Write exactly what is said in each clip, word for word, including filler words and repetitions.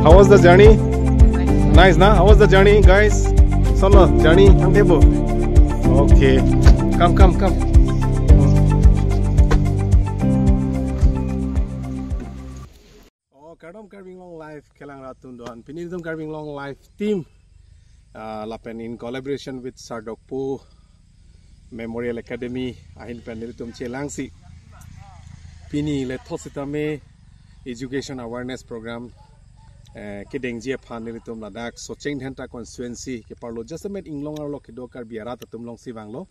How was the journey? Nice, na? How was the journey, guys? Solo journey, ang tebo. Okay. Come, come, come. Oh, kardom Karbi Anglong Live kelang rat atum do-an. Pini itum Karbi Anglong Live team, ah, lapen in collaboration with Sardokpo Memorial Academy ahin pen nelitum chelangsi pini lethot sitame education awareness program, eh, kedengji aphan nelitum ladak Socheng Dhenta constituency keparlo jasemet Inglong arlo kedo Karbi arat atum alongsi vanglo.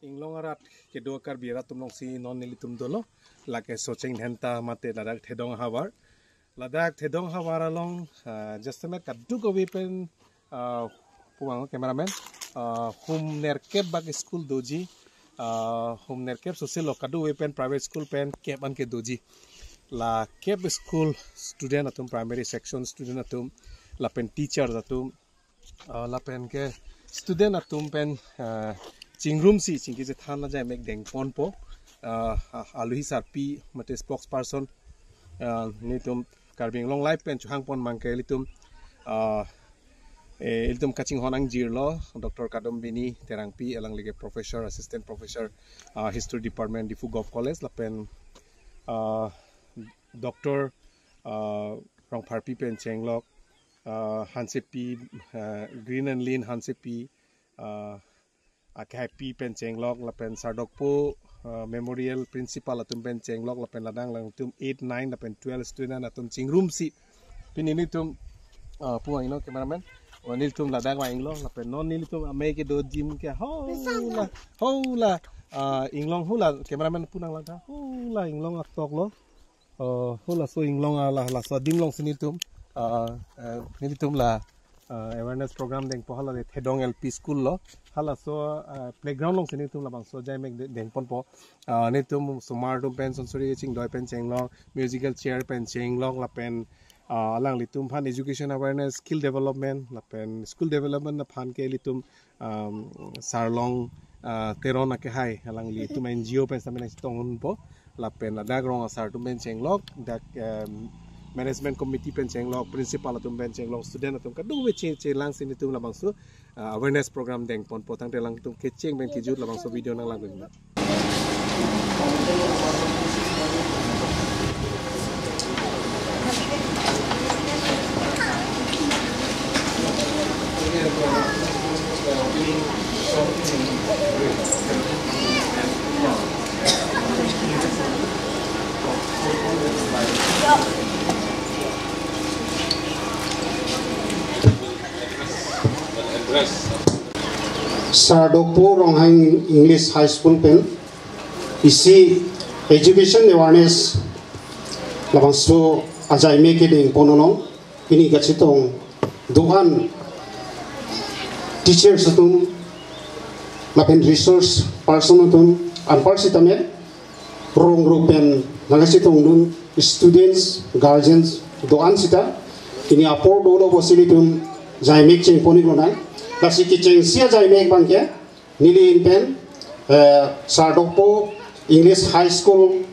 Inglong arat kedo Karbi arat atum alongsi non nelitum dolo. Lake Socheng Dhenta mate ladak Thedong ahavar. Ladak Thedong ahavar along, ah, jasemet kadokave pen, ah, puang cameraman, ah, hum nerkep bak school doji, ah, hum nerkep sosilo, kadokave pen private school pen kep an ke doji. La kep school student atum, primary section student atum, lapen teacher atum, ah, lapen ke student atum pen, ah, chingrumsi chingki chethan ajai mek dengponpo, ah, ah, aluhi sarpi mate spokesperson, ah, nelitum Karbi Anglong Live pen chohangpon abangke ilitum, ah, eh, ilitum kachinghon angjirlo Doctor Kadambini Terangpi, alangli ke professor, assistant professor, ah, history department Diphu Govt College, lapen, ah, Doctor, ah, Rongpharpi pen chenglok, ah, Hansepi, ah, Green and Lean Hansepi, ah, Akehaipi pen chenglok, lapen Sardokpo, ah, Memorial Principal atum pen chenglok, lapen ladak alangtum eight, nine lapen twelve student atum chingrumsi pini nelitum, ah, puang ino cameraman, oh, nelitum ladak vanglo, lapen non nelitum amei kedo adim ke hula, hula, ah, Inglong hula, cameraman pu nanglang tha, hula Inglong aktoklo. Oh, hula so Inglong ala, halaso adim alongsi nelitum, ah, eh, nelitum la, ah, awareness program dengpo, hala le Thedong L P School lo, halaso, ah, playground alongsi nelitum labangso ajai mek de-, dengponpo. Ah, nelitum osomar atum pen, sonsuri chingdoi pen chenglok, musical chair pen chenglok, lapen, ah, alanglitum aphan education awareness, skill development, lapen school development aphan ke ilitum, um, Sarlong, ah, Teron akehai, alanglitum N G O pen sitame nangchetong unpo, lapen ladak rong asar atum pen chenglok, dak, um, management committee pen chenglok, principal atum pen chenglok, student atum kadokave che-, chelangsi nelitum labangso, ah, awareness program dengponpo, tangte alangtum kecheng pen kejut labangso video nanglangdun. Sardokpo Ronghang English High School pen isi education awareness labangso ajai mek kedengpon along pini kachetong do-an teachers atum lapen resource person atum anpar sitame rong rup pen nangkachetongdun students, guardians do-an sita pini apor dolo pusi nelitum ajai mek chengpon-ik lonang. Lasi kechengsi ajai mek abangke neli ahin pen, eh, Sardokpo English High School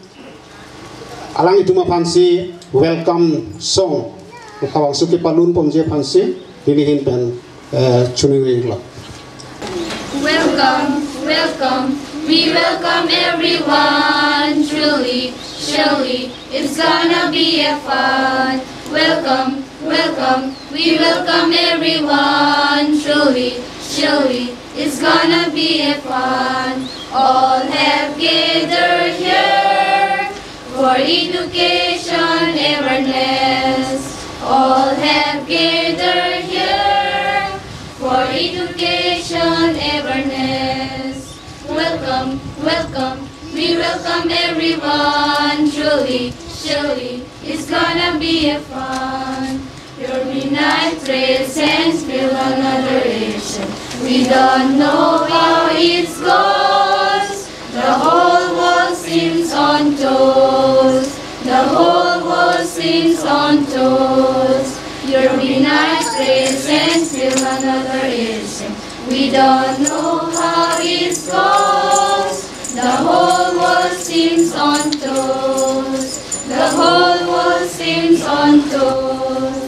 alanglitum aphansi welcome song labangso kepalun ponji aphansi neli ahin pen, eh, choningri-iklo. Welcome, welcome, we welcome everyone. Truly, surely, it's gonna be a fun. Welcome, welcome, we welcome everyone. Truly, surely, it's gonna be a fun. All have gathered here for education awareness. All have gathered Education awareness. Welcome, welcome, we welcome everyone. Truly, surely, it's gonna be a fun. Your midnight presence fill another edition. We don't know how it goes. The whole world seems on toast. The whole world seems on toast. Your midnight presence fill another edition. We don't know how it goes. The whole world seems on toast. The whole world seems on toast.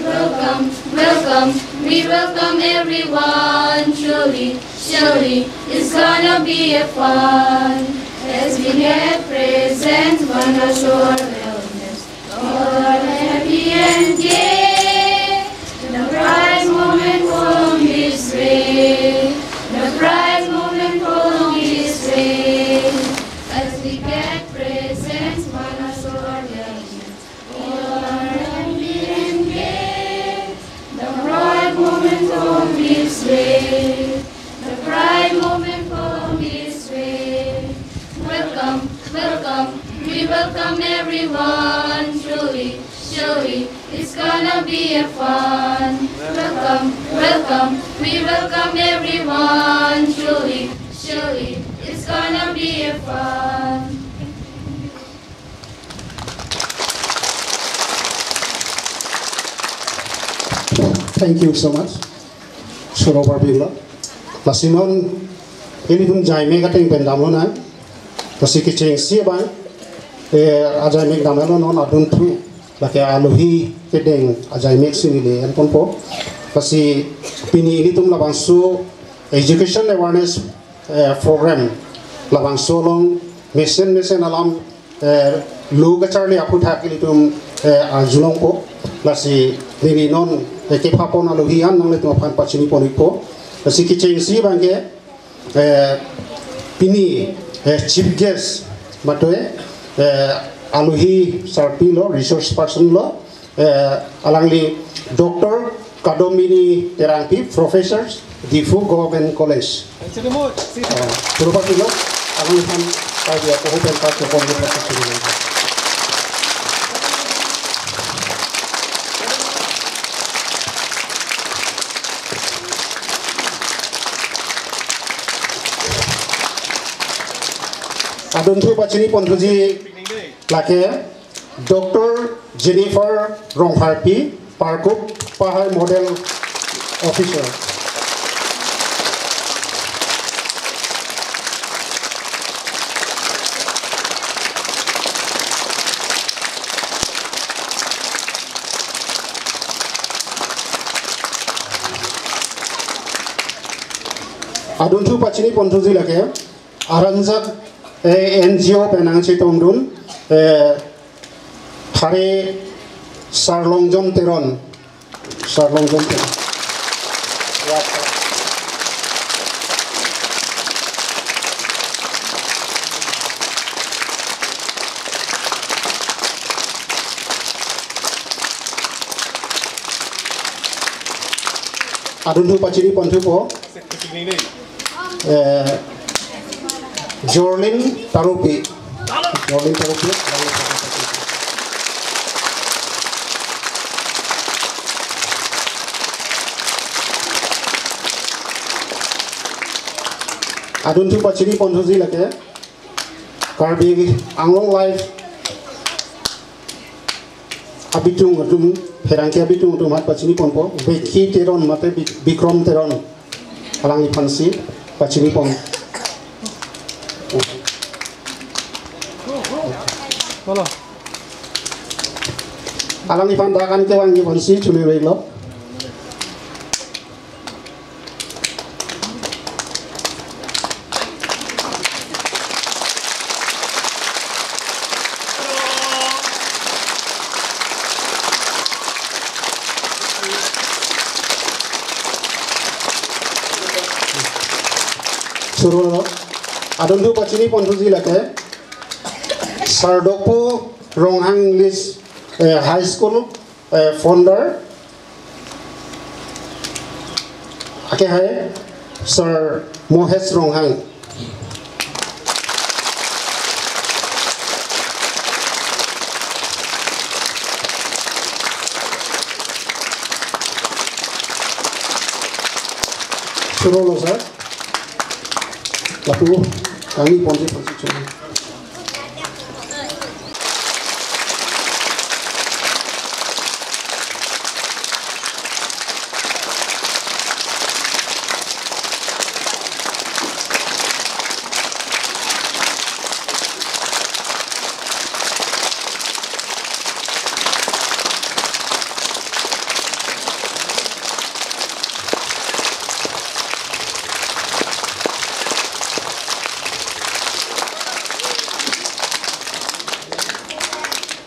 Welcome, welcome, we welcome everyone. Truly, surely, it's gonna be a fun. As we get present, wanna show our wellness. All are happy and gay. The bright moment won't be stray. The bright moment won't be stray. As we get present, wanna show our wellness. All are happy and gay. The bright moment won't be stray. The bright moment won't be stray. Welcome, welcome, we welcome everyone. Truly, surely, it's gonna be a fun. Welcome, welcome, we welcome everyone. Truly, surely, it's gonna be a fun. Thank you so much. Suro Barbila. Lasi non ilitum ajaimek ateng pen damlonang. Lasi kechengsi abang, eh, ajaimek damlo non adunthu. Lake alohi kedeng ajaimek si neli enponpo. Lasi pini ilitum labangso education awareness, eh, program labangso along mesen mesen alam, eh, lo kacharli aphuthak ilitum, eh, arjulongpo. Lasi neli non, eh, kepapon alohi an nanglitum aphan pachiniponpo. Lasi kechengsi abangke, eh, pini, eh, chief guest mate, eh, alohi sarpi lo, resource person lo, eh, alangli Doctor Kadomini Terangpi, Professor, Diphu Government College. Eh, purupatilo, alangliphan kaidia koho pen kachokon ni pachak sini. Adunthu pachiniponthuji lake Doctor Jennifer Rongpharpi, Parkup Pahar Model Officer. Adunthu pachiniponthuji lake Aranjak, eh, N G O pen nangchetongdun, eh, Thare Sarlongjon Teron. Sarlongjon Teron. Adunthu pachiniponthupo. Eh, Jorlin Tarupi. Jorlin Tarupi. Adunthu pachiniponthuji lake Karbi Anglong Live abitung atum, pherangke abitung atum aphan pachiniponpo, Vicky Teron mate Bi-, Bikrom Teron. Alangliphansi pachinipon. Bola. Alangliphan dak an kevang aphansi choningri lo. Suro lo. Adunthu pachiniponthuji lake Sardokpu Ronghang English, eh, High School, eh, founder, Ake hai Sir Mohesh Ronghang. Chorolo sir. Lapu kami ponji ponji choro.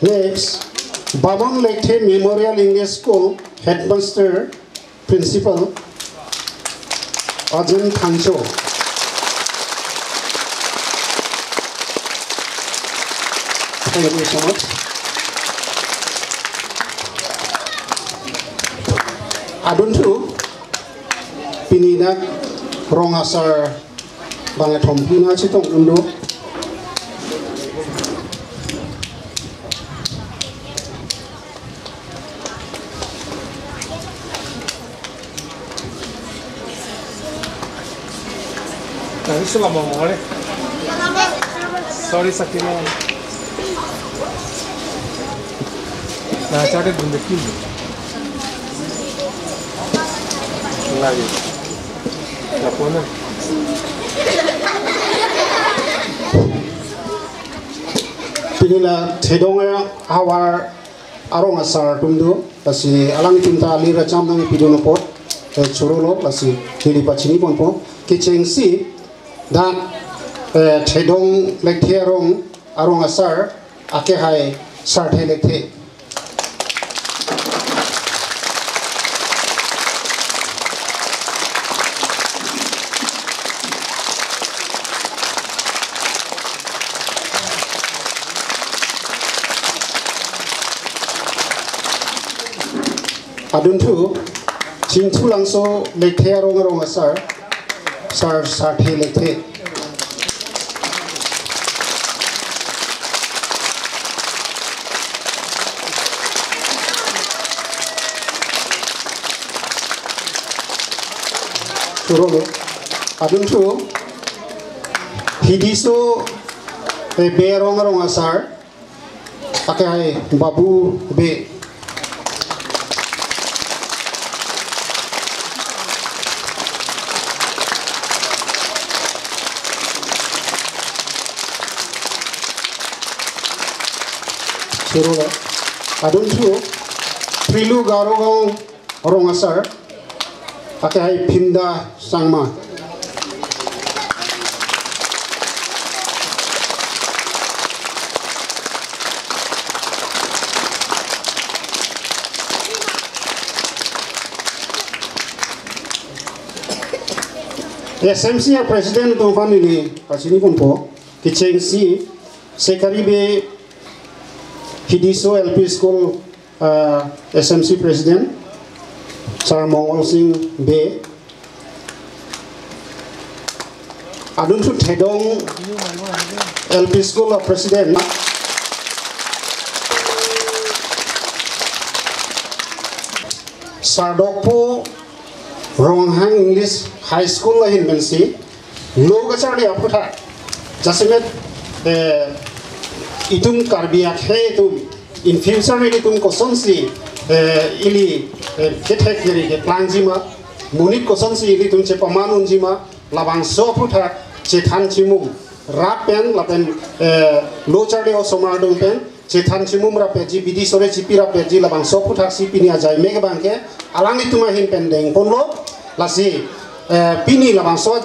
Next, Baman Lekthe Memorial English School Headmaster Principal Ajen Thangcho. Thank you so much. Adunthu, pini dak rong asar bang thom pina chetong undo. Tadi selama mau, sorry, sakit mau. Nah, cari bunda kini. Lagi. Laporan. Pini la Thedong ahavar arong asar atum do, lasi alanglitum ta alir acham nangpidun apot, eh, chorolo, lasi neli pachini ponpo. Kechengsi dak, eh, Thedong Lekthe arong, arong asar, ake hai Sarthe Lekthe. Adunthu, Chingthulangso Lekthe arong arong asar, Sir Sarthe Lekthe. Chorolo. Adunthu, Hidiso, eh, Bey arong arong asar, ake hai Babu Bey. Chorolo. Adunthu, Prilu Garogaon arong asar, ake hai Phinda Sangma. S M C a-president atum aphan neli pachini ponpo. Kechengsi Sekari Bey, Hidiso L P School, uh, S M C President, Sir Mongol Sing Bey. Adunthu, Thedong L P School a-President, Sardokpo Ronghang English High School ahin pensi lo kacharli aphuthak, jasemet, eh, itum Karbi akhei atum in future ilitum kosonsi, eh, ili, eh, kethek keri keplangjima, monit kosonsi ilitum chepaman unjima, labangso aphuthak chethan chimum rap pen lapen, eh, lo charli osomar adung pen chethan chimum rapji, bidi sore chipi rapji, labangso aphuthaksi pini ajaimek abangke alanglitum ahin pen dengponlo. Lasi, eh, pini labangso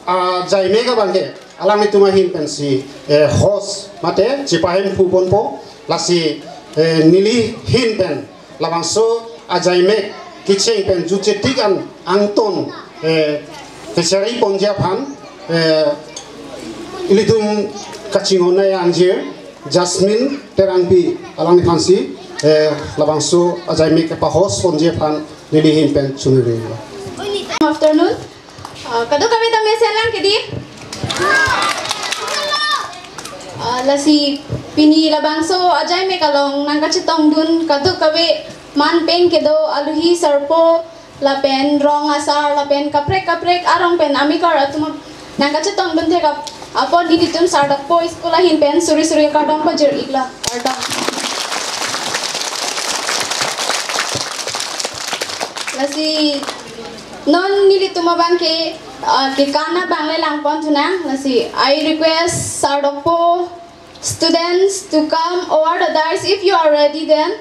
ajaimek abangke alanglitum ahin pensi, eh, host mate chepahemphu ponpo. Lasi, eh, neli ahin pen labangso ajaimek kecheng pen jutjetik an angton, eh, kechari ponji aphan, eh, ilitum kachinghon nai angjir Jasmine Terangpi alangliphansi, eh, labangso ajaimek kepa-host ponji aphan neli ahin pen chunri. Afternoon. Uh, kadokave ta mesen lang kedi. Uh, lasi pini labangso ajai mek along nangkachetongdun kadokave manpeng kedo aluhi sarpo lapen rong asar lapen kaprek kaprek arong pen amekar atum nangkachetongdun thek apot nelitum Sardakpo School ahin pen suri suri kardom pajir-iklo, kardom. Lasi non nelitum abang ke, uh, kekan abang le langpon thunang. Lasi I request Sardakpo students to come over the dais if you are ready then.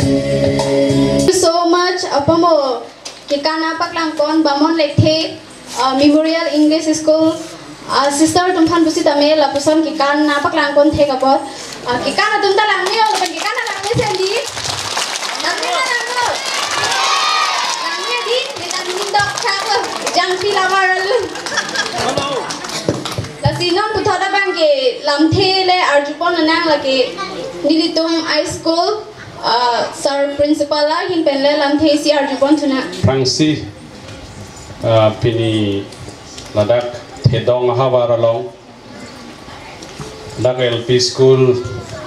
Thank you so much, apamo kekan apaklangpon Bamon Lekthe, uh, Memorial English School, uh, sister atum aphan pusitame lapuson kekan apaklangpon thek apot. Uh, kekan atum ta langme-o, lapen kekan ta langme sendi. Langme ma langno? Langme di, meta nindok thak lo. Jangpi lamar alu. Lasi non puthot abang ke lamthe le arjupon nang lake nelitum high school, uh, sir principal ahin pen le lamthe isi arjupon thunang. Aphrangsi, uh, pini ladak Thedong ahavar along, dak L P school,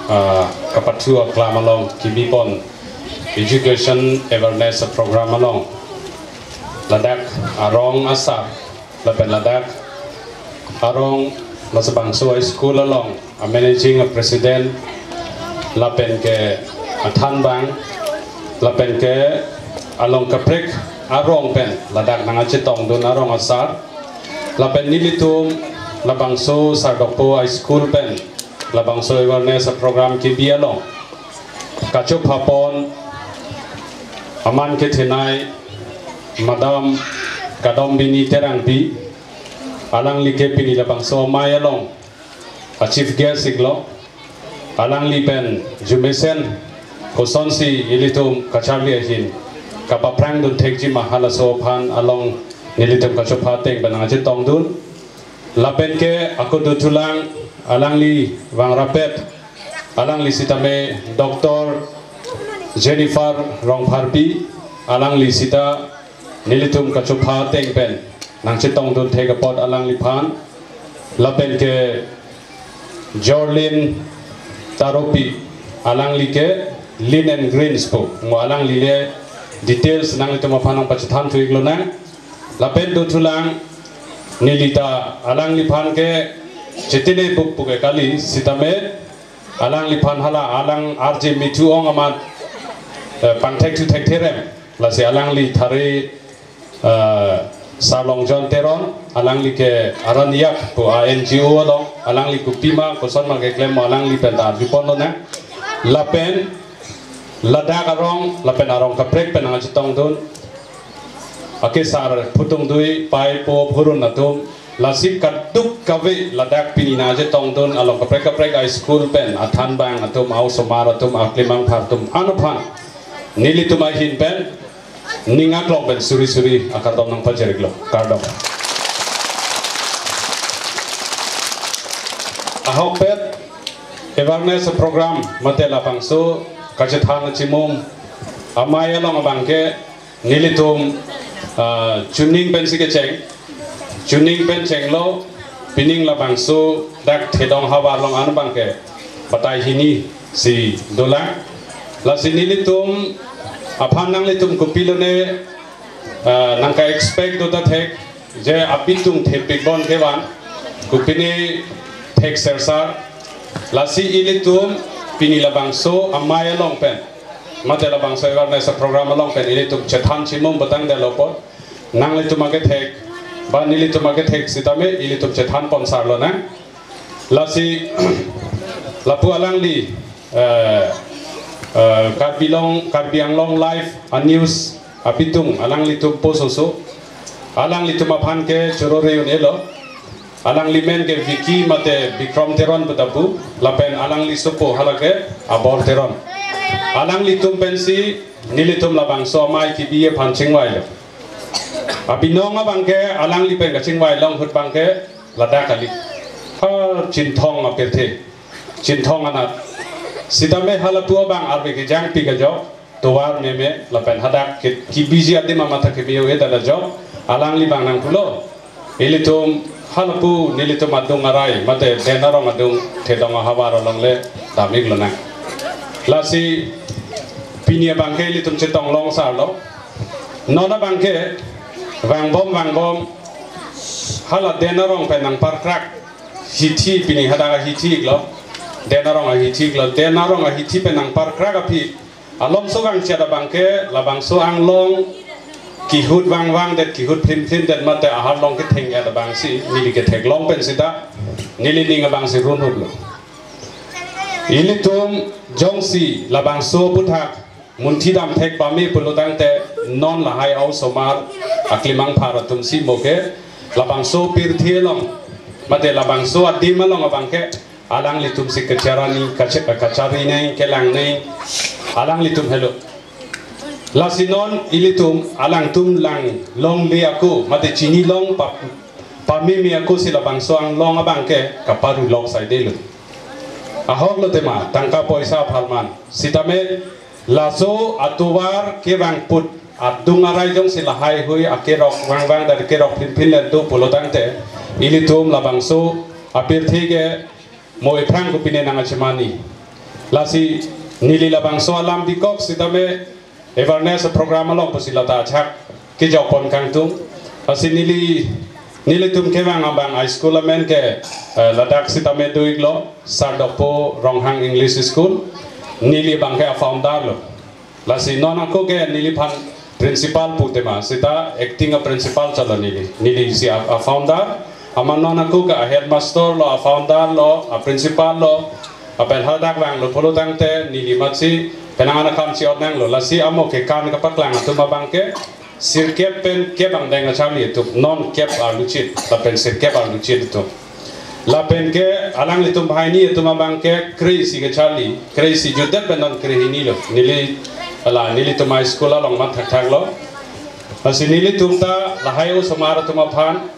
uh, kapathu aklam along kebipon education awareness program along, ladak arong asar lapen ladak arong, labangso school along a managing president lapen ke athanbang lapen ke along kaprek arong pen ladak nangkachetongdun arong asar lapen nelitum labangso Sardakpo High School pen labangso awareness program kebi along kachophapon aman kethenei Madam Kadombini Terangpi, alangli ke pini labangso amei along a chief guest iklo, alangli pen arjumesen kosonsi ilitum kacharli ahin kapaphrangdun thekji ma halaso aphan along nelitum kachopha ateng pen nangkachetongdun. Lapen ke ako dothulang alangli vangrapet, alangli sitame Doctor Jennifer Rongpharpi, alangli sita nelitum kachopha ateng pen nangchetongdun thek apot alangliphan. Lapen ke Jorlin Taropi, alangli ke Lin and Greens pu, mo alangli le details nanglitum aphan nangpachethanthu iklonang. Lapen dothulang nelita alangliphan ke chetine buk pu ke kali sitame alangliphan hala alang R J Mithu ong amat, eh, pangthekthu thektherem. Lasi alangli thari, eh, Sarlongjon Teron, alangli ke Aranyak pu a N G O along, alangli kopima koson ma keklem mo alangli pen ta arjupon lonang. Lapen ladak arong, lapen arong kaprek pen nangchetongdun akesar phutung dui, pai po phurun atum, lasi kadokave ladak pini nangchetongdun along kaprek kaprek a school pen athanbang atum, a-osomar atum, aklimang phar atum anuphan nelitum ahin pen ning aklong pen suri suri akardom nangpajir-iklo, kardom. Ahokpet awareness program mate labangso kachethan chimum amei along abang ke nelitum, ah, chuning pensi kecheng, chuning pen chenglo, pining labangso dak Thedong ahavar along an abang ke batai hini si dolang. Lasi nelitum aphan nanglitum kopilone, ah, nangka-expect do ta thek, je apitung thepik bon kevan, kopine thek sersar. Lasi ilitum pini labangso amei along pen mate labangso awareness program along pen ilitum chethan chimum batang delo apot, nanglitum akethek ba nelitum akethek sitame ilitum chethanpon sar lonang. Lasi lapu alangli, eh, eh, Karbi Long, Karbi Anglong Live a news apitung alanglitum post oso, alanglitum aphan ke choro reun elo. Alangli men ke Vicky mate Bikrom Teron pu ta pu, lapen alangli sopo hala ke Abor Teron. Alanglitum pensi nelitum labangso amei kebi aphan chingvailo. Abinong abang ke alangli pen kachingvai long ahut abang ke ladak kali. Ha Chinthong apirthe. Chinthong anat. Sitame halapu abang arve kejangpi kejok, tovar meme, lapen hadak ke, kebiji adim amatha keme-o-et ajok, alangli abang nangpulo. Ilitum halapu nelitum adung arai, mate Den Arong adung, Thedong ahavar along le dam-ik lonang. Lasi pini abangke ilitum chetong long sarlo. Non abangke vangbom vangbom hala Den Arong pen nangparkrak hithi, pini hadak ahithi-iklo. Den Arong ahithi-iklo. Den Arong ahithi pen nangparkrak aphi alomso kangchet abangke labangso anglong kehut vangvang det, kehut phlinphlin det mate ahar along ketheng-et abangsi neli ketheklong pen sita neli ning abangsi runhuklo. Ilitum jongsi labangso aphuthak munthi damthek pame pulo tangte non lahai a-osomar aklimang phar atumsi mo ke labangso pirthe along mate labangso adim along abangke alanglitumsi kacharani, kacha-, kachari nai, kelang nai, alanglitum helo. Lasi non ilitum alangtum lang longle ako mate chini long pa, pameme akosi labangso anglong abangke kaparu lok saidelo. Ahok lo tema, tangka poisa apharman. Sitame laso atovar kevang put adung arai jongsi lahai hui akerok vangvang dan kerok phinphin lento pulo tangte ilitum labangso apirthe ke mo ephrang kopine nang achemani. Lasi neli labangso alam bikok sitame awareness program along pusi lata ajak kejokpon kangtung. Lasi neli, nelitum kevang abang a-school amen ke, eh, ladak sitame do-iklo, Sardokpo Ronghang English School. Neli abangke a-founder lo. Lasi non ako ke neliphan principal pu tema, sita acting a-principal chotlo neli. Neli si a, a-founder, amat non ako ke a-headmaster lo, a-founder lo, a-principal lo, lapen hadak vanglo pulo tangte neli amatsi penang an akam chi-ot nanglo. Lasi amo kekan kapaklang atum abangke sirkep pen kep angdeng acharli atum, non kep arluchit lapen sirkep arluchit atum. Lapen ke alanglitum banghini atum abangke kre-isi kacharli, kre-isi jutdet pen non kre-hini lo. Neli, ala, nelitum a-school along mat thakthaklo. Lasi nelitum ta lahai osomar atum aphan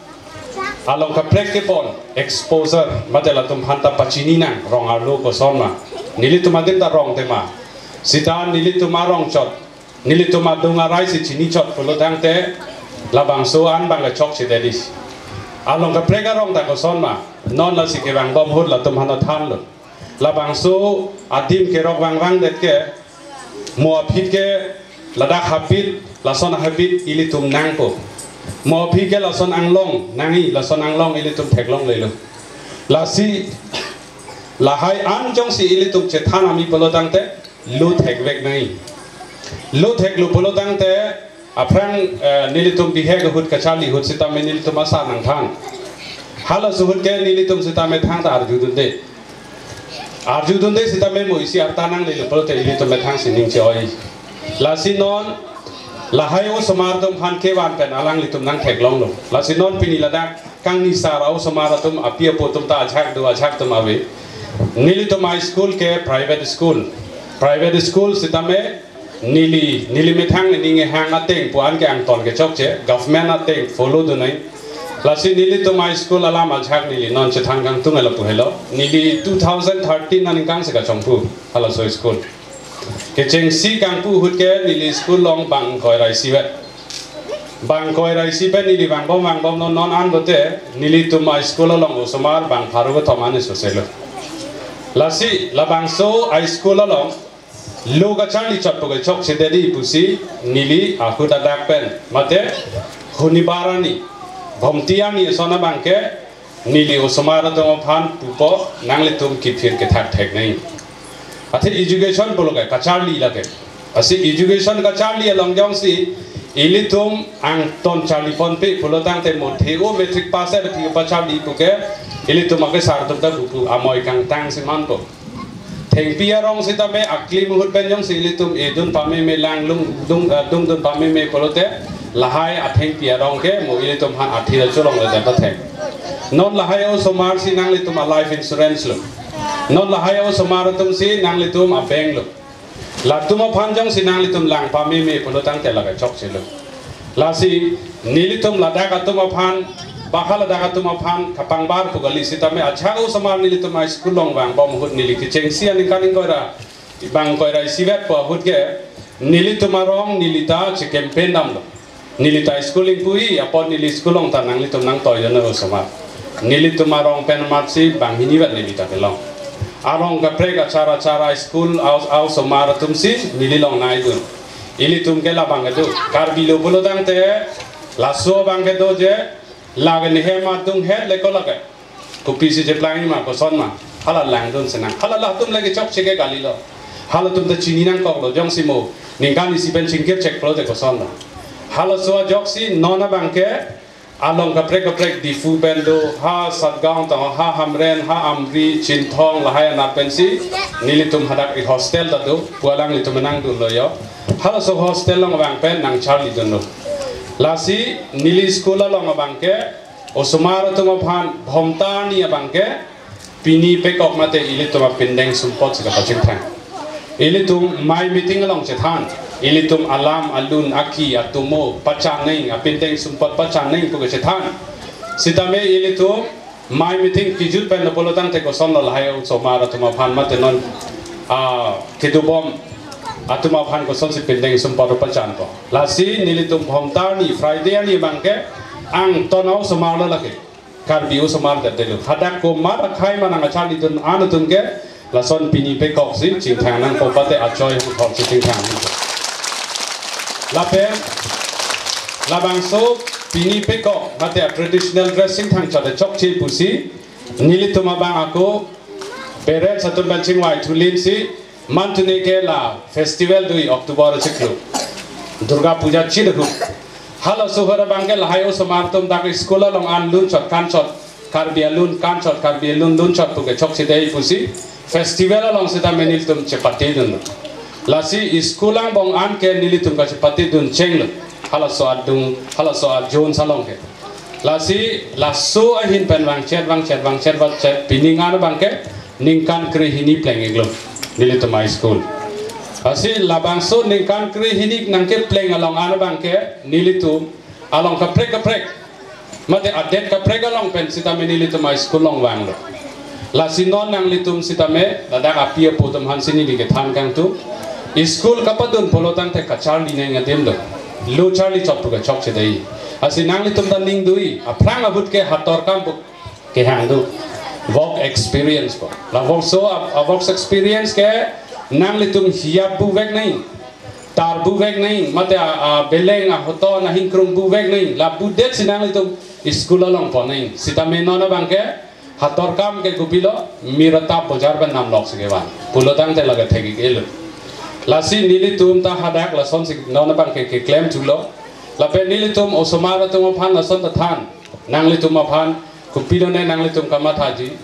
along kaprek kepon exposure, mate latum aphan ta pachini nang rong arlo koson ma. Nelitum adim ta rong tema. Sita nelitum arong chot, nelitum adung arai si chini chot pulo tangte labangso an abang kechokche det-i. Along kaprek arong ta koson ma, non lasi kevang bom ahut latum aphan thanlo. Labangso adim kerok vangvang det ke, mo aphi ke ladak habit, lason habit ilitum nangpo. Mo aphi ke lason anglong nangji, lason anglong ilitum theklonglelo. Lasi lahai an jongsi ilitum chethan ami pulo tangte lo thekvek nangji. Lo theklo pulo tangte aphrang, eh, nelitum bihek ahut kacharli ahut sitame nelitum asar nangthan. Halaso ahut ke nelitum sitame thangta arjudunde. Arjudunde sitame mo isi arta nanglelo pulote ilitum methangsi ning che-oi. Lasi non lahai osomar atum aphan kevan pen alanglitum nangtheklonglo. Lasi non pini ladak kangni sar a-osomar atum api apo atum ta ajak do, ajak atum ave. Nelitum a-school ke private school. Private school sitame neli, neli methang neli ngehang ateng pu an ke angton kechokche, government ateng follow dunai. Lasi nelitum a-school alam ajak neli non chethan kangtung lapu helo. Neli two thousand thirteen aningkangsi kachongpu halaso school. Kechengsi kangpu ahut ke neli school along bang ingkoi ra isi vet. Bang ingkoi ra isi pen neli vangbom vangbom non non an bote nelitum a-school along osomar bang pharo kethom an isoselo. Lasi labangso a-school along lo kacharli chotpo kechokche det-i pusi neli ahut adak pen mate hunibar arni, Bhomti arni ason abangke neli osomar atum aphan pupo nanglitum kiphir kethak thek nangji. Athe education pulo ke kacharli lake. Lasi education kacharli along jongsi ilitum angton charliponpe pulo tangte mo the-o matric pass er aphi pacharli puke ilitum akesar atum ta buku amoi kangtangsi manpo. Thengpi arong sitame aklim ahut pen jongsi ilitum edun pameme lang lung dung, eh, dungdun pameme pulote lahai athengpi arong ke mo ilitum aphan athir acholongle det ta thek. Non lahai osomar si nanglitum a-life insurance lo. Non lahai osomar atum si nanglitum a-bank lo. Latum aphan jongsi nanglitum lang pameme pulo tangte lake chokchelo. Lasi nelitum ladak atum aphan Ba haladak atum aphan kapangbar pu kali sitame ajahak osomar nelitum a-school along vangbom ahut neli kechengsi aningkan ingkoi ra, bang ingkoi ra isivet pu ahut ke nelitum arong neli ta che-campaign damlo. Neli ta school ingpui apot neli school along ta nanglitum nangtoidunnon osomar. Nelitum arong pen amatsi banghini vet neli ta kelong. Arong kaprek achar achar a-school a-, a-osomar atumsi neli along naidun. Ilitum ke labang kedo. Karbi lo pulo tangte laso abang kedo je lake nehem adung het le ko lake. Kopisi cheplang ma koson ma. Hala langdun senang. Hala latum lake chokche ke kalilo. Halatum ta chini nangkoklo jongsi mo ningkan isi pen chingkir chek pulote koson lo. Halaso ajoksi non abang ke along kaprek kaprek Diphu pen do, ha Satgaon ta, ha Hamren, ha Amri, Chinthong, lahai anat pensi nelitum hadak i-hostel ta do, pu alanglitum nangdunlo yo. Halaso hostel along abang pen nangcharlidunlo. Lasi neli school along abang ke osomar atum aphan bhomta arni abang ke pini pekok mate ilitum apindeng sumpot si kapachingthang. Ilitum mai meeting along chethan. Ilitum alam, alun, aki, atomo pachan nang, apindeng sumpot pachan nang pu kechethan. Sitame ilitum mai meeting kejut pen pulo tangte kosonlo lahai osomar atum aphan mate non, ah, kedobom atum aphan kosonsi pindeng sumpot pachanpo. Lasi nelitum bhomta arni Friday arni abang ke angton a-osomar lo lake. Karbi osomar det detlo. Hadak komat akhei ma nangcharlidun an atum ke lason pini pekok si chingthang nangpo mate achoi hongthor si chingthang nangpo. Lapen labangso pini pekok mate a-traditional dress chingthang chot chokche pusi nelitum abang ako parents atum pen chingvai thulin si mantune ke la festival do-i October achiklo. Durga Puja chit ahut. Halaso ahut abang ke lahai osomar atum dak school along an lunchot kanchot, Karbi alun kanchot, Karbi alun lunchot pu ke chokche dei pusi festival along sitame nelitum chepatedunlo. Lasi school angbong an ke nelitum kachepatedun chenglo. Halaso adung, halaso a-zone along ke. Lasi laso ahin pen vangchet, vangchet, vangchet, vangchet, pining an abang ke ningkan krehini pleng-iklo nelitum a-school. Lasi labangso ningkan krehini nangkepleng along an abang ke nelitum along kaprek kaprek mate adet kaprek along pen sitame nelitum a-school along vanglo. Lasi non nanglitum sitame ladak api apo atum aphansi neli kethan kangtung. School kapadun pulo tangte kacharli nang adim do. Lo charli chot pu ke chokche dei. Lasi nanglitum ta ning do-i. Aphrang ahut ke hator kam pu kehang do. Work experience ko. La work so a, a work experience ke nanglitum hiap buvek nang, tar buvek nang, mate a, a beleng a hoton a hingkrung buvek nang. La budet si nanglitum school along pon nang. Sitame non abang ke hator kam ke kopilo, mir atap bojar pen namlok si kevan. Pulo tangte lake thek-ik-elo. Lasi nelitum ta hadak lasonsi non abang ke keklem thulo. Lapen nelitum osomar atum aphan lason ta than. Nanglitum aphan kopilo ne nanglitum kamathaji.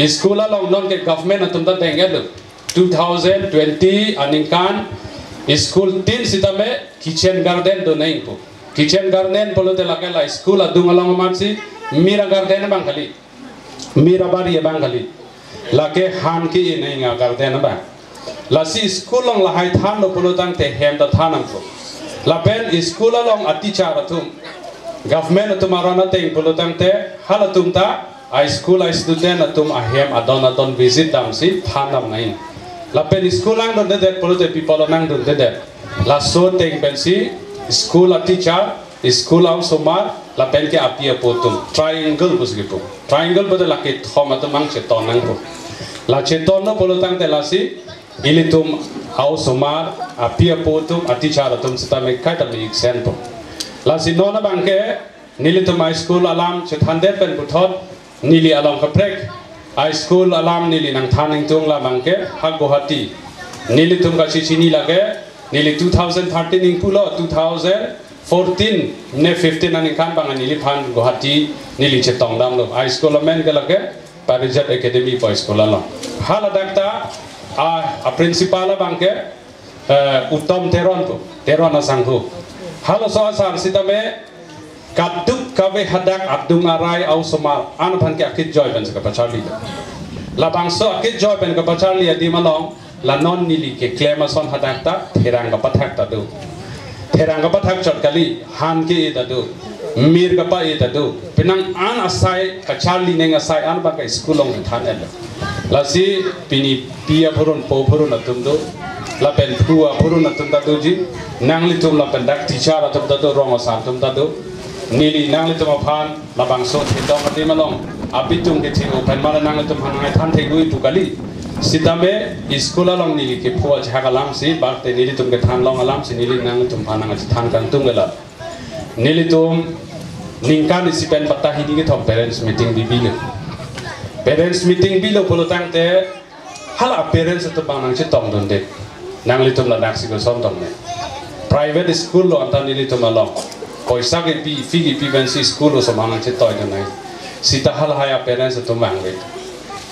School along non ke government atum ta deng-etlo. Two thousand twenty aningkan school tin sitame kitchen garden do nangpo. Kitchen garden pulote lake la school adung along amatsi mir a-garden abang kali. Mir abari abang kali. Lake han ke-e nang a-garden abang. Lasi school along lahai thanlo pulo tangte hem ta than nangpo. Lapen school along a-teacher atum, government atum aron ateng pulo tangte halatum ta a-school a-student atum ahem adon adon visit damsi than dam nang. Lapen school nangdundedet pulote pi apotlo nangdundedet. Laso ateng pensi school a-teacher, school a-osomar, lapen ke api apo atum. Triangle pusi kepu. Triangle pulote la kethom atum ang cheton nangpo. La chetonlo pulo tangte lasi ilitum a-osomar, api apo atum, a-teacher atum sitame kaita me-ik senpo. Lasi non abang ke nelitum a-school alam chethandet pen puthot neli along kaprek a-school alam neli nangthan ingtung labang ke ha Guwahati. Nelitum kachechini lake neli two thousand thirteen ingpulo, two thousand fourteen ne fifteen aningkan abang neliphan Guwahati neli chetong damlo. A-school amen ke lake Parijat Academy Boys School along. Haladak ta a, a-principal abang ke eh, Uttom Teron pu, Teron asangho. Halaso asar sitame kaduk kave hadak adung arai a-osomar an aphan ke akejoi pen si kapacharli. Labangso akejoi pen kapacharli adim along la non neli keklem ason hadak ta therang kapathak ta do. Therang kapathak chot kali, han ke-e ta do. Mir kapa-e ta do. Penang an asai, kacharli neng asai an abang ke school along than-et lo. Lasi pini pi aphurun po aphurun atum do. Lapen phu aphurun atum ta doji. Nanglitum lapen dak teacher atum ta do, rong asar atum ta do. Neli nanglitum aphan labangso thedong adim along abitung kethe-o pen mala nanglitum aphan nangthan thek-ui pu kali. Sitame school along neli kepho ajahak alamsi, bak te nelitum kethan long alamsi neli nanglitum aphan nangthan kangtung gela. Nelitum ningkan isi pen patta hini kethom parents meeting bibilo. Parents meeting bilo pulo tangte hala parents atum abang nangchetongdunde. Nanglitum ladak si koson tongne. Private school lo anta nelitum along. Poisa kepi, fee kepi pensi school lo osomar nangchetoidun nai. Sita halahai parents atum vangve.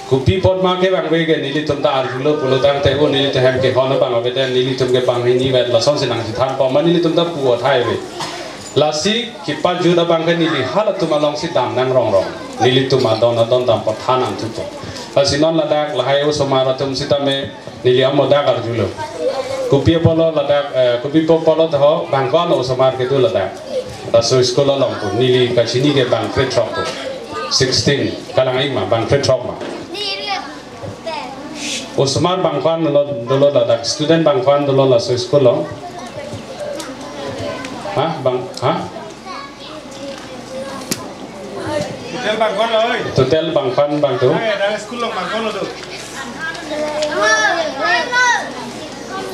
Kopi apot ma kevangve ke nelitum ta arjulo pulo tangte o nelitum hem kehon abang ave te nelitum ke banghini vet lasonsi nangchethanpo ma nelitum ta pu athai ave. Lasi kepajut abang ke neli halatum alongsi dam nangrong rong. Nelitum adon adon dam pathan nangthupo. Lasi non ladak lahai osomar atum sitame neli amodak arjulo. Kopi apotlo ladak, eh, kopi apotlo taho bang ko-an osomar kedo ladak. Laso school along pu neli kachini ke bang krethrok pu. Sixteen, kalang-ik ma, bang krethrok ma. Osomar bang ko-an dolo, dolo ladak, student bang ko-an dolo laso school along. Ha, bang, ha? Total bang ko-an lo, oi. Total bang ko-an bang do? Ai, dak school along bang ko-an lo do?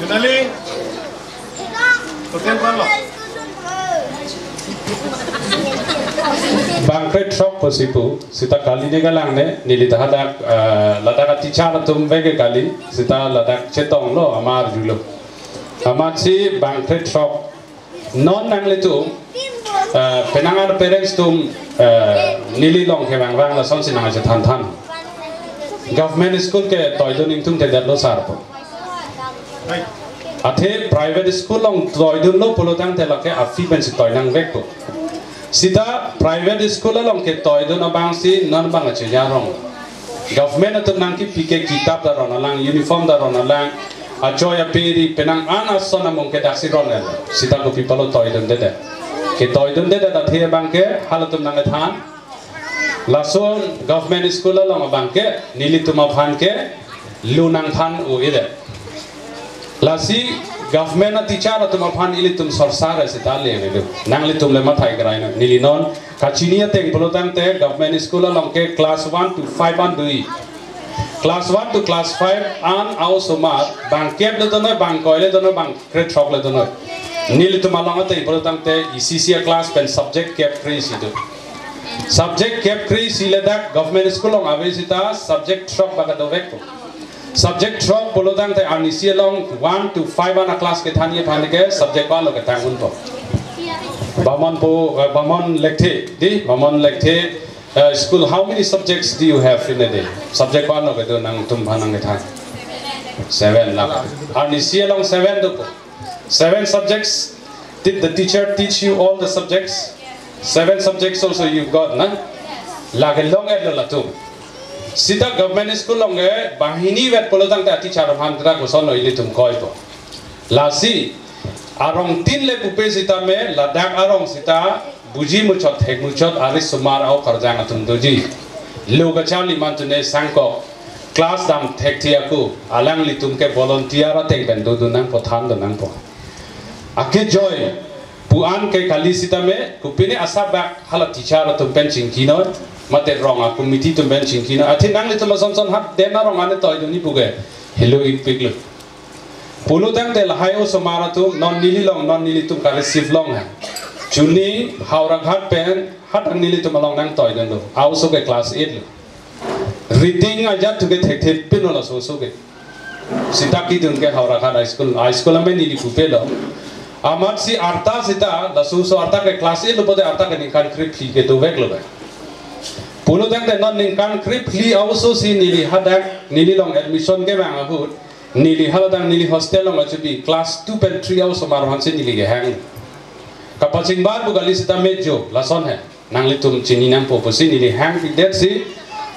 Junali. Total bang ko-an lo? Bang krethrok pusi pu, sita kali ne kalang ne, neli ta hadak, eh, ladak a-teacher atum veke kali, sita ladak chetonglo, amar arjulo. Amatsi bang krethrok, non nanglitum, eh, penang an parents atum, eh, neli along kevang vang lasonsi nangchethan than. Government school ketoidun ingthung thedetlo sar pu. Athe private school along toidunlo pulo tangte lake a-fee pensi toi nangvekpo. Sita private school along ketoidun abangsi non bang achejarong. Government atum nangkepi ke kitap ta ron alang, uniform ta ron alang, achoi aperi penang an ason amung ke daksi ron el. Sita kopi apotlo toidundedet. Ketoidundedet athe abang ke halatum nangthan. Lason government school along abang ke nelitum aphan ke lo nangthan-o-edet. Lasi government a-teacher atum aphan ilitum sorsar sita le lo. Nanglitum le mathai kerai na. Neli non kachini ateng pulo tangte government school along ke class one to five an do-i. Class one to class five an a-osomar bang kep le donoi, bang koi le donoi, bang krethrok le donoi. Nelitum along ateng pulo tangte isi isi a-class pen subject kep kre-isi do. Subject kep kre-isi le dak government school along ave sita subject throk baka dovekpo. Subject throk pulo tangte arnisi along one to five an a-class kethanji aphan ke subject one lo ketang unpo. Bamon po, eh, Bamon Lekthe, di, Bamon Lekthe, eh, school, how many subjects do you have in a day? Subject one lo kedo nangtum aphan nangkethan. Seven la. Arnisi along seven dopo. Seven subjects. Did the teacher teach you all the subjects? Seven subjects also you've got, na? Lake long-et lo latum. Sita government school along ke banghini vet pulo tangte a-teacher aphan ta koson lo ilitum koipo. Lasi arong tin le pupe sitame ladak arong sita buji muchot thek muchot ari osomar a-okarjang atum doji. Lo kacharli mantune sangkok class dam thekthe ako, alanglitum ke volunteer ateng pen dodun nangpo, thandun nangpo. Akejoi pu an ke kali sitame kopine asap bak hala teacher atum pen chingkinoi, mate rong a-committee atum pen chingkinoi. Athe nanglitum ason son hat den arong ane toidunji pu ke helo-ikpiklo. Pulo tangte lahai osomar atum non neli along, non nelitum ka-receive long ha. Chuni Howraghat pen hatang nelitum along nangtoidunlo. A-oso ke class eight lo. Reading ajat thu ke thekthe pin lo laso oso ke. Sita kidun ke Howraghat High School, High School amen neli pupelo. Amatsi arta sita laso oso arta ke class eight lo pote arta ke ningkan krephli ke doveklo bai. Pulo tangte non ningkan krephli a-oso si neli hadak neli along admission kevang ahut, neli hadak neli hostel along achubi class two pen three a-osomar aphansi neli kehang. Kapachingbar pu kali sitame jo lason he. Nanglitum chini nangpo pusi neli hangpidetsi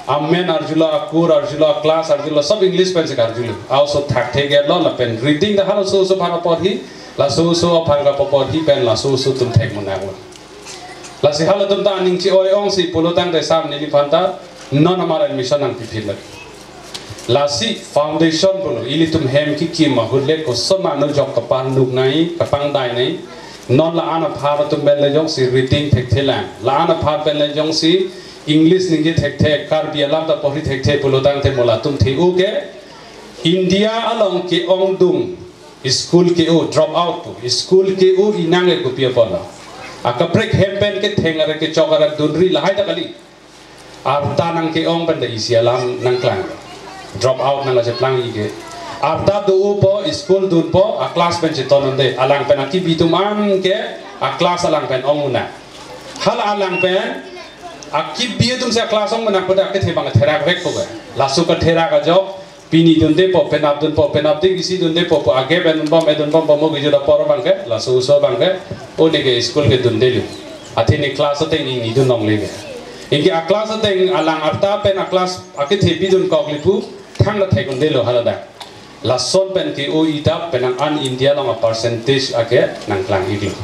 amen arjulo, akur arjulo, class arjulo, sob English pensi karjulo. A-oso thakthek-etlo lapen reading ta halaso oso aphan kaporhi, laso oso aphan kapaporhi pen laso oso atum thek monang. Lasi halatum ta aning chi-oi ongsi pulo tangte sir neliphan ta non amar admission nangpiphit lagi. Lasi foundation pulo, ilitum hem kekim ahut le koson ma no jok kapanuk nai, kapangdai nai. Non la-an apar atum pen le jongsi reading thekthe lang, la-an apar pen le jongsi English ningje thekthe, Karbi alam ta porhi thekthe pulo tangte mo latum the-o ke India along ke-ongdung, school ke-o, drop out pu, school ke-o inang ke kopi apotlo? Akaprek hem pen ketheng arak kechok arak dunri lahai ta kali. Arta nangke-ong pen ta isi alam nangklang. Drop out nangkacheplang ike. Arta do-opo, school dunpo, a-class pen cheton unde. Alang pen akibi atum an ke a-class alang pen ong una. Hala alang pen akibi atum si a-class ong una pada kethe abang therak vekpo ke. Laso katherak ajok pini dundepo, penap dunpo, penapdik isi dundepo pu, age pen dunbom, edunbompo mo kejut apor abang ke, laso oso abang ke, o neke school ke dundelo. Athe ne class ateng ingni dun longle ke. Anke a-class ateng alang arta pen a-class akethe pidun kokli pu, thangta thek undelo haladak. Lason pen ke-o idap penang an India along a-percentage ake nangklang-iklo.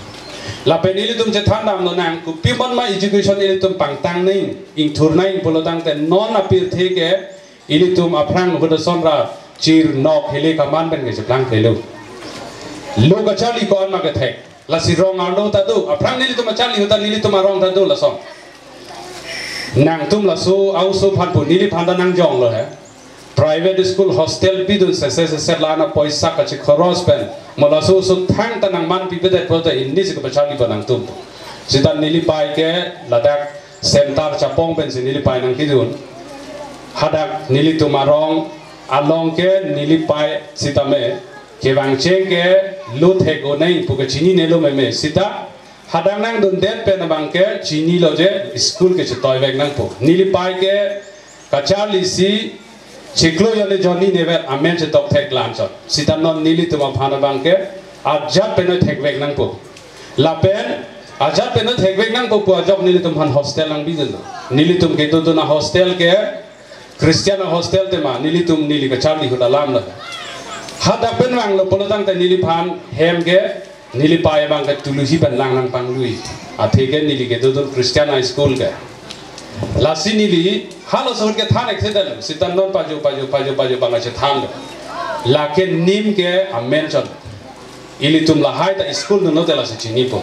Lapen ilitum chethan damlo nang, kopi apot ma education ilitum pangtang nang, ingthur nang pulo tangte non apirthe ke ilitum aphrang ahut ason ra chir nok hili kaman pen kecheplang thelo. Lo kacharli ko-an ma kethek. Lasi rong arlo ta do. Aphrang nelitum acharli ahut ta nelitum arong ta do lason. Nangtum laso a-oso aphan pu neliphan ta nangjonglo he. Private school hostel pidun sese sese la-an apoisa kachekhoros pen mo laso oso thangta nangman pipedet pulote ini si kapacharli po nangtum. Sita nelipei ke ladak center Chapong pensi nelipei nangkidun. Hadak nelitum arong along ke nelipei sitame kevangcheng ke lo thek-o nang pu kachinine lo meme. Sita hadak nangdundet pen abang ke chinilo je school ke chetoivek nangpo. Nelipei ke kacharli si chiklo jone jonni nevet amen chetok thek lanchot. Sita non nelitum aphan abang ke ajat pen thekvek nangpo. Lapen ajat pen thekvek nangpo pu ajok nelitum aphan hostel nangbidunlo. Nelitum kedodun a-hostel ke Christian a-hostel tema, nelitum neli kacharli ahut alam lo. Hadak pen vanglo pulo tangte neliphan hem ke nelipei abang ke tulusi pen lang nangpanglui. Athe ke neli kedodun Christian a-school ke. Lasi neli halaso ahut kethan-ik thekthe lo. Sita non paju paju paju paju abang chethanlo. Lake NEEM ke amen chot. Ilitum lahai ta school dunlote lasi chinipo.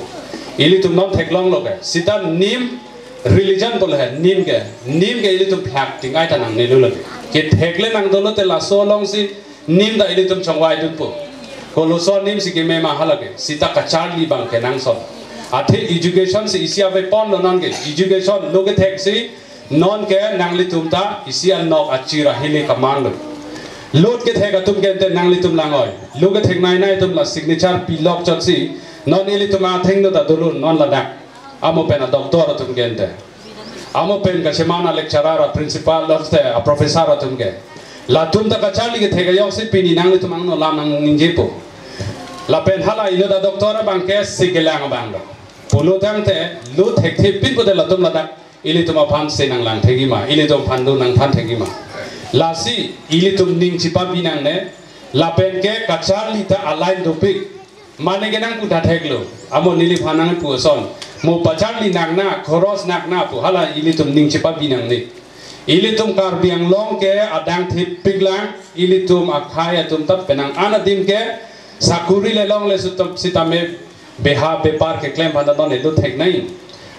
Ilitum non theklonglo ke. Sita NEEM religion pulo he, NEEM ke. NEEM ke ilitum phlak ting ai ta nangnelo lake. Kethek le nangdolote laso alongsi NEEM ta ilitum chongvai dunpo. Koloso NEEM si keme ma halake. Sita kacharli abang ke nangson. Athe education si isi ave ponlo non ke. Education lo kethek si non ke nanglitum ta isi anok achir ahili kamanlo. Lo kethek atum ke ante nanglitum lang-oi. Lo kethek nainai atum la signature pilok chotsi non ilitum athengno ta dolo non ladak. Amo pen a-doctor atum ke ante. Amo pen kacheman a-lecturer, a-principal, lote a-professor atum ke. Latum ta kacharli kethek ajoksi pini nanglitum angno lam nangningjepo. Lapen hala inut a-doctor abang ke si kelang abang lo. Pulo tangte lo thekthe pin pulote latum ladak ilitum aphan si nanglang thekji ma, ilitum aphan do nangthan thekji ma. Lasi ilitum ning chipabi nangne, lapen ke kacharli ta a-line dopik. Mane ke nangpu tha theklo. Amo neliphan nangpu ason. Mo pacharli nangna, khoros nangna pu hala ilitum ning chipabi nangne. Ilitum Karbi Anglong ke adang thepik lang, ilitum akhei atum ta penang an adim ke sakuri le longle sutum sitame beha bepar keklem aphan ta non ilo thek nang.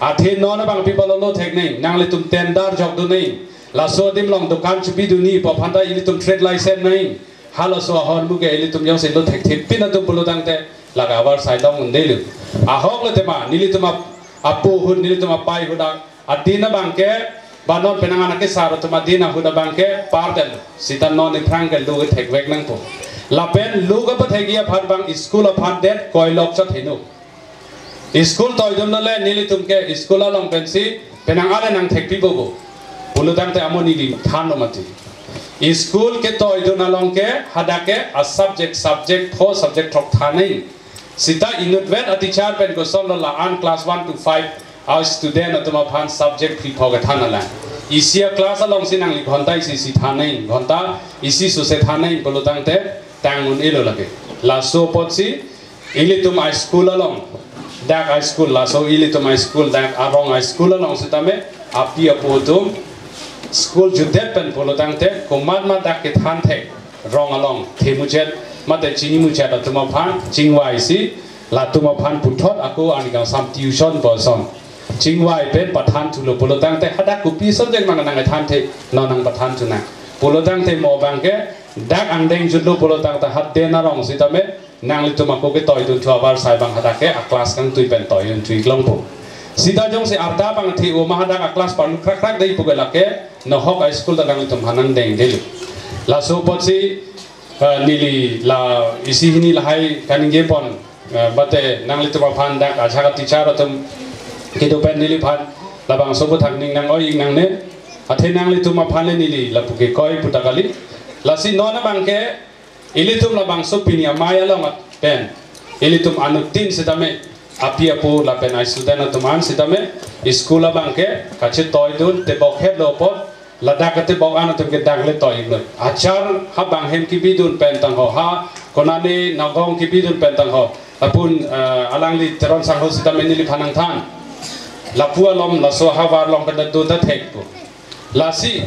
Athe non abang pi pulo lo thek nang, nanglitum tender jokdun nang. Laso adim along dukan chepidunji pu aphan ta ilitum trade license nang. Halaso ahormu ke ilitum jongsi lo thekthe pin atum pulo tangte lake avarsai dong undelo. Ahok lo tema, nelitum ap-, apo ahut, nelitum apei ahut a, adin abang ke, ba non penang an akesar atum adin ahut abang ke partel. Sita non iphrang ke lo kethekvek nangpo. Lapen lo kepathekji aphan abang school aphan det koilok chot heno. School toidunlo le nelitum ke school along pensi penang ale nangthekpipo bo. Pulo tangte amo neli thanlo mati. School ketoidun along ke hadak ke a-subject, subject pho, subject throk than nang. Sita inutvet a-teacher pen kosonlo la-an class one to five a-student atum aphan subject phli pho kethan alang. Isi a-class alongsi nangli ghonta isi isi than nang, ghonta isi sose than nang pulo tangte tang un-elo lake. Laso apotsi ilitum a-school along dak a-school, laso ilitum a-school, dak arong a-school along sitame api apo atum school jutdet pen pulo tangte komat ma dak kethan thek rong along themuchet mate chinimuchet atum aphan chingvai si, latum aphan puthot ako ani kangsam tuition pu ason chingvai pen pathan thulo pulo tangte hadak kopi subject ma nangkethan the, non nangpathan thunang pulo tangte mo abangke dak angdeng jutlo pulo tangte hadak arong sitame nanglitum ako ketoidun thu abar sai abang hadak ke a-class kangtui pen toidun thu iklong po. Sita jongsi arta abang the-o ma hadak a-class parlu khrak khrak dei pu ke lake nohok a-school ta nanglitum aphan angdengdelo. Laso apotsi, eh, neli la isi hini lahai kaningje pon, eh, mate nanglitum aphan dak ajak a-teacher atum kedo pen neliphan labangso aphuthak ning nang-oi nangne, athe nanglitum aphan le neli lapu ke koi pu ta kali. Lasi non abangke ilitum labangso pini amei along pen ilitum anuttin sitame api apo lapen a-student atum an sitame school abangke kachetoidun tebok hetlo apot ladak ketebok an atum ke dak le toidun. Achar ha bang hem kebidun pen tangho, ha konane nagong kebidun pen tangho. Apun, eh, alangli Teron sangho sitame neliphan nangthan. Lapu alom laso havar along pen dun ta thek po. Lasi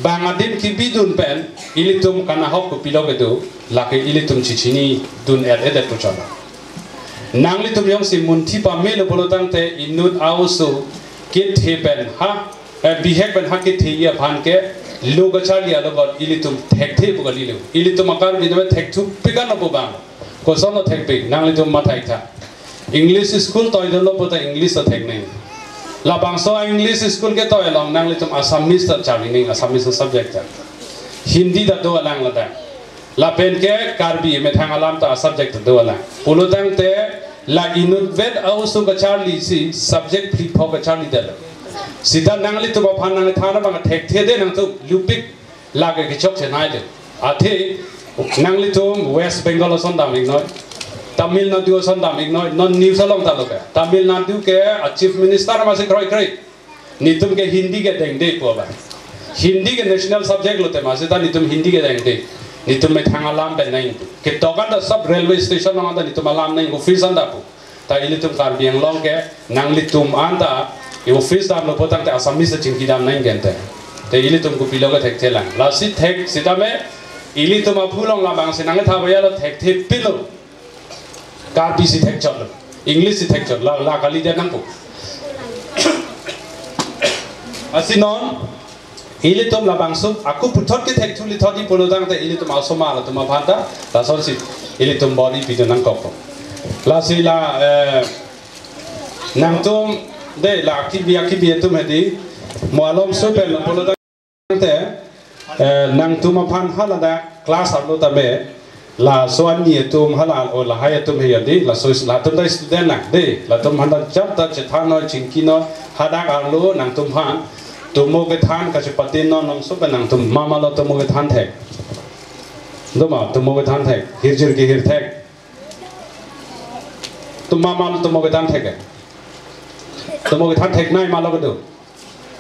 bang adim kebidun pen ilitum kanahok kopilo kedo, lake ilitum chechinidun er-edet pu chot. Nanglitum jongsi munthi pamelo pulo tangte inut a-oso kethe pen ha, eh, bihek pen ha kethe-i aphan ke lo kacharli alogot ilitum thekthe pu kalilo. Ilitum a-Karbi tame thekthupik an opo bang. Kosonlo thekpik, nanglitum matha-ik tha. English school toidunlo puta English ta theknang. Labangso English school ketoi along nanglitum Assamese ta charli nang, Assamese subject ta. Hindi ta do alang ladak. Lapen ke Karbi methang alam ta subject ta do alang. Pulo tangte la inutvet a-oso kacharli si subject phli pho kacharlidetlo. Sita nanglitum aphan nangthan abang thekthe de nangtum lupik lake kechok chenai de. Athe nanglitum West Bengal ason dam-iknoi, Tamil Nadu ason dam-iknoi, non news along ta lo ke. Tamil Nadu ke a-chief minister masi kroikroi. Netum ke Hindi kedengde pu abang. Hindi ke national subject lote ma sita netum Hindi kedengde. Netum methang alam pen nang. Ketok an ta sab railway station along ta netum alam nang, office an ta pu. Ta ilitum Karbi Anglong ke nanglitum an ta e-office damlo pulo tangte Assamese chingki dam nang gente. Te ilitum kopilo ke thekthelang. Lasi thek sitame ilitum aphu along labangsi nangtha baya lo, thekthepiklo. Karbi si thekchotlo. English si thekchot. La, la kali dia nangpo. Lasi non ilitum labangso ako puthot ke thekthuli thot-i pulo tangte ilitum asomar atum aphan ta lasonsi ilitum bor-i pidun nangkokpo. Lasi la, eh, nangtum de la kibi akibi atum hedi mo alom so pen lo pulo tangte, eh, nangtum aphan haladak class arlo tame laso ani atum hala o lahai atum he yadi, laso is-, latum ta student nang de, latum aphan ta jat ta chethan noi chingki noi, hadak arlo nangtum aphan tumo kethan kachepatin non nong so pen nangtum mama lo tumo kethan thek. Doma tumo kethan thek, hirjir kehir thek. Tum mama lo tumo kethan thek. Tumo kethan theknei ma lo kedo.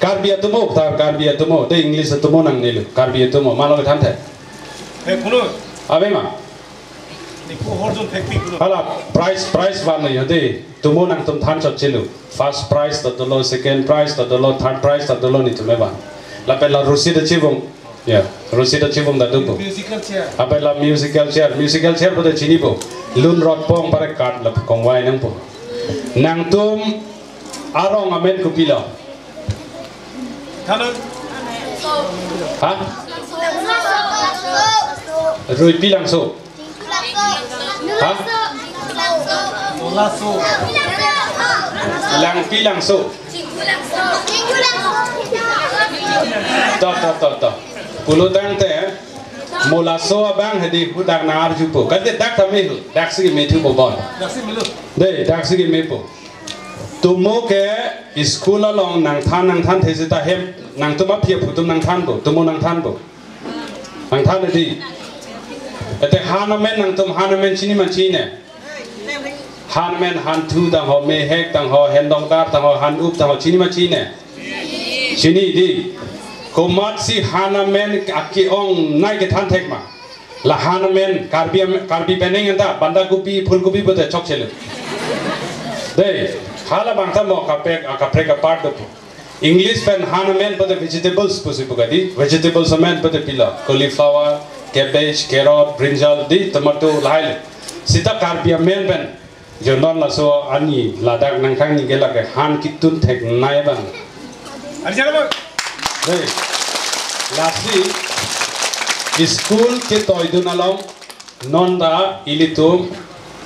Karbi atumo, ta Karbi atumo, te English atumo nangnelo. Karbi atumo, ma lo kethan thek. He, kulo. Ave ma. Ni ko horjon thekpik kulo. Hala, prize, prize van na yode. Tumo nangtum than chotchelo. First prize ta dolo, second prize ta dolo, third prize ta dolo netum evan. Lapen la rusi ta chibung. Ya, rusi ta chibung ta dopo. Musical chair. Lapen la musical chair, musical chair puta chinipo. Lun rot pong pare card la kongvai nangpo. Nangtum arong amen kopilo? Thanon. Ha? Ruipi Langso. Ha? Langso. Langpi Langso. To, to, to, to. Pulo tangte, mo laso abang hedi hu dak nang-arjupo. Kante dak ta mehu, dak si kemethupo bon. Dak si melo. De, dak si kemepo. Tumo ke school along nangthan nangthanthe seta hem, nangtum aphi aphu atum nangthanpo, tumo nangthanpo. Nangthan di. Ete han amen nangtum han amen chini ma chinine. Han amen, hanthu tangho, mehek tangho, hendongdar tangho, han-up tangho, chini ma chinine. Chini di. Komatsi han amen ake-ongnei kethan thek ma. La han amen, Karbi am-, Karbi penang anta, banda kopi, phul kopi puta chokchelo. Dei, halabang ta mo kaprek, akaprek apart do. English pen han amen pute vegetables pusi pu kadi, vegetables amen pute pilo, cauliflower, cabbage, carrot, brinjal, dei, tomato, lahai le. Sita Karbi amen pen, jo non laso ani ladak nangkangni ke lake han kitun theknei abang. Dei, lasi, school ketoidun along, non ta ilitum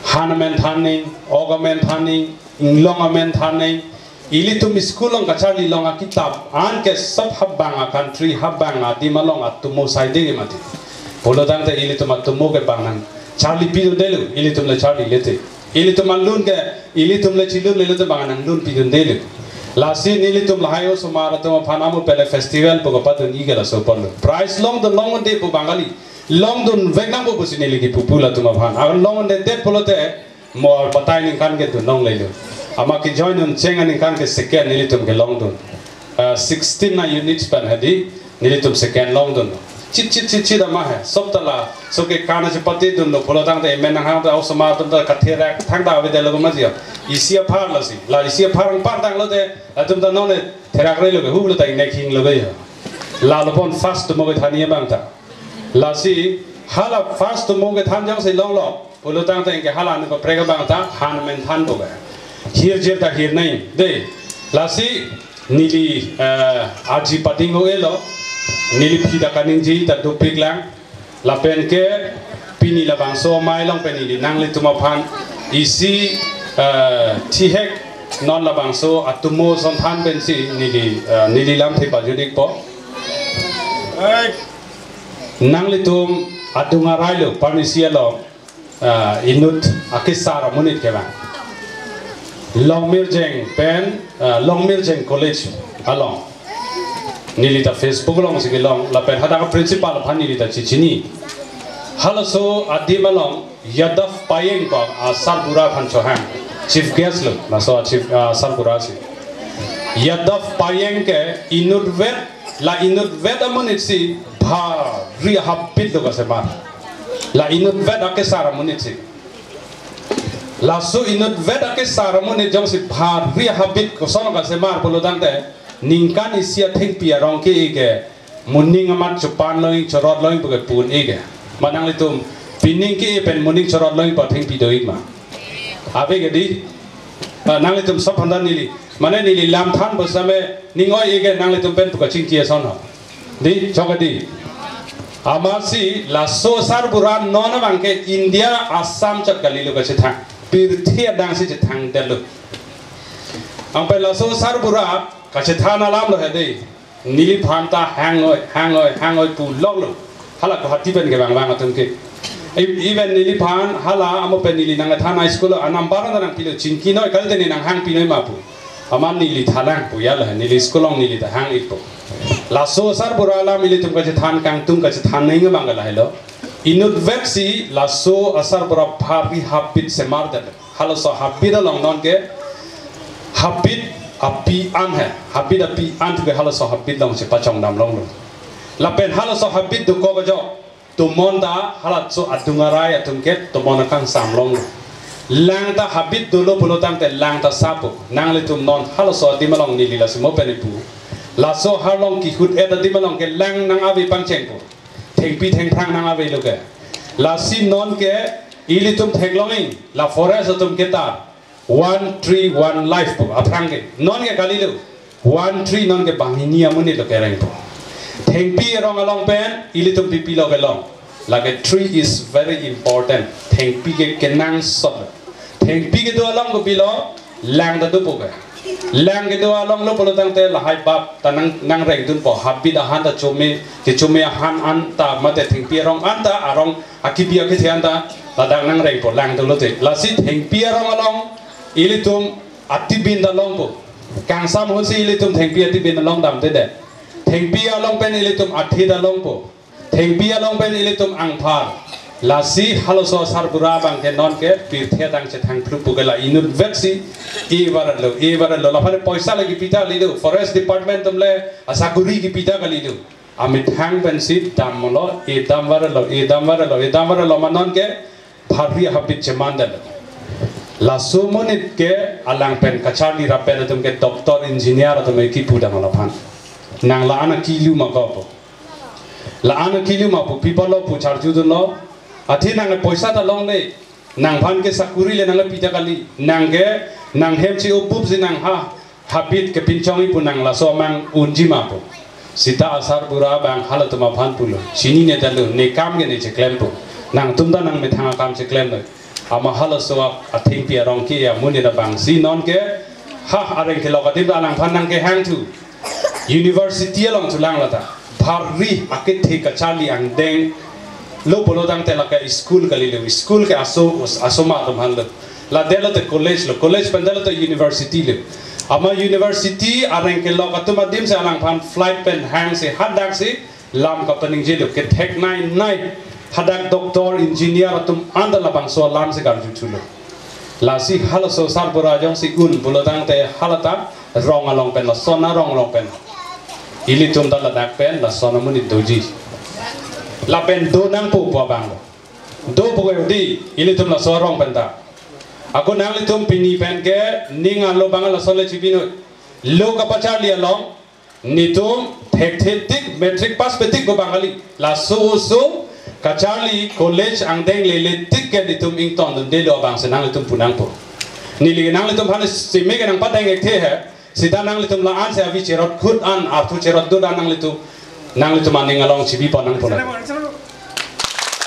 han amen thanning, ok amen thanning, inglong amen thanning, ilitum school along kacharli along akitap an ke sab habang a country, habang adim along atomo saide ke mati. Pulo tangte ilitum atomo ke bang nangcharli pidundelo, ilitum le charlile te. Ilitum alun ke, ilitum le chilunle, ilitum bang nanglun pidundelo. Lasi nelitum lahai osomar atum aphan amo pele festival pu kapadun-i ke laso ponlo. Prize longdun longdunde pu bang kali. Longdun vek nangpo pusi neli kipu pu latum aphan. Agar longdunde det pulote mo batai ningkan ke dun longlelo. Amat ke join un cheng aningkan ke second nelitum ke longdun. Ah, sixteen na units pen hadi nelitum second longdun. Chit chit chit chit amat he. Sob ta laso ke kana chepatedunlo pulo tangte emen nanghang ta osomar atum ta katherak thangta avedetlo ma jio. Isi aphar lasi. La isi aphar anpartanglote latum ta nonle therak relo ke hulo ta inek hinglo ke jo. Lalo pon first atomo kethan abang ta. Lasi hala first atomo kethan jongsi longlo, pulo tangte ke hala anut kaprek abang ta han amen thanpo ke. Hirjir ta hirnei. Dei, lasi neli, eh, aji pading o elo, neli phi ta kaningje ta dopiklang, lapen ke pini labangso amei along pen neli nanglitum aphan isi, eh, thihek non labangso atomo ason than pensi neli, eh, neli lamthe pajut-ikpo. Nanglitum adung arailo, parnisi along, ah, inut akesar amonit kevang. Longmirjeng pen, ah, Longmirjeng College along. Neli ta Facebook alongsi kelong, lapen hadak principal aphan neli ta chechini. Halaso adim along, Yadav Payeng pu asarbura aphan chohang. Chief guest lo, laso chief, ah, sarbura si. Yadav Payeng ke inutvet, la inutvet amonit si bhari habit lo kasemar. La inutvet akesar amonit si. Laso inutvet akesar amonit jongsi bhari habit koson kasemar pulo tangte, ningkan isi athengpi arong ke-e ke moning amat chopan longji, chorot longji puke pu-un-e ke. Amat nanglitum pining ke-e pen moning chorot longji pu athengpi do-ik ma? Ave ke dei? Ah, nanglitum sob aphan ta neli, mane neli lam thanpo same ning oi-e ke nanglitum pen pu kachingki ason ho. Dei, chok ke dei. Amatsi laso sarbura non abang ke India Assam chot kalilo kachethang. Pirthe adang si chethangdetlo. Anpen laso sarbura kachethan alam lo he dei. Neliphan ta hang oi, hang oi, hang oi pu longlo. Hala Guwahati pen kevang vang atum ke. E-, even neliphan hala amo pen neli nangthan high school a number ta nangpilo, chingki noi, kalite ne nanghang pinoi ma pu. Amat neli thanang pu ya lo, neli school along neli ta hang-ikpo. Laso sarbura alam ilitum kachethan kangtung kachethan neng abang ke lahelo. Inutvet si laso asarbura bhari habit semardetlo. Halaso habit along non ke habit api an he. Habit api an ke halaso habit along si pachongdam longlo. Lapen halaso habit dokok ajok tomon ta halaso adung arai atum ke tomon akangsam longlo. Lang ta habit dolo pulo tangte lang ta sapo. Nanglitum non halaso adim along neli lasi mo pen ipu. Laso arlong kehut-et adim along ke lang nang-ave pangchengpo. Thengpi thengphrang nang-avelo ke. Lasi non ke ilitum theklongji, la forest atum ke ta one tree one life pu aphrang ke. Non ke kalilo, one tree non ke banghini amonit lo kerengpo. Thengpi arong along pen ilitum pipilo kelong? Lake tree is very important. Thengpi ke kenangsot. Thengpi kedo along kopilo, lang ta dopo ke. Lang kedo along lo pulo tangte lahai bap ta nang, nangrengdunpo. Habit ahan ta chome, kechome ahan anta mate thengpi arong anta, arong akibi akethe anta ladak nangrengpo, lang dolote. Lasi thengpi arong along ilitum atibin ta longpo. Kangsam ahutsi ilitum thengpi atibin ta longdamdedet. Thengpi along pen ilitum athe ta longpo. Thengpi along pen ilitum angphar. Lasi halaso asarbura abang ke non ke pirthe adang chethang phlu pu ke la inutvet si e-varlo, e-varlo. Lapen poisa le kipi ta kalido. Forest department atum le asakuri kipi ta kalido. Amethang pensi damlo, e-damvarlo, e-damvarlo, e-damvarlo ma non ke bhari habit chemandetlo. Laso amonit ke alang pen kacharli rap pen atum ke doctor, engineer atum ke kipu dam alaphan. Nang la-an akelu ma ko pu. La-an akelu ma pu, pi apotlo pu charju dunlo. Athe nang poisa ta longle. Nangphan ke sakuri le nang pi ta kali. Nang ke nang hem chi upup si nang ha habit kepinchongji pu nang laso amang unji ma pu. Sita asarbura abang halatum aphan pulo. Chinine detlo, ne kam ke ne cheklem pu. Nangtum ta nangmethang akam cheklem lo. Amat halaso athengpi arong ke amonit abang si non ke ha areng kelok adim ta alangphan nang kehang thu. University along thulang lata. Bharri akethe kacharli angdeng lo pulo tangte lake school kalilo. School ke aso, asomar atum aphan lo. La detlo te college lo, college pen detlo te university lo. Amat university areng kelok atum adim si alangphan flight pen hang si hadak si lam kapaningje lo, kethek nai nai. Hadak doctor, engineer atum anta labangso alam si karju thulo. Lasi halaso asarbura jongsi un pulo tangte halata rong along pen, lason arong along pen ilitum ta ladak pen lason amonit doji. Lapen do nangpo pu abang lo. Do pu ke di ilitum laso arong pen ta. Ako nanglitum pini pen ke ning arlo abang lason le chibinoi. Lo kapacharli along netum thekthe tik, matric pass pe tik ko abang kali. Laso oso kacharli college angdeng lele tik ke netum ingtong dunde lo abang si nanglitum pu nangpo. Neli nanglitum aphan seme ke nangpadeng ekthe he. Sita nanglitum la-an si avi cherot khut an, arthu cherot dut an nanglitum, nanglitum aning along chibi pon nangpo.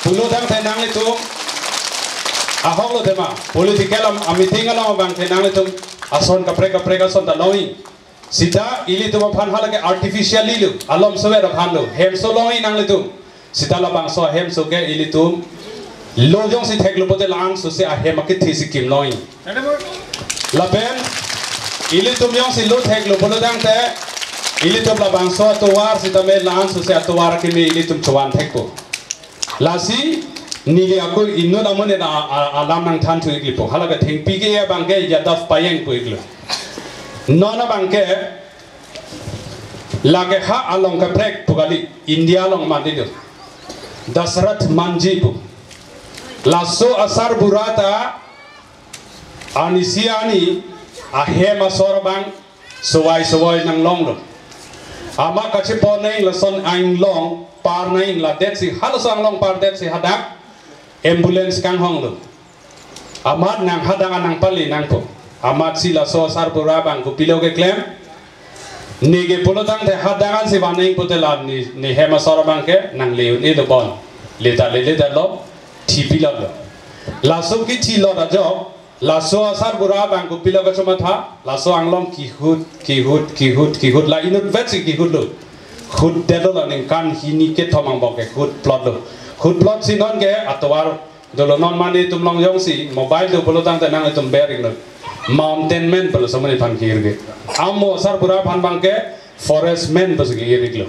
Pulo tangte nanglitum ahok lo tema, political am, a meeting along abang ke nanglitum ason kaprek kaprek ason ta longji. Sita ilitum aphan halake artificially lo, alom sover aphan lo, hemso longji nanglitum. Sita labangso ahemso ke ilitum lo jongsi theklo pote la-an so si ahem akethe si kim longji. Lapen ilitum jongsi lo theklo pulo tangte ilitum labangso atovar sitame la-an so si atovar akeme ilitum chovan thekpo. Lasi neli ako inut amonit a, a, alam nangthan thu iklipo. Halake thengpi ke abang ke Yadav Payeng pu iklo. Non abang ke lake ha along kaprek pu kali, India along mandi lo. Dasarath Manjhi pu. Laso asarbura ta arnisi arni ahem asor abang sowai sowai nanglong lo. Amat kachepon nang lason anglong par nang ladet si halaso anglong par det si hadak ambulance kanghong lo. Amat nang hadak an nangpali nangpo. Amat si laso asarbura abang kopilo keklem. Ne ke pulo tangte hadak an si van nang pote la ne, ne hem asor abang ke nangle un-e lo bon. Leta le leta lo, thipilot lo. Laso kithilot ajok, laso asarbura abang kopilo kachomatha, laso anglong kihut, kihut, kihut, kihut, la inutvet si kihut lo. Hut detlo la ningkan hini kethom angbong ke hut plot lo. Hut plot si non ke atovar dolo, non mane itum long jongsi mobile do pulo tangte nanglitum bering lo. Mountain man pulo somoni aphan kir ke. Amo asarbura aphan abang ke forest man pusi kir iklo.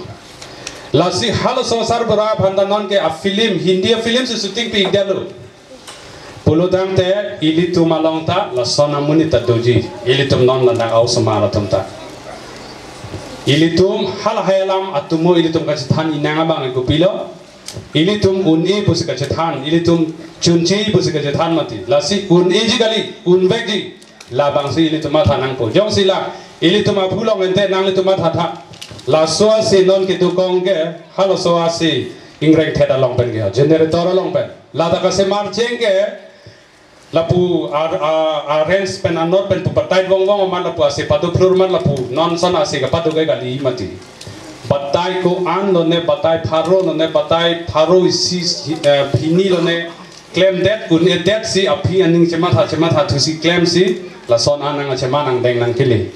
Lasi halaso asarbura aphan ta non ke a film, Hindi a film si shooting pi ikdet lo. Pulo tangte ilitum along ta lason amonit ta doji. Ilitum non ladak a-osomar atum ta. Ilitum halahai alam atomo ilitum kachethan inang abang kopilo. Ilitum un-e pusi kachethan, ilitum chunche pusi kachethan mati. Lasi un-eji kali, unvekji. Labangsi ilitum matha nangpo. Jongsi la ilitum aphu long ente nanglitum mathatha. Laso asi non kedukong ke, halaso asi ingreng thet along pen ke, generator along pen. Lata kasemar cheng ke, lapu ar-, a-, arrange pen anot pen pu batai vong vong amat lapu asi padu plur amat lapu non son asi kapadu ke kali mati. Batai ko-an lone, batai pharo lone, batai pharo isi, eh, phini lone, klemdet un-edet si aphi aning chematha chematha thusi klemsi lason an nang chema nangdeng nangkele.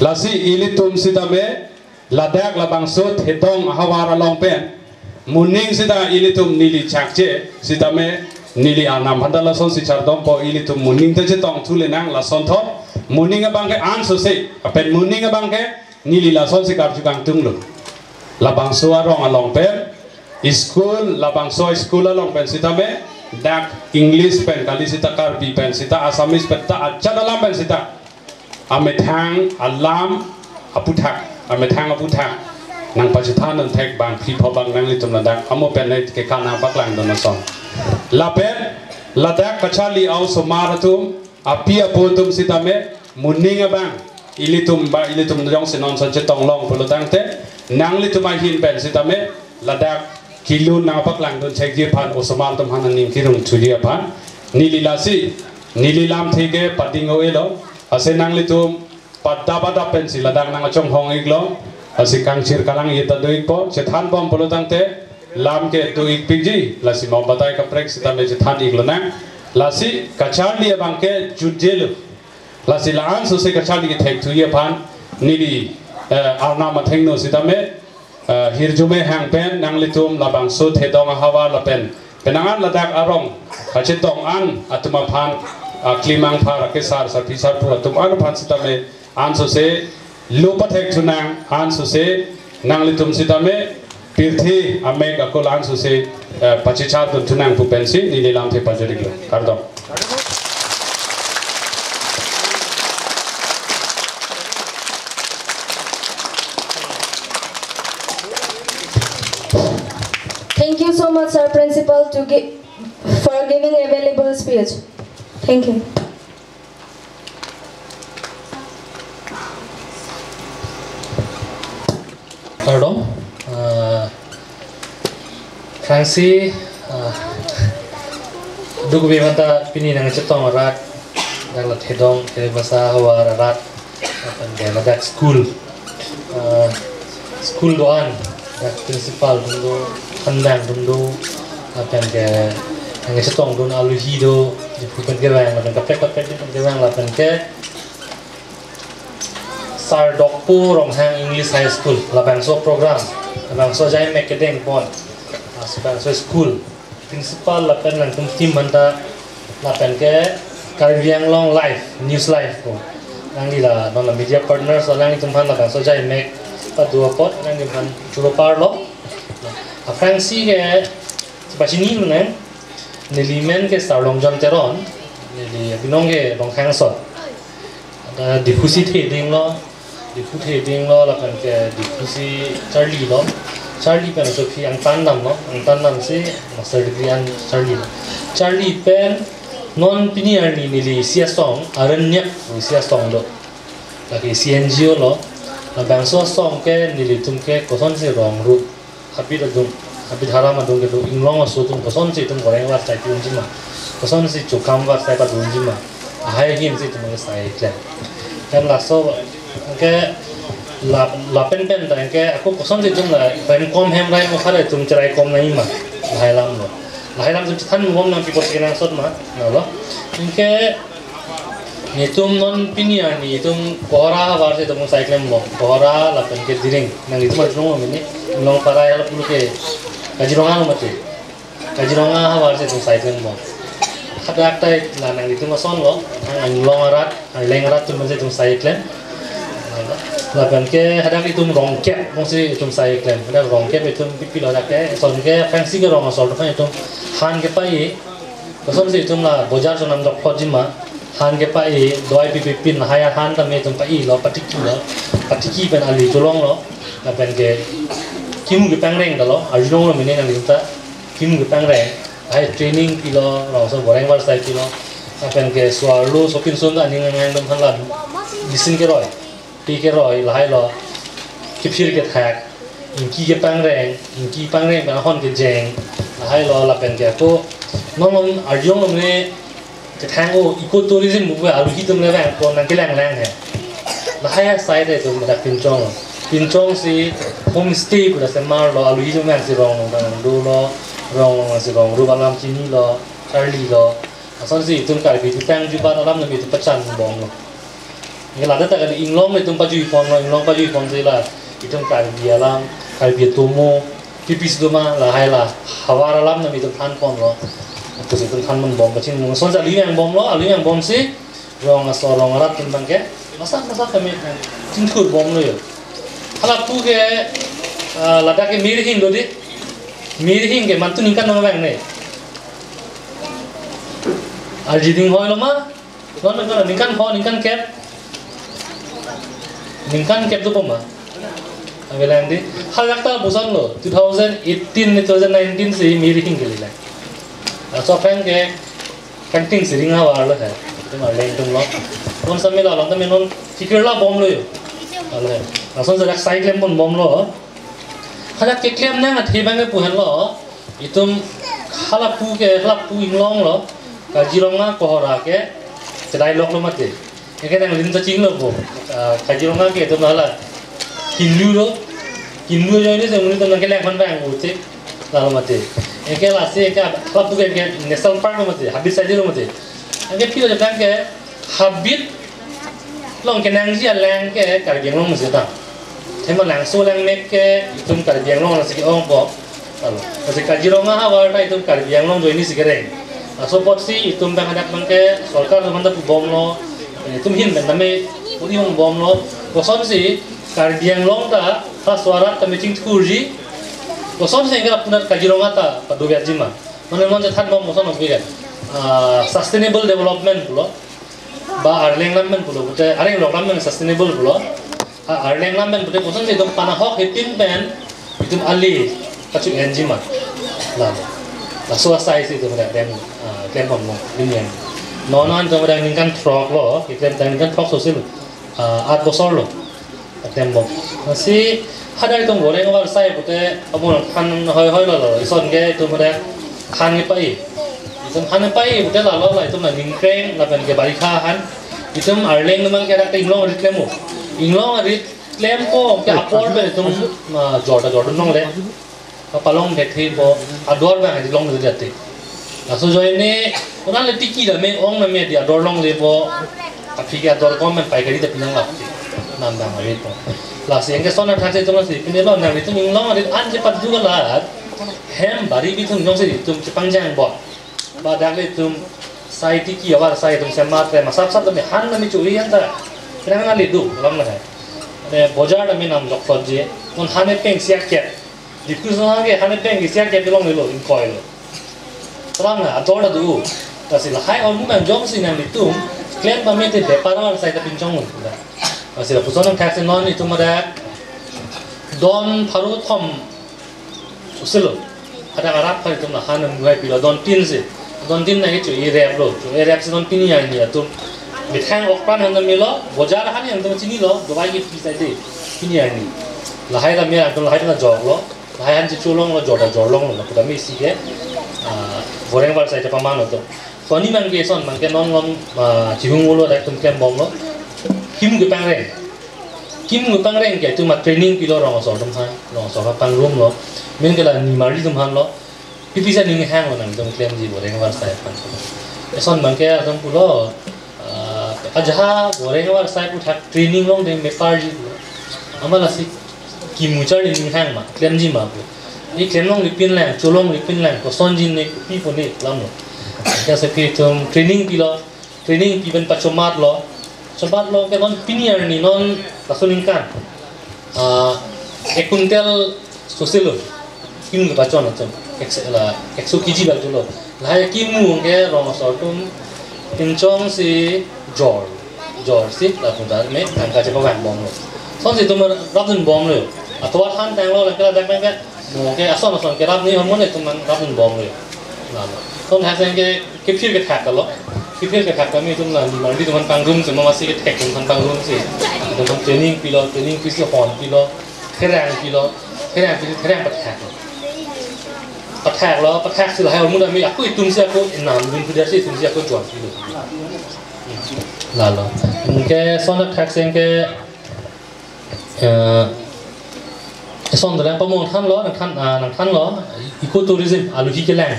Lasi ilitum sitame ladak labangso thedong ahavar along pen moning sita ilitum neli chakche sitame neli arnam aphan ta lasonsi chardompo, ilitum moning ta chetong thule nang lasonthot. Moning abang ke an sose, apen moning abang ke neli lasonsi karju kangtung lo. Labangso arong along pen school, labangso school along pen sitame dak English pen kali sita, Karbi pen sita, Assamese pen ta, ajat alam pen sita amethang alam aputhak, amethang aputhak nangpachethan un thek bang phli pho bang nanglitum ladak amo pen ne kekana paklang dun ason. Lapen ladak kacharli a-osomar atum api apo atum sitame moning abang ilitum ba ilitum jongsi non ason chetong long pulo tangte, nanglitum ahin pen sitame ladak kelun nangpaklangdun chekji aphan, osomar atum aphan aning kerung thuji aphan neli lasi neli lamthe ke pading o-elo. Ase nanglitum padap padap pensi ladak nang achonghong iklo. Lasi kangchir kalang ita do ikpo, chethan bom pulo tangte lam ke do ikpikji, lasi mom batai kaprek sitame chethan iklonang. Lasi kacharli abang ke jutjelo. Lasi la-an sose kacharli kethek thuji aphan neli, eh, arnam athengno sitame, eh, hirjume hang pen nanglitum labangso thedong ahavar lapen penang an ladak arong kachetong an atum aphan, ah, klimang phar akesar sarpi sarpo atum an aphan sitame ansose lo pathek thunang, ansose nanglitum sitame pirthe amek akul ansose, eh, pachechardun thunang pu pensi neli lamthe pajoriklo. Kardom. Thank you so much, Sir Principal, to gi- for giving a valuable speech. Thank you. Kardom, ah, Francis, ah, duk be mata pini nangchetong arat, dak la thedong, thedong basa havar arat, lapen ke ladak school, ah, school do-an, dak principal atum do, thandang atum do, lapen ke nangchetongdun aluhi do, Diphu pen kevang, lapen kaprek kaprek pen kevang, lapen ke Sar Dokpo Ronghang English High School, labangso program, labangso ajai mek kedeng pon, labangso school principal lapen nangtum team aphanta, lapen ke Karbi Anglong Live, News Live ko. Nangli la non la media partners, nanglitum aphan labangso ajai mek pado apot nanglitum aphan choro parlo. Aphrangsi ke pachini nang, neli men ke Sar Longjon Teron, neli abinong ke Rongkhang ason. Ada Diphu si thedinglo, Diphu thedinglo, lapen ke Diphu si charlilo. Charli pen aso aphi angtan damlo, angtan damsi master degree an charlilo. Charli pen non pini arni neli isi asong, Aranyak isi asong do. Lake isi N G O lo, labangso asong ke nelitum ke kosonsi rong rup, habit adung, habit haram adung kedo, inglong aso atum kosonsi itum goreng var sai pi unji ma, kosonsi chokam var sai padunji ma, lahai ahin si itum ke sai klem. Kan laso ke la, lapen pen ta ke ako kosonsi itum la pen kom hem rai mo khare itum cherai kom nangji ma, lahai alam lo. Lahai alam itum chethan bom nang pi apot kenangsot ma, nalo. Anke netum non pini arni itum Kohora havar si itum sai klem bom. Kohora lapen ke Diring. Nanglitum arjulong mene. Inglong parai hala pulo ke Kaziranga mati. Kaziranga havar si itum sai klem bom. Hadak ta la nanglitum asonlo. Hang inglong arat, arleng arat atum si itum sai klem. Lapen ke hadak itum rongkep, mungsi itum sai klem. Hadak rongkep itum pipilo hadak ke, ason ke aphrangsi ke rong asor atum aphan itum han kepai. Kosonsi itum la bojar chonam dokpotji ma, han kepai, doi pipi pin, lahai ahan tame itum pailo, patikilo, patiki pen ali cholonglo, lapen ke kimu kepangreng dalo, arjulonglo mene nanglitum ta, kimu kepangreng, lahai training pilo, rong aso goreng var sai pilo, lapen ke so-arlo sopinso ta aning anghang atum aphan la bisin keroi, pe keroi, lahailo, kephir kethak, ingki kepangreng, ingki pangreng pen ahon kejeng, lahailo lapen ke ako, non non arjulonglo mene, kethang o ecotourism pu aluhi atum le vangpo nangkelang lang he. Lahai asai ta itum dak Pinchong. Pinchong si homestay pu dak semarlo, aluhi atum vangsi rong nang dolo, rong nangsi rong rup alam chinilo, charlilo. Asonsi itum Karbi jutang jubat alam nami itum pachan bomlo. Nge ladak ta kali inglong itum pajui ponlo, inglong pajui ponsi la itum Karbi alam, Karbi atomo, pipis doma, lahai la havar alam nami itum than ponlo. Itum itum than pon bom kachingrum. Asonsi aluhi vang bomlo, aluhi vang bomsi rong asor rong arat atum abang ke masak masak kami chingthur bomlo yo. Hala pu ke, ah, ladak ke Mirhing do di. Mirhing ke mantu ningkan nang vang ne. Arjiding hoilo ma? Non non ningkan ho, ningkan kep. Ningkan kep dopo ma? Avelang di. Hadak ta lapuson lo, two thousand eighteen ni two thousand nineteen si Mirhing kelelang. Laso aphrang ke Kangting Siring havar lo he. Arleng atum lo. Kon sami la along tame non fikir la bomlo yo. Ale. Lason sa dak sai klem pon bomlo. Hadak keklem nang athe abang ke pu henlo. Itum halapu ke, halapu inglong lo. Kaziranga kohora ke kedai lok lo mati. Eke nang lim ta chinglo po. Ah, Kaziranga ke itum hala kinlu lo. Kinlu ajoine si monit atum nangkeleng aphan abang uche. Lalo mati. Eke lasi eke halapu ke, ke National Park lo mati. Habit saji lo mati. Eke philo jatang ke habit along kenangji alang ke Karbi Anglong masi ta. Thema Langso Langmek ke itum Karbi Anglong lasi ke-ong po. Alo, lasi Kaziranga havar ta itum Karbi Anglong ajoine si kereng. Laso apotsi itum abang hadak abang ke sorkar atum aphanta pu bomlo. Itum ahin pen tame pu-i bomlo. Kosonsi Karbi Anglong ta ha sorat tame chingthurji. Kosonsi anke lapu anat Kaziranga ta paduvetji ma. Mane non chethan bom koson opi kan. Ah, sustainable development pulo. Ba Arleng lam pen pulo, pute Arleng lok lam pen sustainable pulo. Ah, Arleng lam pen pute kosonsi itum panahok hepin pen itum ali kachu enji ma. La. Laso asai si itum dak dem, ah, klem bomlo, binian. Non an itum dak ningkan throk lo, keklem tang ningkan throk so si lo. Ah, aat bosor lo. Atem bom. Lasi hadak itum Boreng Avarsai pute amun than hoi hoi lo lo. Ison ke itum hadak than kepai. Itum than kepai pute lalo la itum la ningkreng lapen ke barikha han. Itum Arleng atum ke hadak inglong arit klem o. Inglong arit klem ko ke apor pen itum, ah, jor ta jor dun longle. Kapalong thekthek po, ador abang hadi longle jati. Laso ajoine, konat le tiki dam me, ong dam me di ador longle po, aphi ke ador kom men paikari ta pinang lap ti. Nam dang ave po. Lasi anke son athak si itum lasi, pine lo nang itum inglong arit an chepat du kalat, hem bari bi itum jongsi itum chepangjang bom. Ba dak le itum sai tiki avarsai itum semat le masap sap tame han tame churi an ta. Penang na le du, lam na hai. Ne bojar tame nam jok thot je, non han epeng siak kep. Diphu song ke han epeng ke siak kep longle lo, ingkoi lo. Terang na, ador ta du. Lasi lahai ahormu abang jongsi nang itum klem pame te bepar avarsai ta pinchong lo. Lasi lapuson athak si non itum hadak don pharo thom so si lo. Hadak arap aphan itum la han muhai pilo don tin si. Don tin na ke chu-e rep lo. Chu-e rep si don tin arni atum. Methang okpran han tame lo, bojar han an tame chinilo, dovai kephi sai de. Tin arni. Lahai tame atum lahai tame jok lo. Lahai han si cholong lo, jor ta jor long lo, lapu tame isi ke. Ah, Boreng Avarsai ta paman lo to. Koni abang ke son abang ke non lom, ah, chihung ulo dak itum klem bomlo. Kim kepangreng. Kim kepangreng ke itum a training pilo rong asor atum aphan, rong asor aphan pangrum lo. Amen ke la nimarli atum aphan lo. Pi pi sa ning hang lo nang itum klemji Boreng Avarsai aphan. Eson abang ke atum pulo, ah, ajahak Boreng Avarsai aphuthak training longdam bepar ji pulo. Amat lasi kimu charli ning hang ma, klemji ma pu. Ni klem longle pin lang, cho longle pin lang, kosonji ne, pi pu ne, lam lo. Jase pi itum training pilo, training pi pen pachomat lo. Chomat lo ke non pini arni non laso aningkan. Ah, ek kuntel so si lo. Kim kepachon atum. Ek, la, ekso kg bak lo. Lahai kimu ke rong asor atum pinchong si jor. Jor si lapu dak me tangka chepavang bomlo. Son si itum rapdun bomlo. Atovar than tanglo, lake ladak me ke. Mo ke ason ason ke rap ni hormone itum man rapdun bomlo. Lalo. Ton hasen ke kephir kethak lo. Kephir kethak kami itum la nimarli atum aphan pangrum si, masi kethek atum aphan pangrum si. Itum aphan training pilo, training pi si hon pilo, therang pilo, therang pi si therang pathak lo. Pathak lo, pathak si lahai ahormu tame ako itum si ako inam dun pudar si itum si ako juan pilo. Lalo. Anke son athak si anke Eh, eson dolang pamong thanlo, nang than, ah, nang thanlo, ecotourism, aluhi kelang,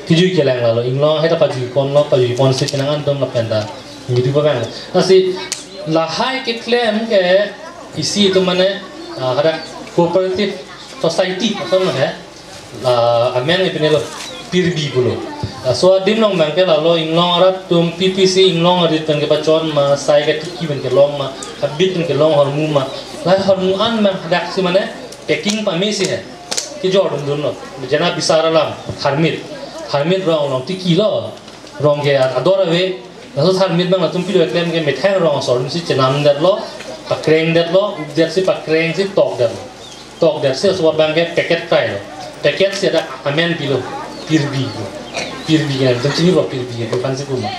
kejui kelang lalo, inglong hai ta pajui ponlo, pajui pon si kenang an atum lapen ta, midi pavang. Lasi, lahai keklem ke isi itum mane, ah, hadak cooperative society, ason lo he. La, amen ipine lo, pirbi pulo. Laso adim along abang ke lalo inglong arat atum P P C inglong arit pen kepachon ma, sai katiki pen kelong ma, habit pen kelong ahormu ma. Lahai ahormu an abang hadak si mane packing pame si he. Kejor dundun lo. Jena bisar alam, tharmit. Tharmit rong along tiki lo. Rong ke ador ave. Laso tharmit abang latum pilo keklem ke methang rong asor atum si chenam detlo, pakreng detlo, updet si pakreng si tok detlo. Tok det si laso abang ke packet krai lo. Packet si hadak amen pilo, pirbi lo. Pirbi ke, itum chini lo pirbi ke, pirbi aphan si kuma.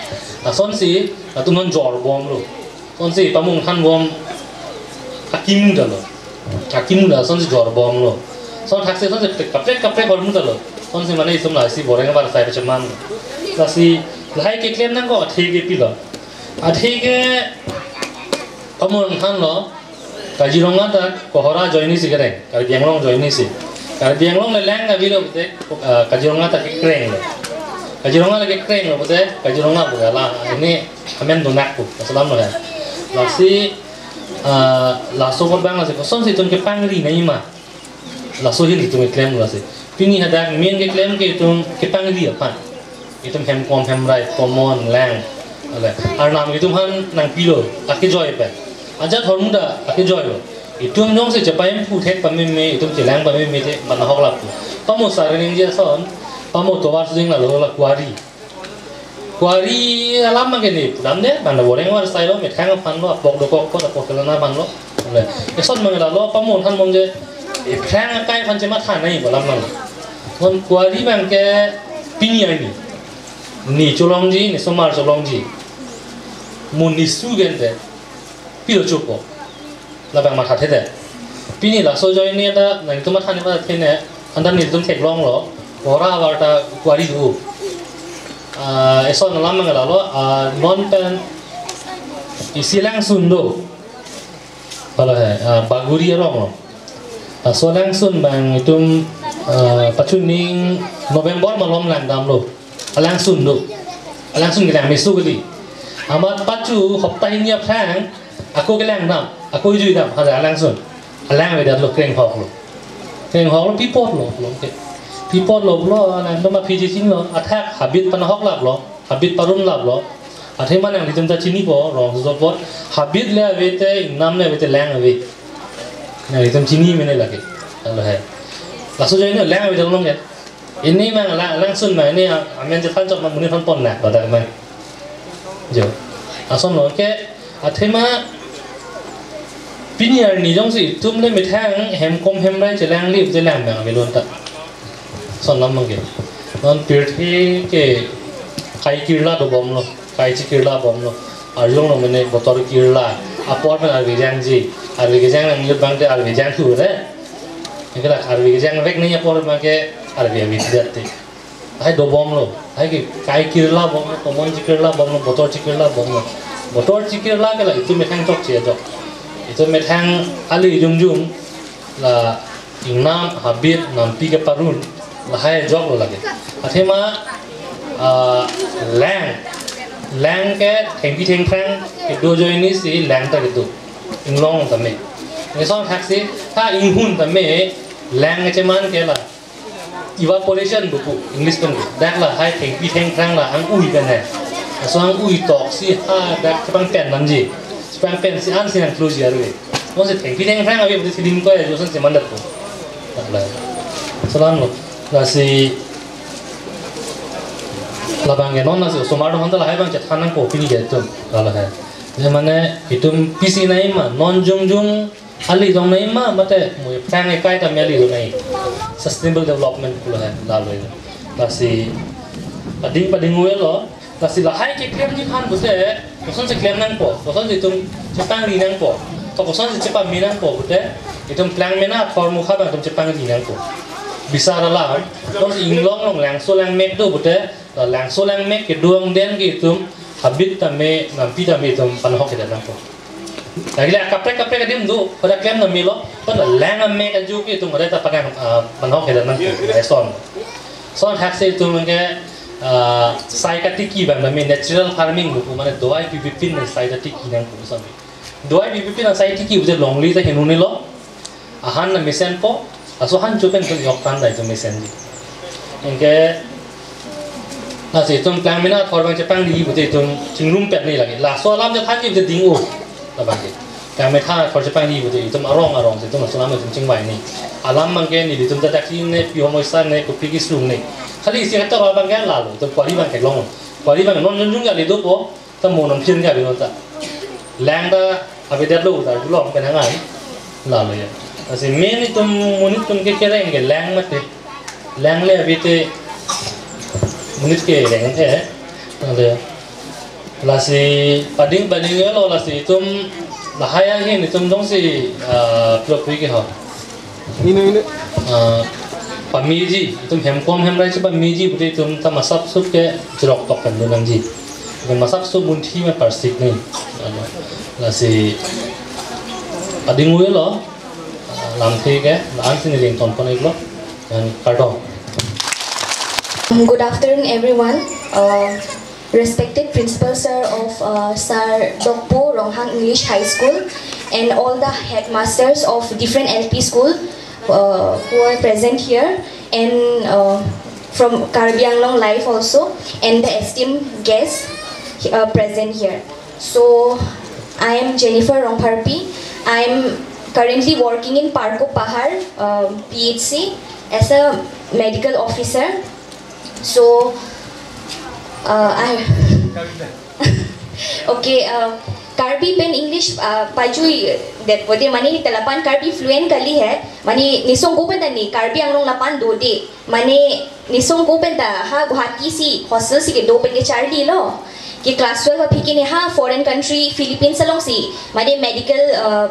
Lasonsi, latum non jor bomlo. Lasonsi pamung than bom akimu ta lo. Akimu ta lasonsi jor bomlo. Lason thaksi lasonsi kaprek kaprek hormu ta lo. Lasonsi mane itum lasi boreng abar sai pecheman. Lasi lahai keklem nangkok athe ke pilo. Athe ke pamung thanlo. Kaziranga ta Kohora ajoine si kereng, Karbi Anglong ajoine si. Karbi Anglong le lang avelo pute, ah, Kaziranga ta kekreng lo. Kaziranga le kekreng lo pute, Kaziranga pu la, ini amen donak pu, laso alam lo ya. Lasi, ah, laso apot abang lasi kosonsi itum kepangri nangji ma. Laso ahin itum keklem lasi. Pini hadak main keklem ke itum kepangri aphan. Itum Hemkom, Hemrai, Tomon, Lang. Ale, Arnam itum aphan nangpilo, akejoi pen. Ajat hormu ta akejoi lo. Itum jongsi chepaimpu thek pameme, itum chelang pameme te, mana hok lap. Pamo Sar Ningje ason, pamo Tovar Suding la lo la kuari. Kuari alam abang ke ne, pudam de, mana boreng abar sai lo, methang aphan lo, apok dokok apot, apok kelana aphan lo. Le, eson abang la lo, pamo than bom je, ephrang akai aphan chematha nangji pu alam abang. Non kuari abang ke pini arni. Ne cholongji, ne somar cholongji. Mo ne su gente. Pilo chopo. Labang mathathe de. Pini laso ajoine ta, nangtum matha ne mathathe ne, anta nelitum theklonglo, Kohora abar ta kuari do. Ah, eson alam abang la lo, ah, non pen isi Langsun do. Pala he, ah, Baguri arong lo. Laso Langsun abang itum, ah, pachuning November malom langdamlo. Alangsun do. Alangsun kelang mesu kali. Amat pachu hopta hini aphrang, ako kelang dam, ako ijui dam, hada Alangsun. Alang avedet lo, kreng hok lo. Kreng hok lo, pi apot lo, lo ke. Pi apot lo, lo, alang dam aphi jising lo, athak habit pana hok lap lo, habit parun lap lo. Athema nanglitum ta chinipo, rong su apot, habit le ave te, ingnam le ave te, lang ave. Nanglitum chini mene lake. Alo hai. Laso ajoine lang ave te long ke. Ini abang la, Langsun abang ini, ah, amen chethan chok ma, monit aphan pon na, badak abang. Jo. Ason lo ke, athema pini arni jongsi itum le methang Hemkom Hemrai chelang lip chelang abang avelon ta. Ason alam abang ke. Non pirthe ke kai kirla dobomlo. Kai chikirla bomlo. Arjong lo mene botor kirla. Apor pen arve jangji. Arve kejang nang yut abang te arve jangthu re. Ekela arve kejang vek nangji apor abang ke arve avi tidak te. Hai dobomlo. Hai ke kai kirla bomlo, tomon chikirla bomlo, botor chikirla bomlo. Botor chikirla ke la itum methang chokche ajok. Itum methang ali jongjong la ingnam habit nampi keparun lahai ajok lo lake. Athema, ah, lang, lang ke thengpi thengphrang kedo ajoine si lang ta kedo. Inglong tame. Eson thaksi, ta inghun tame, lang kecheman ke la evaporation buku, English pen. Dak lahai thengpi thengphrang la ang-ui pen hai. Laso ang-ui toksi hadak chepangpen damji. Chepangpen si an si nangthuji arve. Mo si thengpi thengphrang ave pute si dim ko ya, jo ason chemandet ko. Dak la. Laso alam lo. Lasi labang ke non lasi osomar atum aphan ta lahai abang chethan nangpo pini ke itum. Lahai. Ya mane itum pisi nangji ma, non jongjong ali dong nangji ma, mate mo ephrang ekai tame ali dong nangji. Sustainable development pulo hai, lalo ya. Lasi pading pading uwe lo, lasi lahai keklemji aphan pute, kosonsi klem nangpo, kosonsi itum chepangri nangpo, to kosonsi chepame nangpo pute, itum Klangmena athor mukha abang itum chepangri nangpo. Bisar alam, kosonsi inglong along langso langmek do pute, la langso langmek kedo angdeng ke itum habit tame, nampi tame itum panhok kedet nangpo. Lagi le kaprek kaprek adim do, pada klem na melo, pada lang amek aju ke itum pada ta pada, ah, panhok kedet nangpo, eson. Eson thaksi itum ke, ah, sai katiki abang tame natural farming do, mane dawai pipipin sai katiki nangpo eson. Dawai pipipin sai tiki uje longle ta henu ne lo. Ahan na mesenpo, laso ahan chupen itum yok tan dai itum mesenji. Anke, lasi itum Klangmena athor abang chepangri pute itum chingrumpet nangji lake. Laso alam chethanji pute ding-o. Labang ke. Klangmena athor chepangri pute itum arong arong si itum laso alam itum chingvai nangji. Alam abang ke nelitum ta dak ne pi homoi sa ne kopi kesung ne. Khali isi kata abang ke lalo, itum kuari abang kelong. Kuari abang non jongjong kali dopo. Ta mo non phin ka bino ta. Lang ta avedet lo ta, bulong pen hangai. Lalo ya. Lasi main itum monit atum ke kereng ke lang mate. Lang le ave te Unit ke reng the. Nale lasi pading pading lo lasi itum lahai ahin itum dong si, ah, plok pi ke ho. Inu inu. Ah, pamiji itum hemkom hemrai si pamiji pute itum ta masap sup ke jerok tok kan nangji. Itum masap sup munthi me parsik ni. Lasi pading lo. Ah, lamthe ke, la-an si neli ringtone pon-iklo, dan kardom. Um, Good afternoon, everyone. Uh, respected principal sir of uh, Sar Dokpo Ronghang English High School and all the headmasters of different L P school uh, who are present here and uh, from Karbi Anglong Live also and the esteemed guests uh, present here. So, I am Jennifer Rongpharpi. I am currently working in Parko Pahar um, P H C as a medical officer. So, uh, I okay. Uh, Karbi pen English uh, pajui det pode mane ta lapu-an Karbi fluent kali hai mane nesung ko pen ta ne Karbi Anglong lapu-an dode mane nesung ko pen ta ha Guwahati si hostel si kedo pen kecharli lo ke class twelve aphi ke ne ha foreign country Philippines along si mane medical uh,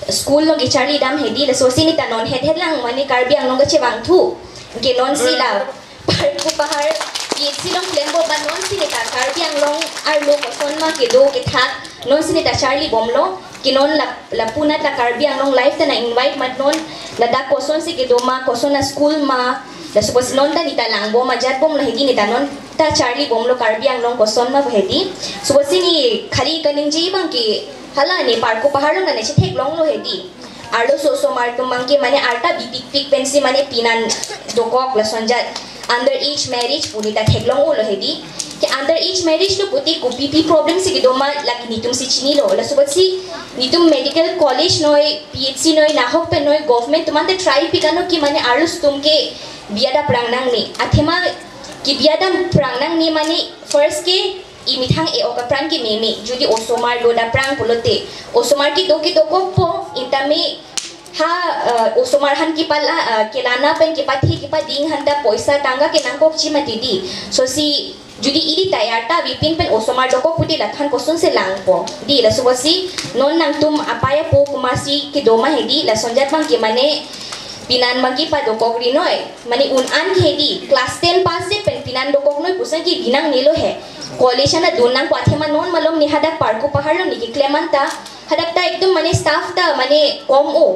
school along kecharli dam hedi laso si ne ta non het het lang mane Karbi Anglong kachevangthu ke non si la Parko Pahar P H C along klempo ba non si ne ta Karbi Anglong arlo koson ma kedo kethak non si ne ta charli bomlo ke non la lapu-an ta Karbi Anglong Live ta nang-invite mat non ladak koson si kedo ma koson a school ma laso pusi non ta ne ta langbom ajat bomlo hedi ne ta non ta charli bomlo Karbi Anglong koson ma hedi. Laso pusi ne khali kaningje abang ke hala ne Parko Pahar along ne chetheklonglo hedi. Arloso osomar atum abang ke mane arta bipikpik pensi mane pinan dokok lason ajat underage marriage pu ne ta theklong-olo hedi. Ke underage marriage lo pute kopi pi problem si kedo ma lake netum si chinilo. Laso pusi netum medical college noi P H C noi nahok pen noi government atum anta try pi kano ke mane arloso atum ke biya dapprang nangne. Athema ke biya dapprang nangne mane first ke emethang e-ok apran ke meme jodi osomar do dapprang pulote osomar kedo kedo kokpo intame ha uh, osomar aphan kepala uh, kelana pen kepathe kepading aphanta poisa tangka ke nangkokji mati di. Laso si jodi ili tayar ta bipin pen osomar dokok pute laphan koson si langpo di. Laso pusi non nangtum apei apo komatsi kedo ma hedi lason ajat abang ke mane pinan abang ke padokok ri noi mane un-an ke hedi class ten pass de pen pinan dokok noi pusi ke binangnelo he. College ana dun nangpo athema non malom ne hadak Parko Pahar along ne keklem anta hadak ta ekdom mane staff ta mane kom-o.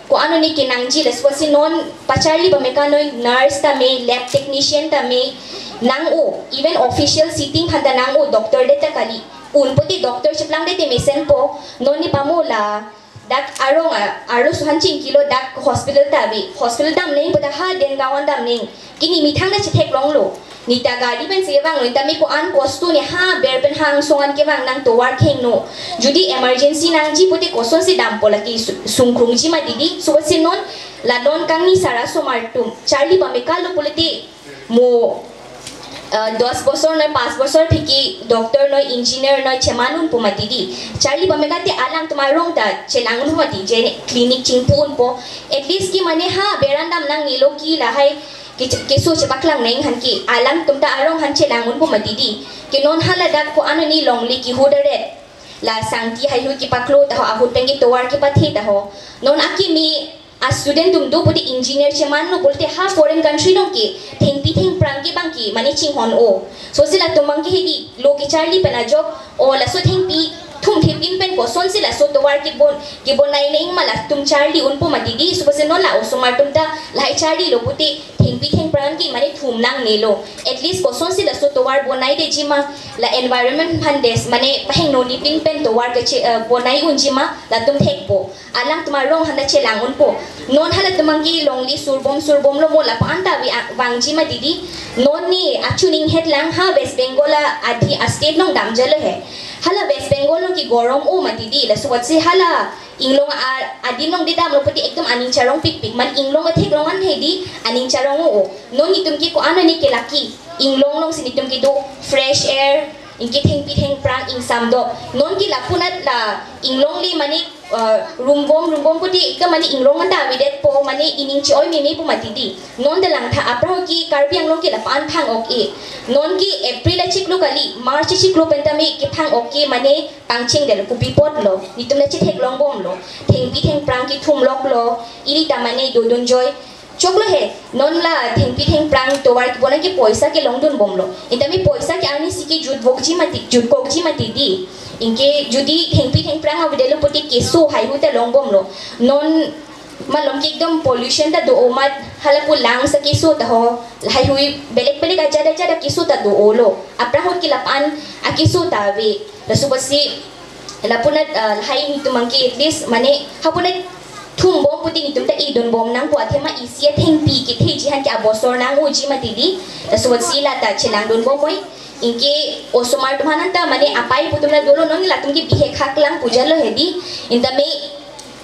Ko-an ne kenangji laso pusi non pacharli pameka noi nurse tame lab technician tame nang-o even official sitting aphanta nang-o doctor det ta kali. Un pute doctor cheplang det te mesenpo non ne pamo ladak arong a arloso aphan chingkilo dak hospital ta ave hospital damnang puta ha Dengaon damnang ke ne methang ta chetheklonglo. Ne ta gari pensi kevanglo intame ko-an kosto ne ha ber pen ha angsong an kevang nang tovar khengno. Jodi emergency nangji pute koson si dampo lake su- sungkrungji mati di. Laso pusi non la non kangni sar asomar atum charli pameka lo pulote mo uh, dos bosor noi pas bosor aphi ke doctor noi engineer noi cheman unpo mati di. Charli pameka te alangtum arong ta chelang unpo mati je clinic chingpu unpo. At least ke mane ha berandam nangnelo ke lahai ke keso chepaklang nang aphan ke alangtum ta arong aphan chelang unpo mati di. Ke non hala dak ko-an ne longle ke hudaret la sangti haihui kepaklo ta ho ahut pen ke tovar kepathe ta ho. Non akimi a student atum do pute engineer chemanlo pulote ha foreign country along ke thengpi thengphrang ke abang ke mane chinghon-o. Laso si latum abang ke hedi lo kecharli pen ajok o laso thengpi thum thepin pen koson si laso tovar kebon kebonai nang ma latum charli unpo mati di. Laso pusi non la osomar atum ta lahai charlilo pute thengpi thengphrang ke mane thum nangnelo. At least koson si laso tovar bonai detji ma la environment aphan des mane pahingno nipin pen tovar keche uh, bonai unji ma latum thekpo. Alangtum arong aphanta chelang unpo. Non halatum abang ke longle surbom surbomlo mo lapu-an ta ave a- vangji mati di. Non ne achuning het lang ha West Bengal a adi a state along damjalo he. Hala West Bengal along ke gorom-o mati di. Laso pusi hala inglong a adim along de damlo pute ekdom aning charong pikpik man inglong atheklong an hedi aning charong-o. Non netum ke ko-an ne kelaki inglong along si netum kedo fresh air Anke thengpi thengphrang ingsam do. Non ke lapu-an la inglong le mane, uh, rumbom rumbom pute ika mane inglong anta avedetpo, mane ining che-oi memepo mati di. Non ta langtha, aphrang ke Karbi Anglong ke lapu-an phang-ok-e. Non ke April achiklo kali, March achiklo pen tame kephang-ok ke mane pangchengdetlo, kopi apotlo, netum le chetheklongbomlo. Thengpi thengphrang kethumloklo, ili ta mane dodunjoi. Choklo he, non la thengpi thengphrang tovar kebonai ke poisa kelongdunbomlo. Anta me poisa ke arnisi ke jutvokji mati, jutkokji mati di. Anke jodi thengpi thengphrang avedetlo pute keso haihui ta longbomlo. Non malom ke ekdom pollution ta do-o mat, halapu lungs akeso ta ho, haihui belek belek ajat ajat akeso ta do-olo. Aphrang ahut ke lapu-an akeso ta ave. Laso apotsi lapu-an, uh, lahai netum abang ke at least mane hapu-an thumbom pute netum ta idunbom nangpo, athema isi athengpi ketheji aphan ke abosor nang-oji mati di. Laso apotsi la ta chelangdunbom oi. Anke osomar atum aphan anta mane apai pu atum ta dolo, non latum ke bihek hak lang pu jalo he di. Anta me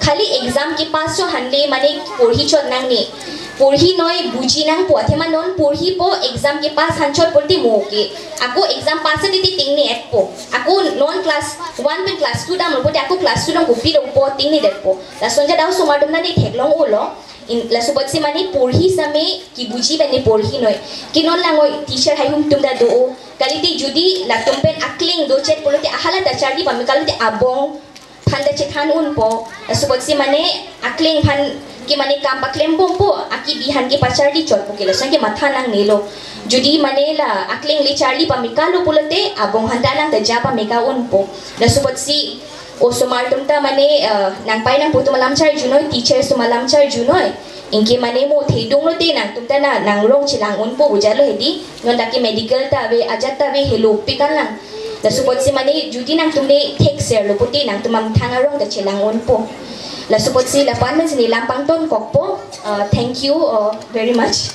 khali exam kepass chot aphan le mane porhi chot nangne. Porhinoi buji nangpo, athema non porhipo exam kepass aphan chot pulote mo ke. Ako exam pass titi tingne-etpo. Ako non class one pen class two damlo pute ako class two along kopilo pu tingnedetpo. Lason ajat osomar atum ta ne theklong-olo. In, laso apotsi mane porhi same kebuji pen ne porhinoi. Ke non langoi teacher haihui atum ta do-o. Kalite jodi latum pen akleng dochet pulote hala ta charli pame kalote abong aphan ta chethan unpo. Laso apotsi mane akleng aphan ke mane kam paklembompo, akibi aphan ke pacharli chotpo ke lason ke matha nangnelo. Jodi mane la akleng le charli pame kalo pulote abong aphan ta nang ta ja pame ka unpo. Laso apotsi osomar atum ta mane, uh, nangpai nangpo atum alam charjunoi, teachers atum alam charjunoi. Anke mane mo thedung lote nangtum ta na nangrong chelang unpo pu jalo he di. Non ta ke medical ta ave, ajat ta ave, helo pikan lang. Laso apotsi mane jodi nangtum le thekserlo pute nangtum amethang arong ta chelang unpo. Laso apotsi lapu-an pensi ne lam pangtonkokpo. Uh, thank you, uh, very much.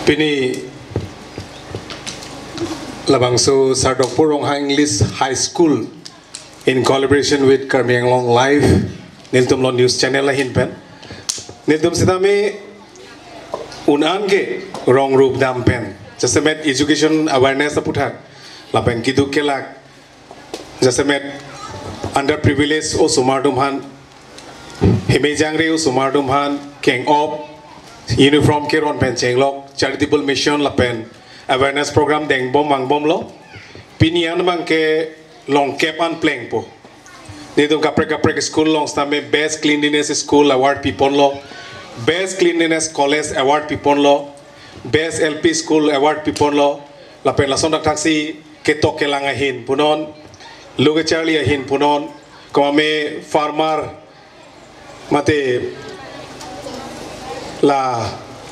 Pini labangso Sardokpur Ronghang English High School in collaboration with Karbi Anglong Live, nelitum lo news channel ahin pen, nelitum sitame un-an ke rong rup dam pen, jasemet education awareness aputhak, lapen keduk kelak, jasemet underprivileged osomar atum aphan, hemejangre osomar atum aphan keng-op, uniform keron pen chenglok, charitable mission lapen awareness program dengbom vangbomlo. Pini an abang ke longkep an plengpo. Netum kaprek kaprek school along sitame Best Cleanliness School Award piponlo, Best Cleanliness College Award piponlo, Best L P School Award piponlo, lapen lason thakthaksi ketok kelang ahin punon, lo kecharli ahin punon, komame farmer mate la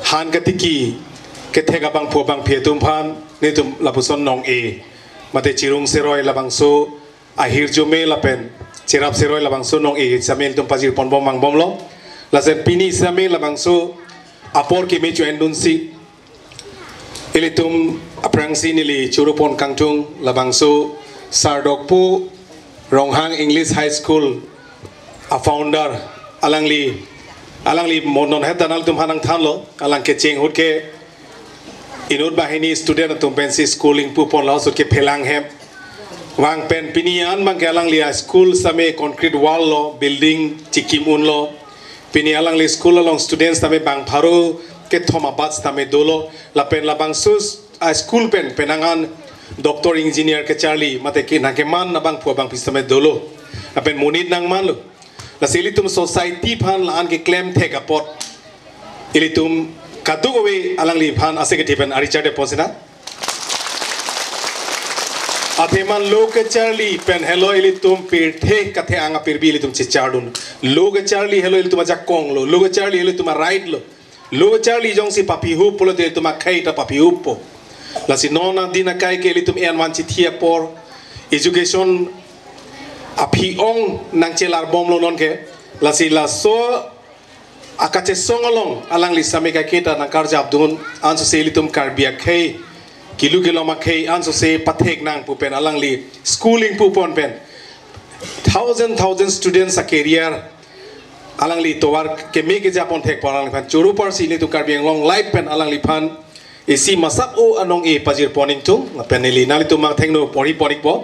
han katiki kethek abangphu abangphi atum aphan netum lapuson nong-e mate chirung seroi labangso ahirjume lapen cherap seroi labangso nong-e sitame ilitum pajirponbom vangbomlo. Lason pini sitame labangso apor keme chu-endunsi ilitum aphrangsi neli churupon kangtung labangso Sardokpur Ronghang English High School a-founder, alangli, alangli mo non het ta nangtum aphan nangthanlo, alang kecheng ahut ke inut banghini student atum pensi school ingpuponlo, ahut ke phelang hem. Vang pen pini an abang ke alangli a-school sitame concrete wall lo, building chikim unlo. Pini alangli school along students tame bang pharo kethom abatch tame dolo. Lapen labangso a-school pen penang an doctor engineer kecharli mate ke nangkeman abangphu abangphi sitame dolo. Lapen monit nangmanlo. Lasi ilitum society aphan la-an keklem thek apot ilitum kadokave alangliphan ase kethe pen ari chardepon sinang. Athema lo kecharli pen helo ilitum pirthe kathe-ang apirbi ilitum chechardun. Lo kecharli helo ilitum ajakong lo. Lo kecharli helo ilitum a-right lo. Lo kecharli jongsi paphihup pulote ilitum akhei ta paphihuppo. Lasi non adin akai ke ilitum envan chithi apor education aphi-ong nangchelarbomlo non ke. Lasi laso akachesong along alangli sitame kaiketa nangkarjapdun, ansose ilitum Karbi akhei, kilu kilom akhei ansose pathek nang pu pen alangli school ingpupon pen thousand thousand students a career alangli tovar keme kejapon thekpon alangliphan choro parsi ilitum Karbi Anglong Live pen alangliphan isi masap o anong-e pajirpon ingtung lapen neli nanglitum mangthengno porhipon ikpo.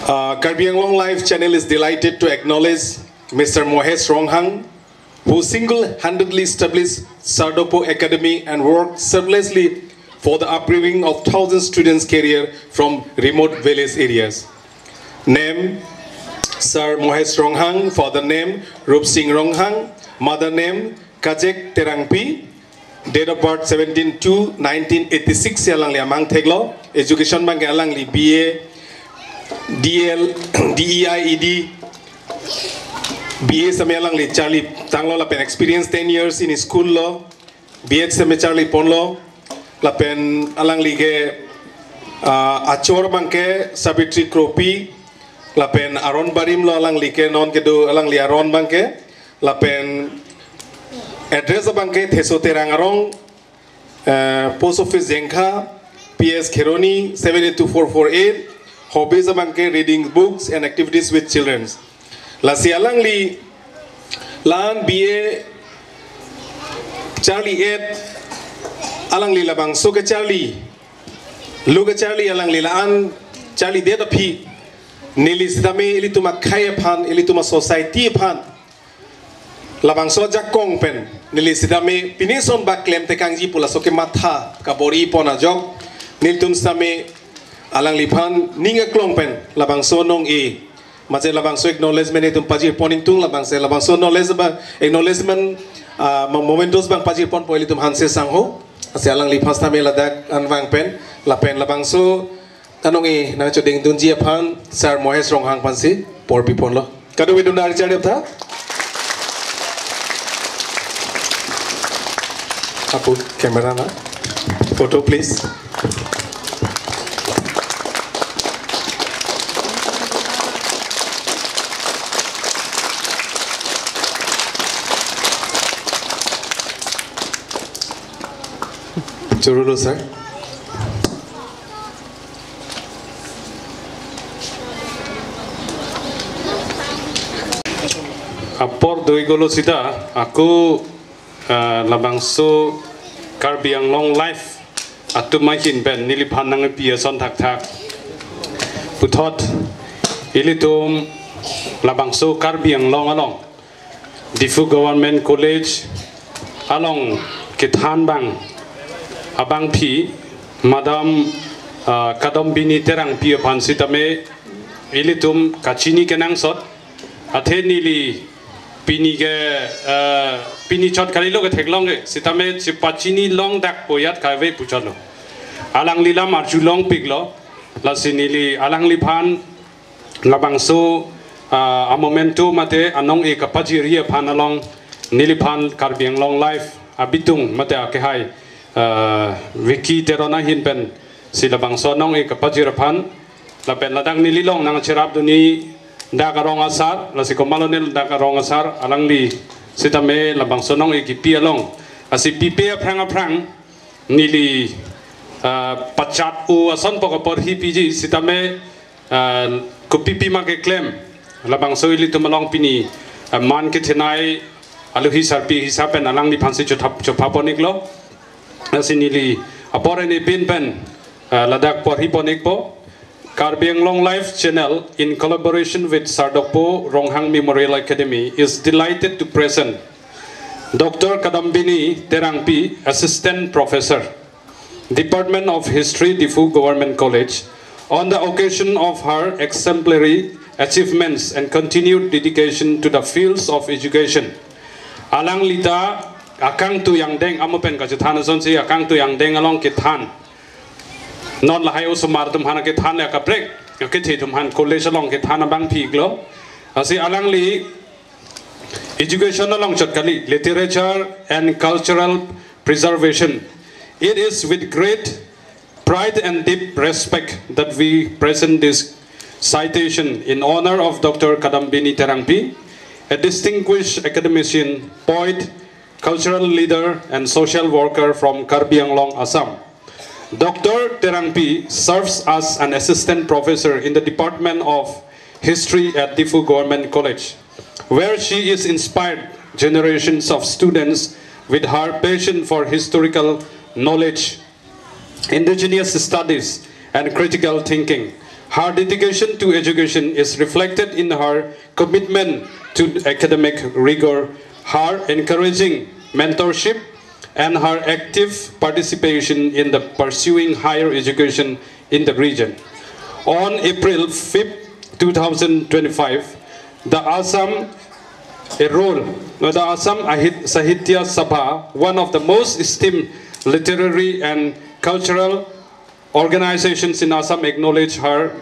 Uh, Karbi Anglong Live channel is delighted to acknowledge Mister Mohesh Ronghang, who single-handedly established Sardokpo Academy and worked selflessly for the upbringing of thousand students' career from remote village areas. Name, Sir Mohesh Ronghang, father name, Rup Singh Ronghang, mother name, Kajek Terangpi, date of birth seventeen two nineteen eighty-six si alangli amang theklo, education abangke alangli B A, D L, D E I E D, B A sitame alangli charli tanglo lapen experience ten years in school lo, B Ed sitame charli ponlo, lapen alangli ke, ah, achor abangke Sabitri Kropi, lapen aron barim lo alangli ke non kedo alangli aron abangke, lapen address abangke Theso Terang Arong, eh, Post Office Jengkha, P S Kheroni, seven eight two four four eight. Hobbies abangke reading books and activities with children. Lasi alangli la-an B A charli-et, alangli labangso kecharli, lo kecharli alangli la-an charlidet aphi, neli sitame ilitum akhei aphan, ilitum a-society aphan, labangso ajakong pen neli sitame pini ason bak klemtekangji pu laso kematha kabor-ipon ajok, nelitum sitame alangliphan ning aklong pen labangso anong-e, mate labangso acknowledgement itum pajirpon ingtung, labangso, labangso knowledge ba, acknowledgement, ah, mo-, mementos abang pajirponpo ilitum Hanse sangho, lasi alangliphan sitame ladak anvang pen, lapen labangso anong-e nangchodingdunji aphan Sir Mohesh Ronghang aphansi por piponlo. Kadokave dun dari charli aptha. Apu camera na. Photo please. Choro lo, sir. Apor do-iklo seta, ako, ah, labangso Karbi Anglong Live atum ahin pen neliphan nangpi ason thakthak puthot, ilitum labangso Karbi Anglong along Diphu Government College along kethan abang, abangpi Madam, ah, Kadambini Terangpi aphan sitame ilitum kachini kenangsot, athe neli pini ke, ah, pini chot kalilo ke theklong ke, sitame chepachini longdakpo ajat kave puchotlo. Alangli lam arjulongpiklo, lasi neli alangliphan labangso, ah, a-memento mate anong-e kapajirji aphan along neliphan Karbi Anglong Live abitung mate akehai, ah, Vicky Teron ahin pensi labangso anong-e kapajir aphan, lapen ladak neli along nangcherapdunji dak arong asar, lasi komatlo ne dak arong asar, alangli sitame labangso anong-e kipi along, lasi pipe aphrang aphrang neli, ah, pachat-o asonpo kaporhi piji sitame, ah, kopipi ma keklem, labangso ilitum along pini, ah, man kethenei aluhi sarpi hisap pen alangliphansi chothap, chophapon-iklo. Lasi neli apor ene pin pen, ah, ladak porhipon-ikpo. Karbi Anglong Live channel, in collaboration with Sardokpo Ronghang Memorial Academy, is delighted to present Doctor Kadambini Terangpi, Assistant Professor, Department of History, Diphu Government College, on the occasion of her exemplary achievements and continued dedication to the fields of education. Alangli ta akangtui angdeng, amo pen kachethan asonsi akangtui angdeng along kethan. Non lahai osomar atum aphan kethan le kaprek, kethe atum aphan college along kethan abangpi-iklo. Lasi alangli education along chot kali, literature and cultural preservation. It is with great pride and deep respect that we present this citation in honor of Doctor Kadambini Terangpi, a distinguished academician, poet, cultural leader, and social worker from Karbi Anglong, Assam. Doctor Terangpi serves as an assistant professor in the Department of History at Diphu Government College, where she is inspired generations of students with her passion for historical knowledge, indigenous studies, and critical thinking. Her dedication to education is reflected in her commitment to academic rigor, her encouraging mentorship, and her active participation in the pursuing higher education in the region. On April fifth, two thousand twenty-five, the Assam a role, the Assam Ahit- Sahitya Sabha, one of the most esteemed literary and cultural organizations in Assam, acknowledged her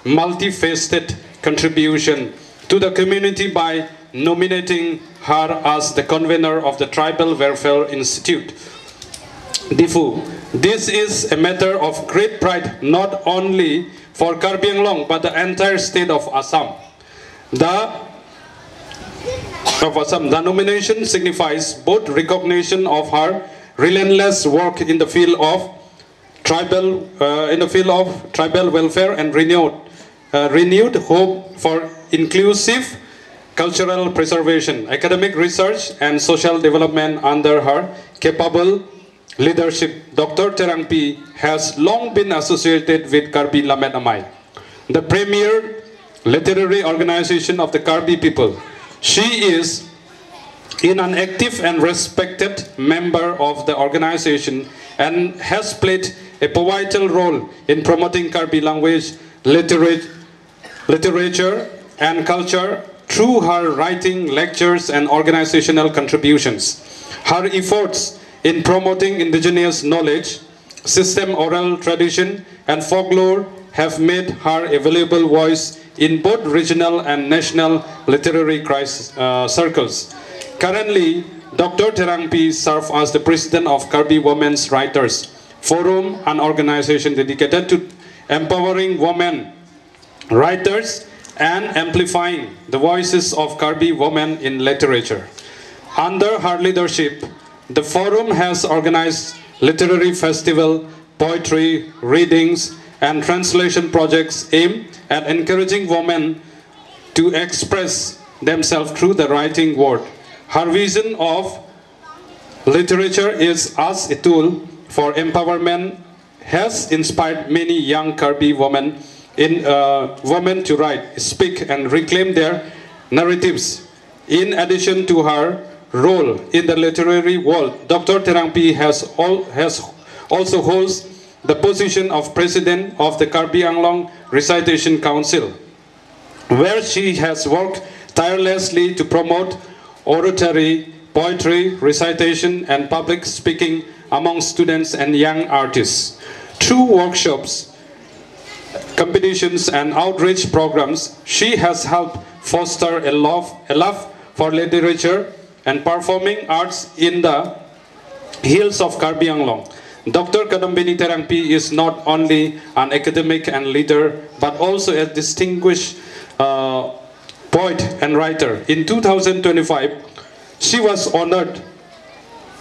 multifaceted contribution to the community by nominating her as the convener of the Tribal Welfare Institute, Diphu. This is a matter of great pride not only for Karbi Anglong but the entire state of Assam. The of Assam. The nomination signifies both recognition of her relentless work in the field of tribal uh, in the field of tribal welfare and renewed uh, renewed hope for inclusive cultural preservation, academic research, and social development under her capable leadership. Doctor Terangpi has long been associated with Karbi Lammet Amei, the premier literary organization of the Karbi people. She is in an active and respected member of the organization and has played a pivotal role in promoting Karbi language, literate, literature, and culture through her writing, lectures, and organizational contributions. Her efforts in promoting indigenous knowledge, system, oral tradition, and folklore have made her a valuable voice in both regional and national literary crisis, uh, circles. Currently, Doctor Terangpi serves as the president of Karbi Women's Writers Forum, an organization dedicated to empowering women writers and amplifying the voices of Karbi women in literature. Under her leadership, the forum has organized literary festival, poetry readings, and translation projects aimed at encouraging women to express themselves through the writing word. Her vision of literature is as a tool for empowerment has inspired many young Karbi women in uh, women to write, speak, and reclaim their narratives. In addition to her role in the literary world, Doctor Terangpi has all has also holds the position of president of the Karbi Anglong Recitation Council, where she has worked tirelessly to promote oratory, poetry, recitation, and public speaking among students and young artists. Through workshops, competitions, and outreach programs, she has helped foster a love, a love for literature and performing arts in the hills of Karbi Anglong. Doctor Kadambini Terangpi is not only an academic and leader, but also a distinguished uh, poet and writer. In two thousand twenty-five, she was honored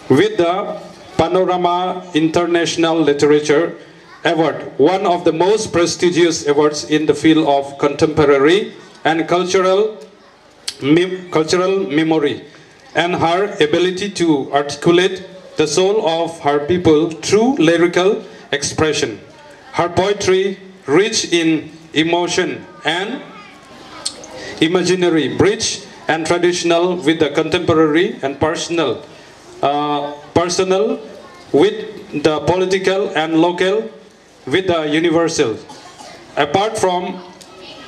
with the Panorama International Literature Award, one of the most prestigious awards in the field of contemporary and cultural mem- cultural memory, and her ability to articulate the soul of her people through lyrical expression. Her poetry, rich in emotion and imaginary, bridge and traditional with the contemporary and personal, uh, personal with the political and local with the universal. Apart from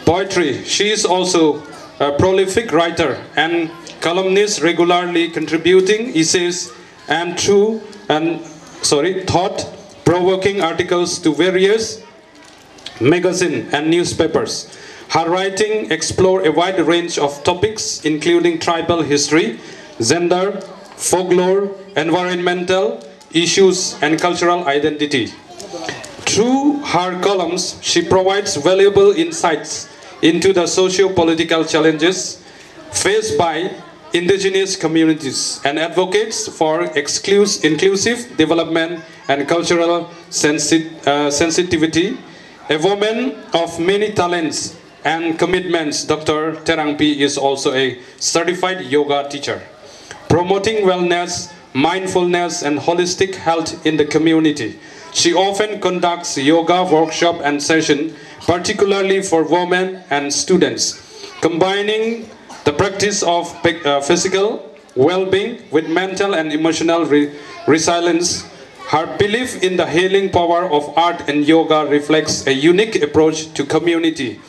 poetry, she is also a prolific writer and columnist, regularly contributing essays and true and, sorry, thought-provoking articles to various magazine and newspapers. Her writing explore a wide range of topics, including tribal history, gender, folklore, environmental issues, and cultural identity. Through her columns, she provides valuable insights into the socio-political challenges faced by indigenous communities and advocates for exclus- inclusive development and cultural sensi- uh, sensitivity. A woman of many talents, and commitments, Doctor Terangpi is also a certified yoga teacher, promoting wellness, mindfulness, and holistic health in the community. She often conducts yoga workshop and session, particularly for women and students, combining the practice of pe- uh, physical well-being with mental and emotional re- resilience. Her belief in the healing power of art and yoga reflects a unique approach to community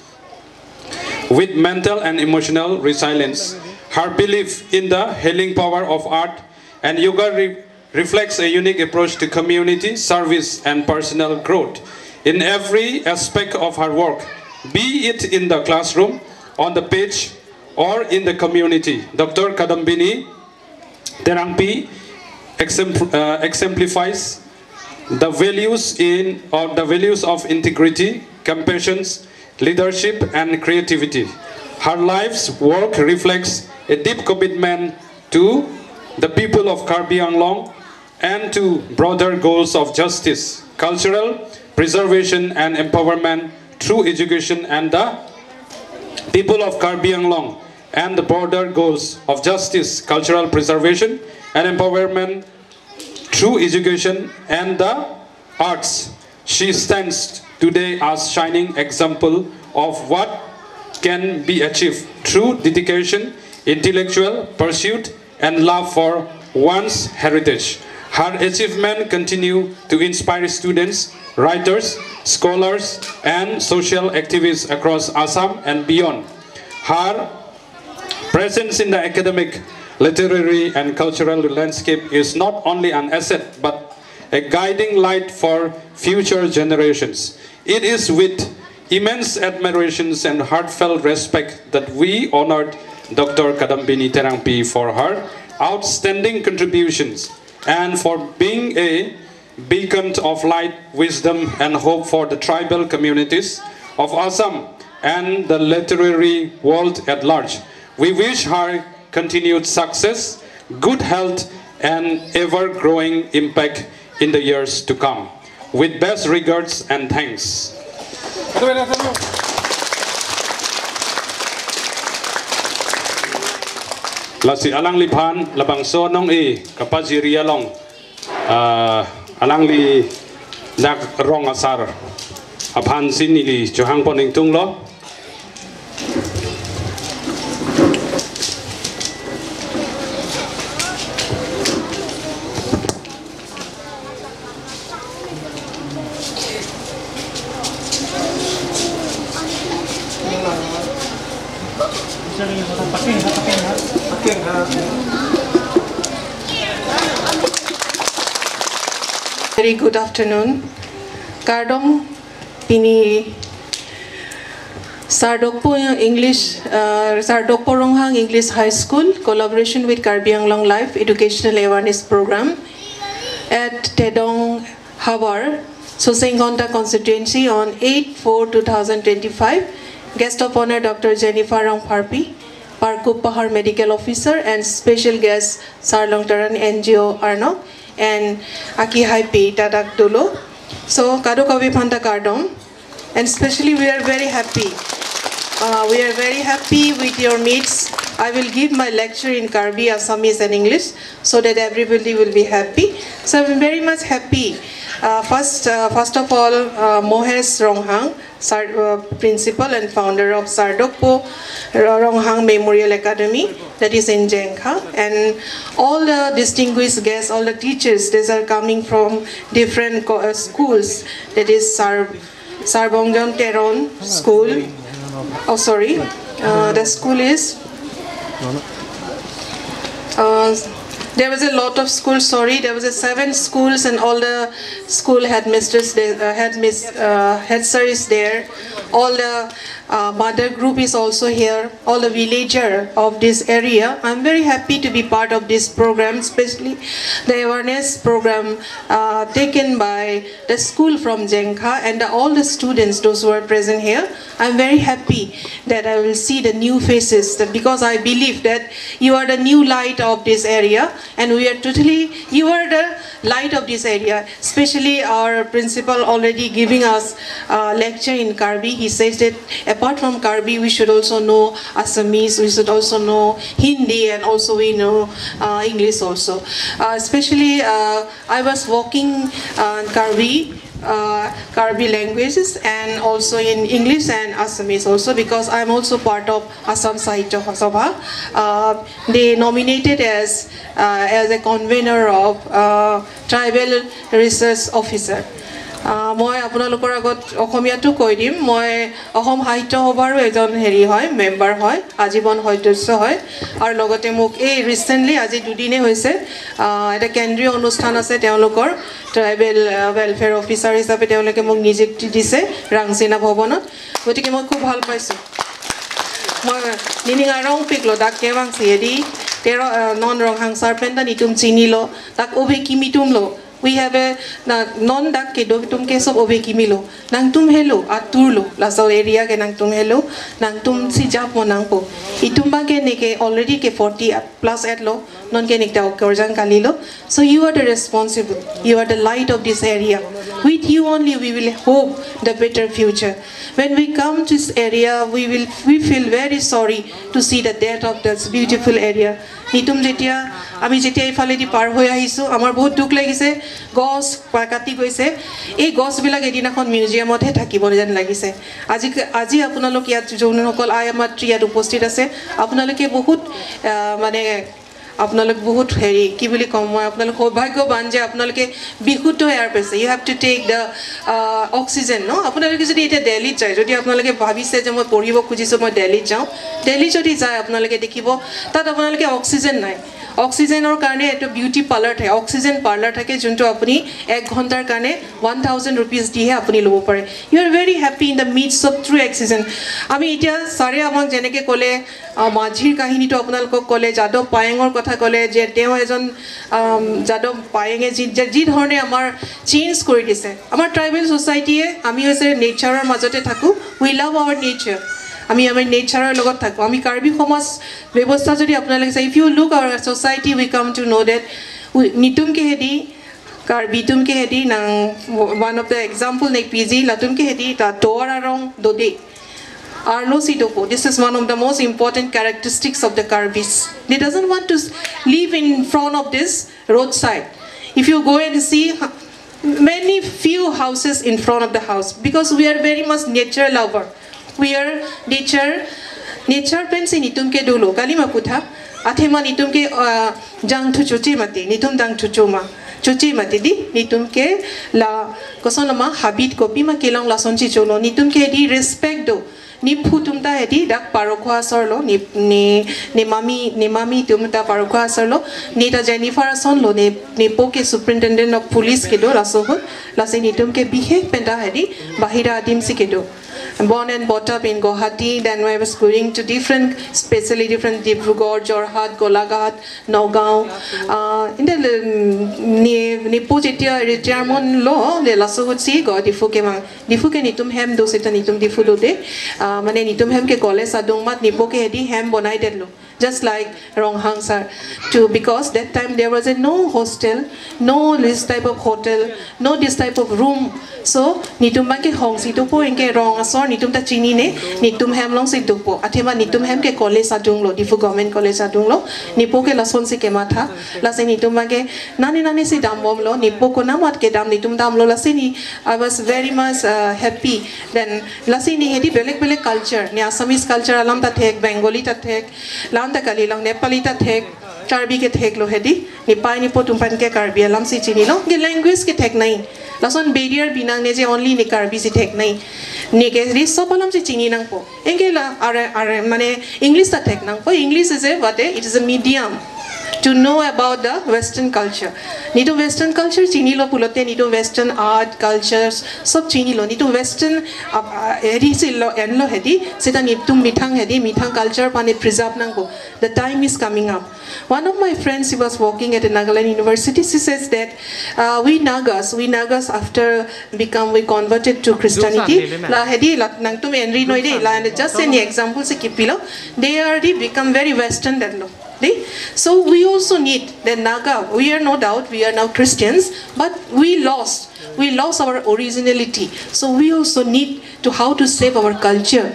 with mental and emotional resilience. Her belief in the healing power of art and yoga re- reflects a unique approach to community service and personal growth in every aspect of her work, be it in the classroom, on the page, or in the community. Doctor Kadambini Terangpi exempl- uh, exemplifies the values in or the values of integrity, compassion, leadership, and creativity. Her life's work reflects a deep commitment to the people of Karbi Anglong and to broader goals of justice, cultural preservation, and empowerment through education and the people of Karbi Anglong and the broader goals of justice, cultural preservation, and empowerment through education and the arts. She stands today as shining example of what can be achieved through dedication, intellectual pursuit, and love for one's heritage. Her achievements continue to inspire students, writers, scholars, and social activists across Assam and beyond. Her presence in the academic, literary, and cultural landscape is not only an asset but a guiding light for future generations. It is with immense admiration and heartfelt respect that we honored Doctor Kadambini Terangpi for her outstanding contributions and for being a beacon of light, wisdom, and hope for the tribal communities of Assam and the literary world at large. We wish her continued success, good health, and ever growing impact in the years to come. With best regards and thanks. Lasi alangliphan labangso anong-e kapajiri along, ah, alangli dak rong asar aphan si neli chohangpon ingtunglo. Very good afternoon. Kardom pini Sardokpo English, uh, Sardokpo Ronghang English High School, collaboration with Karbi Anglong Life Educational Awareness Program at Tedong Havar, Sosengkhonta constituency on eight four two thousand twenty-five. Guest of honor Doctor Jennifer Rongpharpi, Parkup Pahar Medical Officer, and special guest Sarlong Teron N G O Arno, and Aki Haipi Tadak Dolo. So, kadokave aphanta kardom. And especially, we are very happy. Uh, we are very happy with your meets. I will give my lecture in Karbi, Assamese, and English so that everybody will be happy. So I'm very much happy. Uh, first, uh, first of all, uh, Mohesh Ronghang, sir, uh, principal and founder of Sardokpo Ronghang Memorial Academy, that is in Jengkha, and all the distinguished guests, all the teachers, these are coming from different co- uh, schools, that is Sar Sarbongjon Teron School. Oh, sorry. Uh, the school is. Uh, there was a lot of schools. Sorry, there was a seven schools, and all the school headmasters, they, uh, headmis, uh, head sir is there. All the uh, mother group is also here. All the villager of this area. I'm very happy to be part of this program, especially the awareness program uh, taken by the school from Jengkha and the, all the students, those who are present here. I'm very happy that I will see the new faces, that because I believe that you are the new light of this area, and we are totally, you are the light of this area, especially our principal already giving us a lecture in Karbi. He says that a Apart from Karbi, we should also know Assamese, we should also know Hindi, and also we know uh, English also. Uh, especially, uh, I was working on Karbi, uh, Karbi languages, and also in English and Assamese also, because I'm also part of Assam Sahitya Sabha. Uh, they nominated as uh, as a convener of uh, Tribal Research Officer. আহ, মই আপোনালোকৰ আগত অসমীয়াটো কৈ দিম। মই অসম সাহিত্য সভাৰো এজন হেৰি হয়, মেম্বাৰ হয়, আজীৱন সদস্য হয়। আৰু লগতে মোক এই ৰিচেণ্টলি, আজি দুদিনে হৈছে, আহ, এটা কেন্দ্ৰীয় অনুষ্ঠান আছে তেওঁলোকৰ, ট্ৰাইবেল ৱেলফেয়াৰ অফিচাৰ হিচাপে তেওঁলোকে মোক নিযুক্তি দিছে ৰাংচিনা ভৱনত। গতিকে মই খুব ভাল পাইছোঁ। Moi nining arongpiklo, dak kevangsi edi tero, eh, non Ronghang sir pen ta netum chinilo, dak ove kimi atumlo. We have a, na, non dak kedo atum ke sob ove kimilo. Nangtum helo, aturlo, laso area ke nangtum helo, nangtumsi japon nangpo. Itum abang ke neke already ke forty plus etlo, non ke nek ta okorjang kalilo. So you are the responsible. You are the light of this area. With you only we will hope the better future. When we come to this area, we will, we feel very sorry to see the death of this beautiful area. নিতুম যেতিয়া, আমি যেতিয়া এইফালেদি পাৰ হৈ আহিছোঁ, আমাৰ বহুত দুখ লাগিছে। গছ পা-, কাটি গৈছে। এই গছবিলাক এদিনাখন মিউজিয়ামতহে থাকিব যেন লাগিছে। আজি, আজি আপোনালোক ইয়াত যোনসকল আই আমাৰ ইয়াত উপস্থিত আছে, আপোনালোকে বহুত, আহ, মানে আপোনালোক বহুত হেৰি, কি বুলি ক'ম মই, আপোনালোক সৌভাগ্যৱান যে আপোনালোকে বিশুদ্ধ এয়াৰ পাইছে। You have to take the oxygen, ন? আপোনালোকে যদি এতিয়া দেল্লীত যায়, যদি আপোনালোকে ভাবিছে যে মই পঢ়িব খুজিছোঁ, মই দেল্লীত যাওঁ, দেল্লীত যদি যায় আপোনালোকে দেখিব তাত আপোনালোকে অক্সিজেন নাই। অক্সিজেনৰ কাৰণে এইটো বিউটি পাৰ্লাৰ থাকে, অক্সিজেন পাৰ্লাৰ থাকে, যোনটো আপুনি এক ঘণ্টাৰ কাৰণে ওৱান থাউজেণ্ড ৰুপিজ দিহে আপুনি ল'ব পাৰে। You are very happy in the midst of true oxygen. আমি এতিয়া ছাৰে আমাক যেনেকৈ ক'লে, আহ, মাঝিৰ কাহিনীটো আপোনালোকক ক'লে, যাদৱ পায়েঙৰ কথা ক'লে যে তেওঁ এজন, আম, যাদৱ পায়েঙে যি, যে যি ধৰণে আমাৰ চেঞ্জ কৰি দিছে। আমাৰ ট্ৰাইবেল ছ'চাইটিয়ে, আমি হৈছে নেচাৰৰ মাজতে থাকোঁ, we love our nature। আমি আমাৰ নেচাৰৰ লগত থাকোঁ। আমি কাৰ্বি সমাজ ব্যৱস্থা যদি আপোনালোকে চাই, if you look our society, we come to know that we, নিতুম কেহেদি, কাৰ্বি তুম কেহেদি nang, one of the example nek piji, latum kehedi ta tovar arong dode. Arlosi dopo. This is one of the most important characteristics of the Karbis. They doesn't want to s-, live in front of this roadside. If you go and see, ha-, many few houses in front of the house, because we are very much nature lover. We are nature, nature pensi nitum ke dolo, kalima putha, athema nitum ke, ah, jang thuchu che mati, nitum dang thuchu ma, chuche mati di, nitum ke la, koson ma habit kopima kelong lasonsi cholo, nitum ke di respect do. Nephu tum ta hedi dak Parokhowa asor lo, ne, ne, ne mami, ne mami tum ta Parokhowa asor lo, ne ta Jennifer ason lo, ne, nepo ke superintendent of police kedo laso ahut, lasi nitum ke bihe penta hedi, bahira adim si kedo. Born and brought up in Guwahati, then I was going to different, specially different Dibrugarh, Jorhat, Golaghat, Nagaon. Ah, in the, mm, ne, nepo jetia retirement lo, le laso ahut si go Diphu kevang. Diphu ke nitum hem do seta nitum Diphu dode. Ah, mane nitum hem ke college adung amat nepo ke hedi hem bonai detlo. Just like Ronghang sir too, because that time there was a no hostel, no this type of hotel, no this type of room. So, nitum abang ke hongsi dopo, anke rong asor nitum ta chinine, nitum hem alongsi dopo. Athema nitum hem ke college adung lo, Diphu Government College adung lo, nepo ke lasonsi kematha, lasi nitum abang ke nani nani si dambom lo, nepo konat amat kedam nitum damlo, lasi ne, I was very much, uh, happy. Then, lasi ne hedi belek belek culture, ne Assamese culture alam ta thek, Bengali ta thek, lam ta kali lang Nepali ta thek, Karbi ke thek lo hedi, nepai nepo tum abang ke Karbi alam si chinilo, ke language ke thek nai. Lason barrier binang ne je only ne Karbi si thek nai. Ne ke hedi sob alam si chini nangpo. Anke la, are, are, mane English ta thek nangpo. English is a, what a, it is a medium to know about the Western culture. Nitum Western culture chinilo pulote, nitum Western art, cultures, sob chinilo. Nitum Western, uh, uh, hedi si lo, enlo hedi, seta nitum methang hedi, methang culture aphan ne preserve nangpo. The time is coming up. One of my friends, she was working at a Nagaland university. She says that, uh, we Nagas, we Nagas after become, we converted to Christianity. La hedi la nangtum enri noi de, la just an example si kipilo. They are, they become very Western that lo. They, so we also need the Naga. We are no doubt, we are now Christians, but we lost, we lost our originality. So we also need to how to save our culture.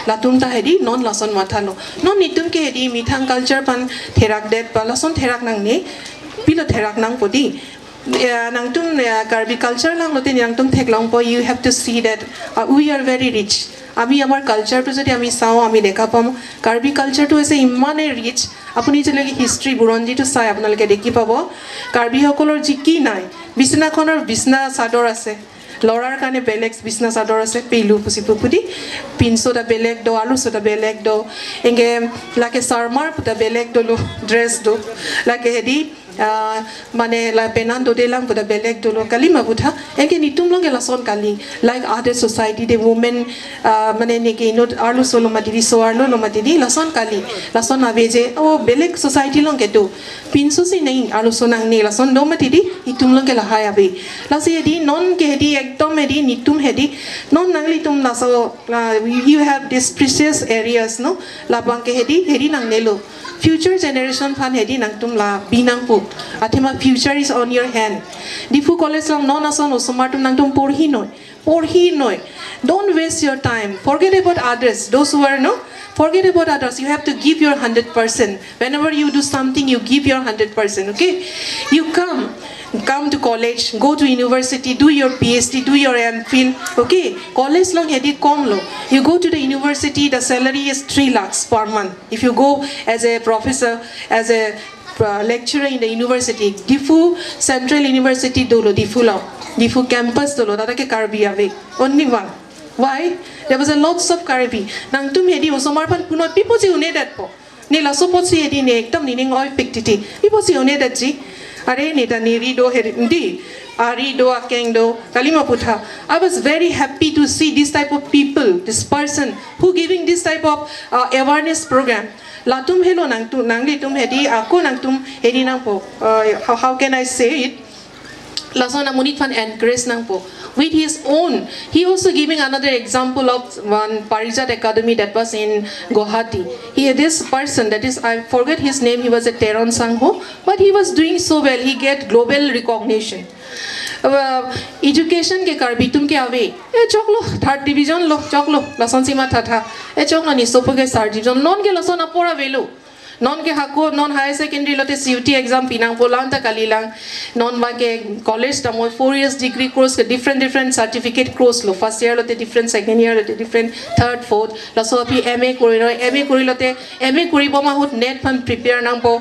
Latum ta hedi non lason mathalo. Non netum ke hedi methang culture pen therak det ba lason therak nangne, pilo therak nangpo di. Eh, nangtum, eh, Karbi culture langlote nangtum theklongpo, you have to see that, uh, we are very rich. আমি আমাৰ কালচাৰটো যদি আমি চাওঁ, আমি দেখা পাম কাৰ্বি কালচাৰটো হৈছে ইমানেই ৰিচ। আপুনি যেনেকে হিষ্ট্ৰী বুৰঞ্জীটো চাই আপোনালোকে দেখি পাব, কাৰ্বিসকলৰ যি কি নাই, বিচনাখনৰ বিচনা চাদৰ আছে, ল'ৰাৰ কাৰণে বেলেগ বিচনা চাদৰ আছে, পেলু পুচি পুপুদি, পিনচো এটা বেলেগ দ, আলুচো এটা বেলেগ দ, এংকে লাগে চাৰমাৰ পুতা বেলেগ দলো, ড্ৰেছ দ, লাগে হেদি, আহ, মানে লা পেনান দদেলাং পুতা বেলেগ দলো, কালিমা বুধা, এংকে নিতুম লংকে লাচন কালি, like other society, the women, আহ, মানে নেকে ইনোত আলুচো লো মাতিদি, চো আলু লো মাতিদি, লাচন কালি, লাচন আবে যে, অ, বেলেগ ছ'চাইটি লংকে দ, পিনচো চি নেই, আলুচো নাং নেই, লাচন দ মাতিদি, ইতুম লংকে lahai abe. Lasi hedi, non ke hedi, ekdom hedi, nitum hedi, non nanglitum laso, uh, you have these precious areas, no? Labang ke hedi, hedi nangnelo. Future generation phan hedi nangtum la binangpo. Athema future is on your hand. Diphu College along non ason osomar atum nangtum porhi noi. Porhi noi. Don't waste your time. Forget about others. Those who are, no? Forget about others. You have to give your hundred percent. Whenever you do something, you give your hundred percent, okay? You come, come to college, go to university, do your PhD, do your MPhil, okay? College along hedi kom lo. You go to the university, the salary is three lakhs per month. If you go as a professor, as a, uh, lecturer in the university, Diphu Central University dolo, Diphu lo, Diphu campus dolo, tata ke Karbi ave, only one. Why? There was a lots of Karbi. Nangtum hedi osomar phan punot pipo si une dat po. Ne laso apotsi hedi ne ekdom nening oi pik titi. Pipo si une dat ji. Are ne ta ne ri do hedi. Di. Ari do, akeng do, kalima putha. I was very happy to see this type of people, this person who giving this type of, uh, awareness program. Latum helo nangtum, nanglitum hedi, ako nangtum hedi nangpo. Uh, how, how can I say it? Lason amonit phan encourage nangpo. With his own, he also giving another example of one Parijat Academy that was in Guwahati. He, this person, that is, I forget his name, he was a Teron Sangho, but he was doing so well. He get global recognition. Uh, education ke Karbi atum ke ave. E choklo, third division lo, choklo, lason si mathatha. E choklo ne sopo ke third division. Non ke lason apor avelo. Non ke hako, non higher secondary lote CUT exam pinangpo, lang ta kalilang. Non ba ke college ta mo four years degree course ke different, different certificate course lo. First year lote different, second year lote different, third, fourth. Laso aphi MA kori lo, MA kori lote, MA kori bom ahut NET phan prepare nangpo.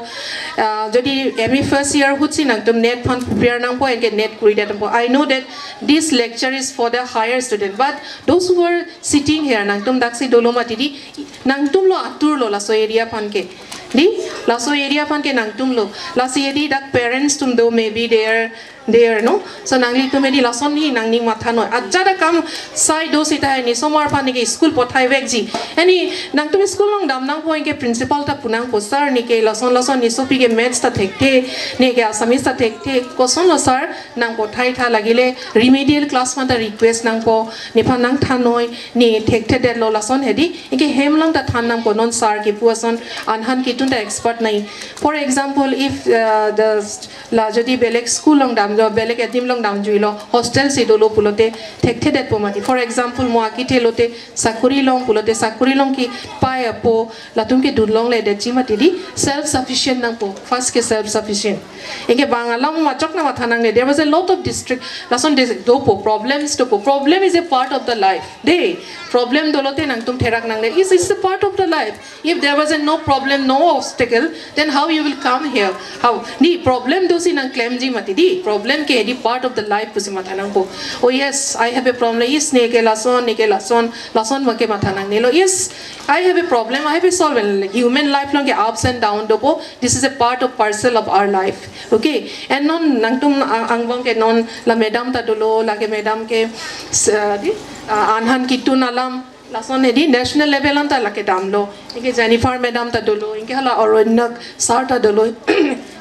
Ah, jodi MA first year ahut si nangtum NET phan prepare nangpo, anke NET kori det nangpo. I know that this lecture is for the higher student, but those who are sitting here, nangtum daksi dolo matidi, nangtum lo atur lo laso area phan ke. Di, laso area phan ke nangtum lo. Lasi hedi dak parents atum do, maybe they are there, no? So nanglitum hedi lason ne nangning matha noi. Ajat akam sai do sita ne osomar phan ne ke school pothai vekji. Eni nangtum school along dam nangpo, anke principal ta pu nangpo, sir ne ke lason lason ne sopi ke maths ta thekthe, ne ke Assamese ta thekthe. Koson lo sir, nang pothai tha, lagile remedial class phan ta request nangpo, nephan nangthan noi, ne thekthe det lo, lason hedi, anke hem along ta than nangpo, non sir kipu ason, anhan kitun ta expert nai. For example, if, uh, the st-, la jodi belek school along dam jo, belek adim along dam juilo, hostel si dolo pulote, thekthe detpo mati. For example, mo akethe lote, sakori long pulote, sakori long ke pai apo, latum ke dun longle detji matidi, self sufficient nangpo, first ke self sufficient. Anke bang alam machok na matha nangne. There was a lot of district. Lason de dopo, problems dopo. Problem is a part of the life. De, problem dolote nangtum therak nangne. Is, is a part of the life. If there was a no problem, no obstacle, then how you will come here? How? Di problem do si nangklemji matidi. Problem ke di part of the life pusi matha nangpo. Oh yes, I have a problem. Is ne ke lason, ne ke lason, lason ma ke matha nangnelo. Yes, I have a problem, I have a solve. Human life along ke ups and down dopo. This is a part of parcel of our life. Okay. And non nangtum ang-, angbong ke non la madam ta dolo, lake madam ke s-, uh, di, uh, anhan kitun alam, lason hedi national level anta lake damlo. Anke Jennifer madam ta dolo, anke hala Aranyak sir ta dolo.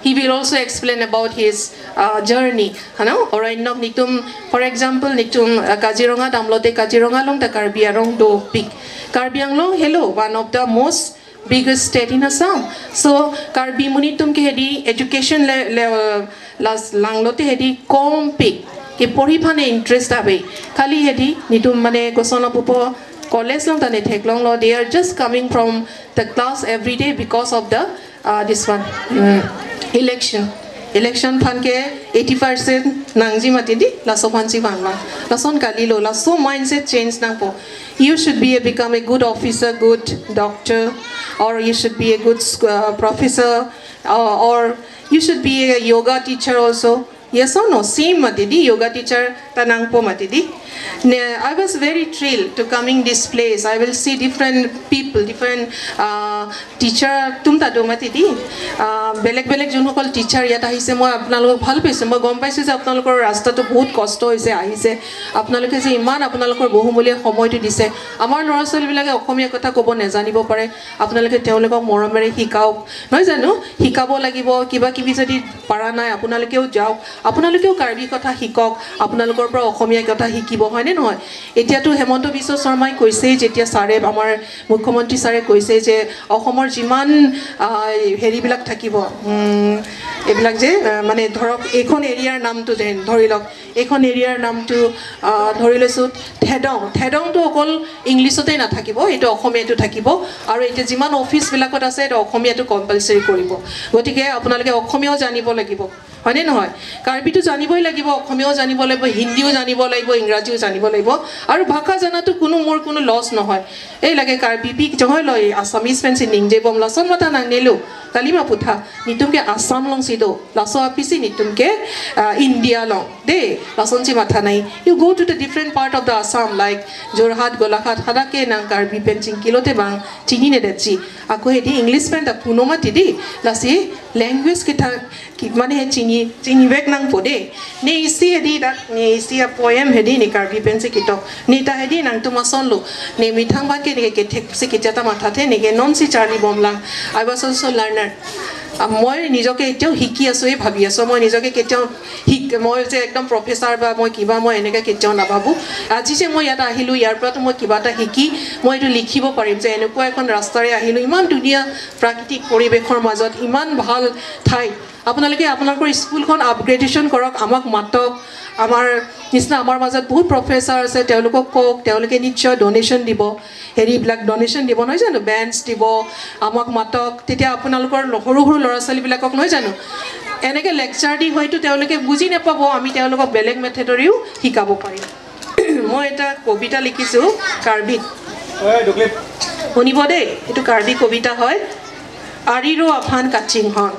He will also explain about his, uh, journey. Hano, Aranyak nitum, for example, nitum, uh, Kaziranga damlote Kaziranga along ta Karbi arong dopik. Karbi Anglong helo, one of the most biggest state in Assam. So Karbi amonit atum ke hedi education le, le, las langlote hedi kompik. Ke porhi phane interest ave. Khali hedi nitum mane koson apupo College along ta netheklonglo, they are just coming from the class every day because of the uh, this one, mm, election. Election aphan ke eighty percent nangji mati di, laso aphansi vanglo. Lason kalilo, laso mindset change nangpo. You should be a, become a good officer, good doctor, or you should be a good sc- uh, professor, or, or you should be a yoga teacher also. Yes or no? Same mati di, yoga teacher ta nangpo mati di. Ne, I was very thrilled to coming this place. I will see different people, different uh, teacher atum ta do mati di. Uh, বেলেগ বেলেগ যোনসকল টিচাৰ ইয়াত আহিছে, মই আপোনালোকক ভাল পাইছোঁ। মই গম পাইছোঁ যে আপোনালোকৰ ৰাস্তাটো বহুত কষ্ট হৈছে, আহিছে। আপোনালোকে যে ইমান আপোনালোকৰ বহুমূলীয়া সময়টো দিছে, আমাৰ ল'ৰা ছোৱালীবিলাকে অসমীয়া কথা ক'ব নেজানিব পাৰে, আপোনালোকে তেওঁলোকক মৰমেৰে শিকাওক, নহয় জানো? শিকাব লাগিব। কিবা কিবি যদি পৰা নাই, আপোনালোকেও যাওক, আপোনালোকেও কাৰ্বি কথা শিকক, আপোনালোকৰ পৰা অসমীয়া কথা শিকিব, হয়নে নহয়? এতিয়াতো হিমন্ত বিশ্ব শৰ্মাই কৈছেই, যেতিয়া ছাৰে, আমাৰ মুখ্যমন্ত্ৰী ছাৰে কৈছে যে অসমৰ যিমান আহ, হেৰিবিলাক থাকিব, উম, এইবিলাক যে আহ, মানে ধৰক এইখন এৰিয়াৰ নামটো যে ধৰি লওক, এইখন এৰিয়াৰ নামটো আহ, ধৰি লৈছোঁ থেদং। থেদংটো অকল ইংলিছতে নাথাকিব, এইটো অসমীয়াটো থাকিব। আৰু এতিয়া যিমান অফিচবিলাকত আছে, এইটো অসমীয়াটো কম্পালচৰি কৰিব। গতিকে আপোনালোকে অসমীয়াও জানিব লাগিব, হয়নে নহয়? কাৰ্বিটো জানিবই লাগিব, অসমীয়াও জানিব লাগিব, হিন্দীও জানিব লাগিব, ইংৰাজীও জানিব লাগিব। আৰু ভাষা জনাটো কোনো, মোৰ কোনো লছ নহয়। Ei, lake Karbi pi kechong hoi lo, Assamese pensi ningjebom lason mata nangnelo. Kali ma putha, netum ke Assam alongsi do, laso apisi netum ke uh, India along de, lasonsi matha nai. You go to the different part of the Assam, like Jorhat, Golaghat, hadak ke nang Karbi pen chingkilote bang chinine detsi. Ako hedi English pen ta puno mati di, lasi language kita ki, mane he chini, chinivek nangpo de. Ne isi hedi dak, ne isi a-poem hedi ne Karbi pensi ketok. Ne ta hedi nangtum asonlo. Ne methang abang ke ne ke kethek si ketia ta mathathe, ne ke nonsi charlibomlang. I was also learner. আ, মই নিজকে এতিয়াও শিকি আছোঁ, এই ভাবি আছোঁ। মই নিজকে কেতিয়াও শিক মই যে একদম প্ৰফেচাৰ বা মই কিবা, মই এনেকৈ কেতিয়াও নাভাবোঁ। আজি যে মই ইয়াত আহিলোঁ, ইয়াৰ পৰাতো মই কিবা এটা শিকি মই এইটো লিখিব পাৰিম যে এনেকুৱা এখন ৰাস্তাৰে আহিলোঁ, ইমান ধুনীয়া প্ৰাকৃতিক পৰিৱেশৰ মাজত, ইমান ভাল ঠাই। আপোনালোকে আপোনালোকৰ স্কুলখন আপগ্ৰেডেশ্যন কৰক, আমাক মাতক। আমাৰ নিচিনা আমাৰ মাজত বহুত প্ৰফেচাৰ আছে, তেওঁলোকক কওক, তেওঁলোকে নিশ্চয় ডনেশ্যন দিব, হেৰিবিলাক ডনেশ্যন দিব, নহয় জানো? বেঞ্চ দিব, আমাক মাতক। তেতিয়া আপোনালোকৰ ল- সৰু সৰু ল'ৰা ছোৱালীবিলাকক, নহয় জানো, এনেকৈ লেকচাৰ দি হয়তো তেওঁলোকে বুজি নাপাব, আমি তেওঁলোকক বেলেগ মেথডেৰেও শিকাব পাৰিম। মই এটা কবিতা লিখিছোঁ কাৰ্বিত, শুনিব দেই। এইটো কাৰ্বি কবিতা হয়। Ariro aphan kachinghon.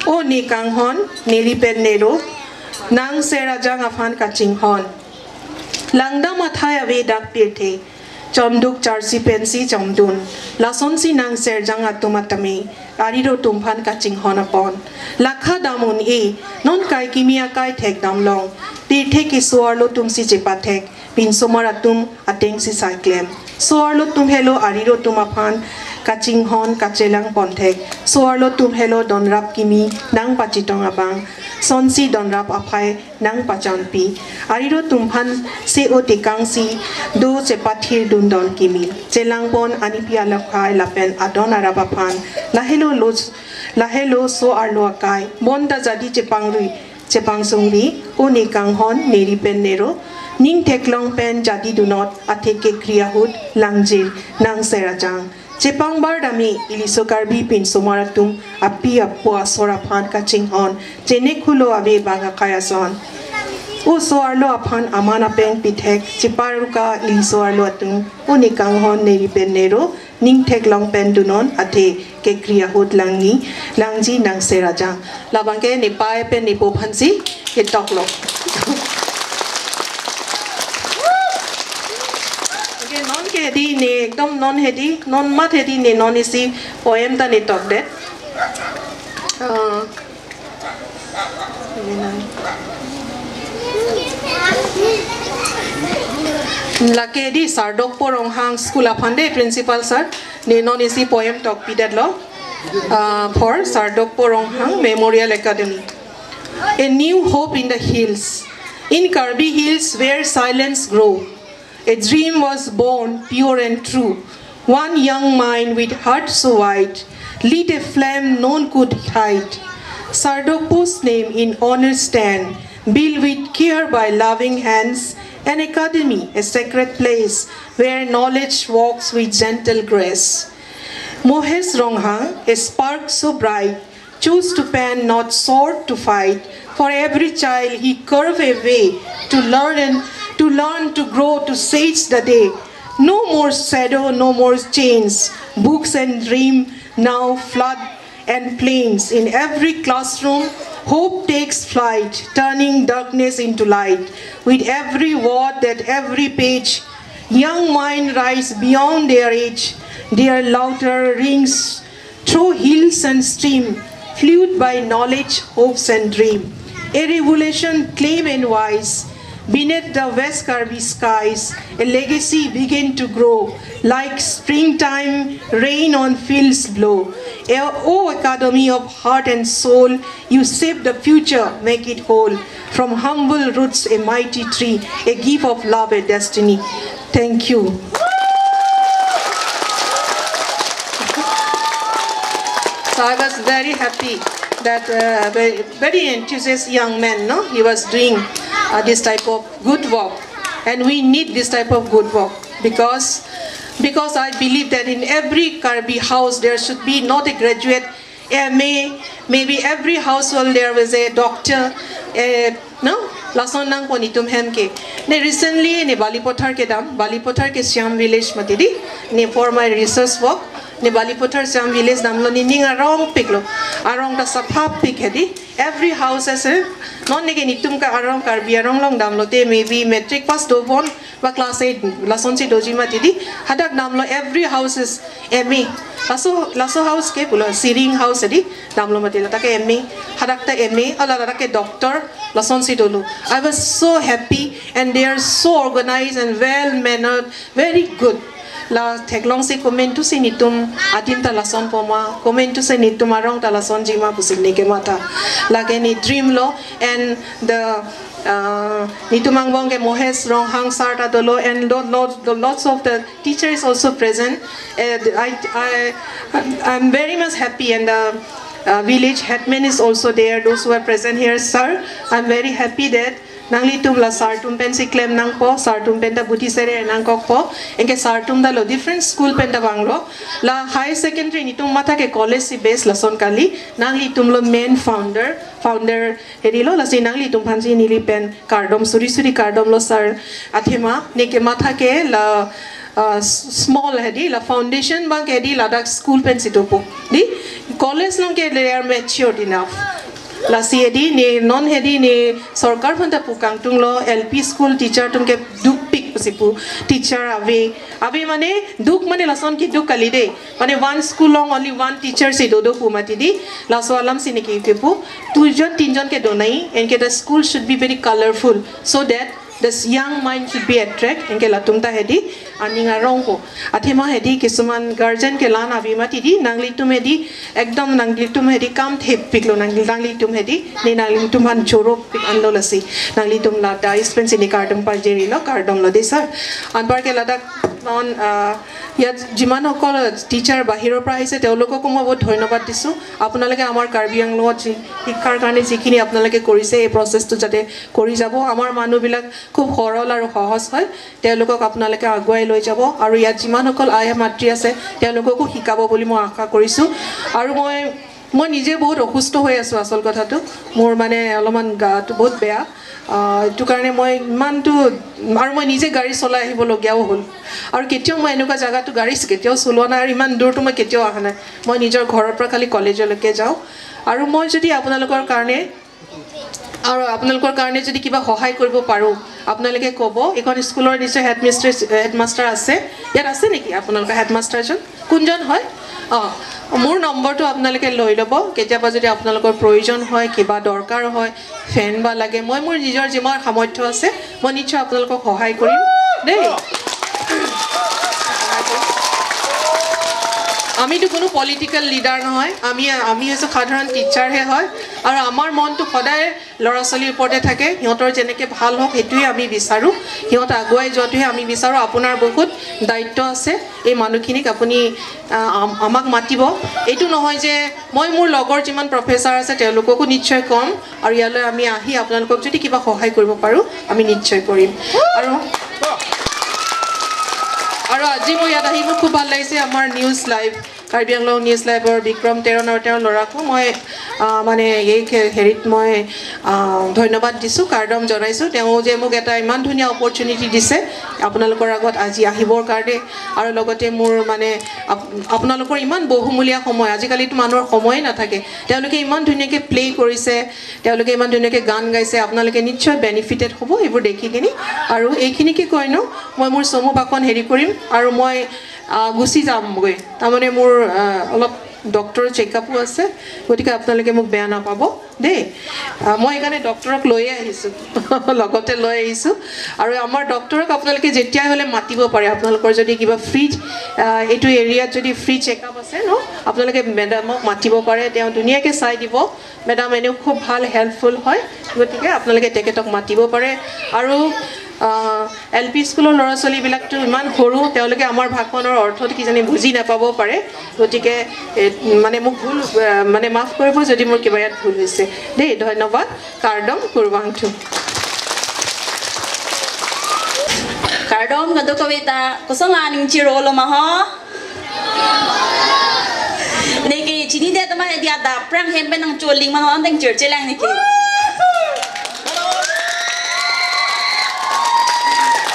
O ne kanghon, neri pen nero, nang Serajang aphan kachinghon. Langdam athai ave dak pirthe, chomduk charsi pensi chomdun. Lasonsi nang Serjang atum atame, ariro atum aphan kachinghon apon. Lakha dam un-e, non kai kimi akai thekdam long. Pirthe ke so-arlo atumsi chepathek, pinsomar atum atengsi saiklem. So-arlo atum helo ariro atum aphan kachinghon kachelang ponthek. So-arlo atum helo donrap kimi nang pachitong abang. Sonsi donrap aphai nang pachanpi. Ariro atum aphan se o tekangsi do chepathir dundon kimi. Chelangpon anipi alokhai lapen adon arap aphan. Lahelo lo, lahelo so-arlo akai. Bonta jadi chepangrui, chepangsungri, o ne kanghon, neri pen nero. Ning theklong pen jadi dunot, athe kekri ahut, langjir, nang Serajang. Chepangbar dami, iliso Karbi pinsomar atum, api apo asor aphan kachinghon, chenek hulo ave bang akai ason. O so-arlo aphan aman apeng pithek, cheparuka iliso arlo atum, o ne kanghon neri pen nero, ning theklong pen dunon, athe kekri ahut langni, langji nang Serajang. Labang ke nepai pen nepo aphansi ketoklo. Okay, non ke hedi ne, ekdom non hedi, non mat hedi ne, non isi poem ta netok det. Ah. Lake di Sardokpo Ronghang School aphan de principal sir, ne non isi poem tokpidetlo, uh, for Sardokpo Ronghang Memorial Academy. A new hope in the hills. In Karbi hills where silence grow, a dream was born, pure and true. One young mind with heart so wide lit a flame none could hide. Sardokpo's name in honor stand, built with care by loving hands, An academy, a sacred place where knowledge walks with gentle grace. Mohesh Ronghang, a spark so bright, chose to pen, not sword to fight. For every child, he carved a way to learn and to learn, to grow, to seize the day. No more shadow, no more chains. Books and dream now flood and plains. In every classroom, hope takes flight, turning darkness into light. With every word, that every page, young mind rise beyond their age. Their laughter rings through hills and stream, fluid by knowledge, hopes and dream. A revolution claim and wise, beneath the West Karbi skies, a legacy begin to grow, like springtime rain on fields blow. A, O Academy of heart and soul, you shape the future, make it whole. From humble roots, a mighty tree, a gift of love, a destiny. Thank you. So I was very happy that uh, very, very enthusiastic young man, no, he was doing uh, this type of good work, and we need this type of good work because because I believe that in every Karbi house there should be not a graduate, M A, maybe every household there was a doctor, a, no? Lason nangpo netum hem ke. Ne recently ne Balipathar kedam, Balipathar ke Siam village mati dei. Ne for my research work, ne Balipathar Siam village damlo, ne ning arong piklo. Arong ta sapha pik he dei. Every house ase. Non ne ke netum ke arong, Karbi arong along damlote maybe matric pass dobom ba class eight lasonsi doji mati dei. Hadak damlo every house is M A. Laso, laso house ke pulo Siring house he dei. Damlo mati, lata ke M A, hadak ta M A, ala lata ke doctor, lasonsi dolo. I was so happy and they are so organized and well mannered, very good. La theklongsi komantusi netum adim ta lasonpo ma, komantusi netum arong ta lasonji ma pusi ne kematha. Lake ne dream lo, and the uh, netum angbong ke Mohesh Ronghang sir ta dolo, and lo- lo- the lots of the teacher is also present. And I, I, I'm very much happy, and the uh, village headman is also there. Those who are present here, sir, I'm very happy that nanglitum la sir atum pensi klem nangpo, sir atum pen ta buti sere nangkokpo, anke sir atum ta lo different school pen ta vanglo. La higher secondary netum matha ke college si base lason kali, nanglitum lo main founder, founder he dei lo, lasi nanglitum aphansi neli pen kardom, suri suri kardom lo sir. Athema ne kematha ke la uh, s- small he dei, la foundation abang ke dei ladak school pensi dopo dei. College along ke they are matured enough. Lasi he dei ne non he dei ne sorkar aphan ta pu kangtung lo, L P school teacher atum ke dukpik pusi pu, teacher ave, ave mane duk mane lason keduk kali dei. Mane one school along only one teacher si dodo pu mati dei. Laso alamsi ne ke kepu, duijon tinjon ke donai, anke the school should be very colorful so that this young mind should be attract, anke latum ta he dei aning arongpo. Athema he dei kisuman guardian ke la-an ave mati dei, nanglitum he dei ekdom nanglitum he dei kam thepiklo, nang- nanglitum he dei, ne nanglitum aphan choro pik anlo lasi. Nanglitum la dais pensi ne kardom pajirilo, kardom lo dei sir. Anpar ke ladak non uh, ইয়াত যিমানসকল টিচাৰ বাহিৰৰ পৰা আহিছে তেওঁলোককো মই বহুত ধন্যবাদ দিছোঁ। আপোনালোকে আমাৰ কাৰ্বি আংলঙত যি শিক্ষাৰ কাৰণে যিখিনি আপোনালোকে কৰিছে, এই প্ৰচেছটো যাতে কৰি যাব। আমাৰ মানুহবিলাক খুব সৰল আৰু সহজ হয়, তেওঁলোকক আপোনালোকে আগুৱাই লৈ যাব। আৰু ইয়াত যিমানসকল আই মাতৃ আছে তেওঁলোককো শিকাব বুলি মই আশা কৰিছোঁ। আৰু মই মই নিজে বহুত অসুস্থ হৈ আছোঁ। আচল কথাটো মোৰ মানে অলপমান গাটো বহুত বেয়া। আহ, এইটো কাৰণে মই ইমানটো, আৰু মই নিজে গাড়ী চলাই আহিবলগীয়াও হ'ল। আৰু কেতিয়াও মই এনেকুৱা জেগাটো গাড়ী কেতিয়াও চলোৱা নাই আৰু ইমান দূৰটো মই কেতিয়াও অহা নাই। মই নিজৰ ঘৰৰ পৰা খালি কলেজলৈকে যাওঁ। আৰু মই যদি আপোনালোকৰ কাৰণে আৰু আপোনালোকৰ কাৰণে যদি কিবা সহায় কৰিব পাৰোঁ, আপোনালোকে ক'ব। এইখন স্কুলৰ নিশ্চয় হেডমিষ্ট্ৰেছ, হেডমাষ্টাৰ আছে। ইয়াত আছে নেকি আপোনালোকৰ হেডমাষ্টাৰজন? কোনজন হয়? অ, মোৰ নম্বৰটো আপোনালোকে লৈ ল'ব। কেতিয়াবা যদি আপোনালোকৰ প্ৰয়োজন হয়, কিবা দৰকাৰ হয়, ফেন বা লাগে, মই মোৰ নিজৰ যিমান সামৰ্থ্য আছে মই নিশ্চয় আপোনালোকক সহায় কৰিম দেই। আমিতো কোনো পলিটিকেল লিডাৰ নহয়, আমি আমি হৈছে সাধাৰণ টিচাৰহে হয়। আৰু আমাৰ মনটো সদায় ল'ৰা ছোৱালীৰ ওপৰতে থাকে। সিহঁতৰ যেনেকে ভাল হওক, সেইটোৱে আমি বিচাৰোঁ। সিহঁত আগুৱাই যোৱাটোহে আমি বিচাৰোঁ। আপোনাৰ বহুত দায়িত্ব আছে। এই মানুহখিনিক আপুনি, আহ, আম- আমাক মাতিব। এইটো নহয় যে মই মোৰ লগৰ যিমান প্ৰফেচাৰ আছে, তেওঁলোককো নিশ্চয় ক'ম। আৰু ইয়ালৈ আমি আহি আপোনালোকক যদি কিবা সহায় কৰিব পাৰোঁ, আমি নিশ্চয় কৰিম। আৰু আৰু আজি মই ইয়াত আহি মোৰ খুব ভাল লাগিছে। আমাৰ নিউজ লাইভ, কাৰ্বি আংলং নিউজ লাইভৰ বিক্ৰম তেৰণ আৰু তেওঁৰ ল'ৰাকো মই, আহ, মানে এই খে- হেৰিত মই, আহ, ধন্যবাদ দিছোঁ, কাৰ্ডম জনাইছোঁ। তেওঁ যে মোক এটা ইমান ধুনীয়া অপৰচুনিটি দিছে আপোনালোকৰ আগত আজি আহিবৰ কাৰণে। আৰু লগতে মোৰ মানে আপ- আপোনালোকৰ ইমান বহুমূলীয়া সময়, আজিকালিতো মানুহৰ সময়ে নাথাকে, তেওঁলোকে ইমান ধুনীয়াকৈ প্লে কৰিছে, তেওঁলোকে ইমান ধুনীয়াকৈ গান গাইছে, আপোনালোকে নিশ্চয় বেনিফিটেড হ'ব এইবোৰ দেখি কিনি। আৰু এইখিনিকে কৈ ন মই মোৰ চমু ভাষণ হেৰি কৰিম আৰু মই, আহ, গুচি যামগৈ। তাৰমানে মোৰ, আহ, অলপ ডক্টৰ চেকআপো আছে, গতিকে আপোনালোকে মোক বেয়া নাপাব দেই। আহ, মই সেইকাৰণে ডক্টৰক লৈয়ে আহিছোঁ, লগতে লৈ আহিছোঁ। আৰু আমাৰ ডক্টৰক আপোনালোকে যেতিয়াই হ'লে মাতিব পাৰে, আপোনালোকৰ যদি কিবা ফ্ৰী, আহ, এইটো এৰিয়াত যদি ফ্ৰী চেকআপ আছে ন, আপোনালোকে মেডামক মাতিব পাৰে, তেওঁ ধুনীয়াকৈ চাই দিব। মেডাম এনেও খুব ভাল, হেল্পফুল হয়, গতিকে আপোনালোকে তেখেতক মাতিব পাৰে। আৰু এল পি স্কুলৰ ল'ৰা ছোৱালীবিলাকতো ইমান সৰু, তেওঁলোকে আমাৰ ভাষণৰ অৰ্থটো কিজানি বুজি নাপাব পাৰে। গতিকে এ, মানে মোক ভুল, আহ, মানে মাফ কৰিব যদি মোৰ কিবা ইয়াত ভুল হৈছে দেই। ধন্যবাদ। কাৰ্ডম কুৰ্বাংথু। Kardom kadokave ta, koson la aning chirolo ma ho? Neke chinidet ma hedi, adap aphrang hem pen nangcholing ma ho, anteng chirchelang neke.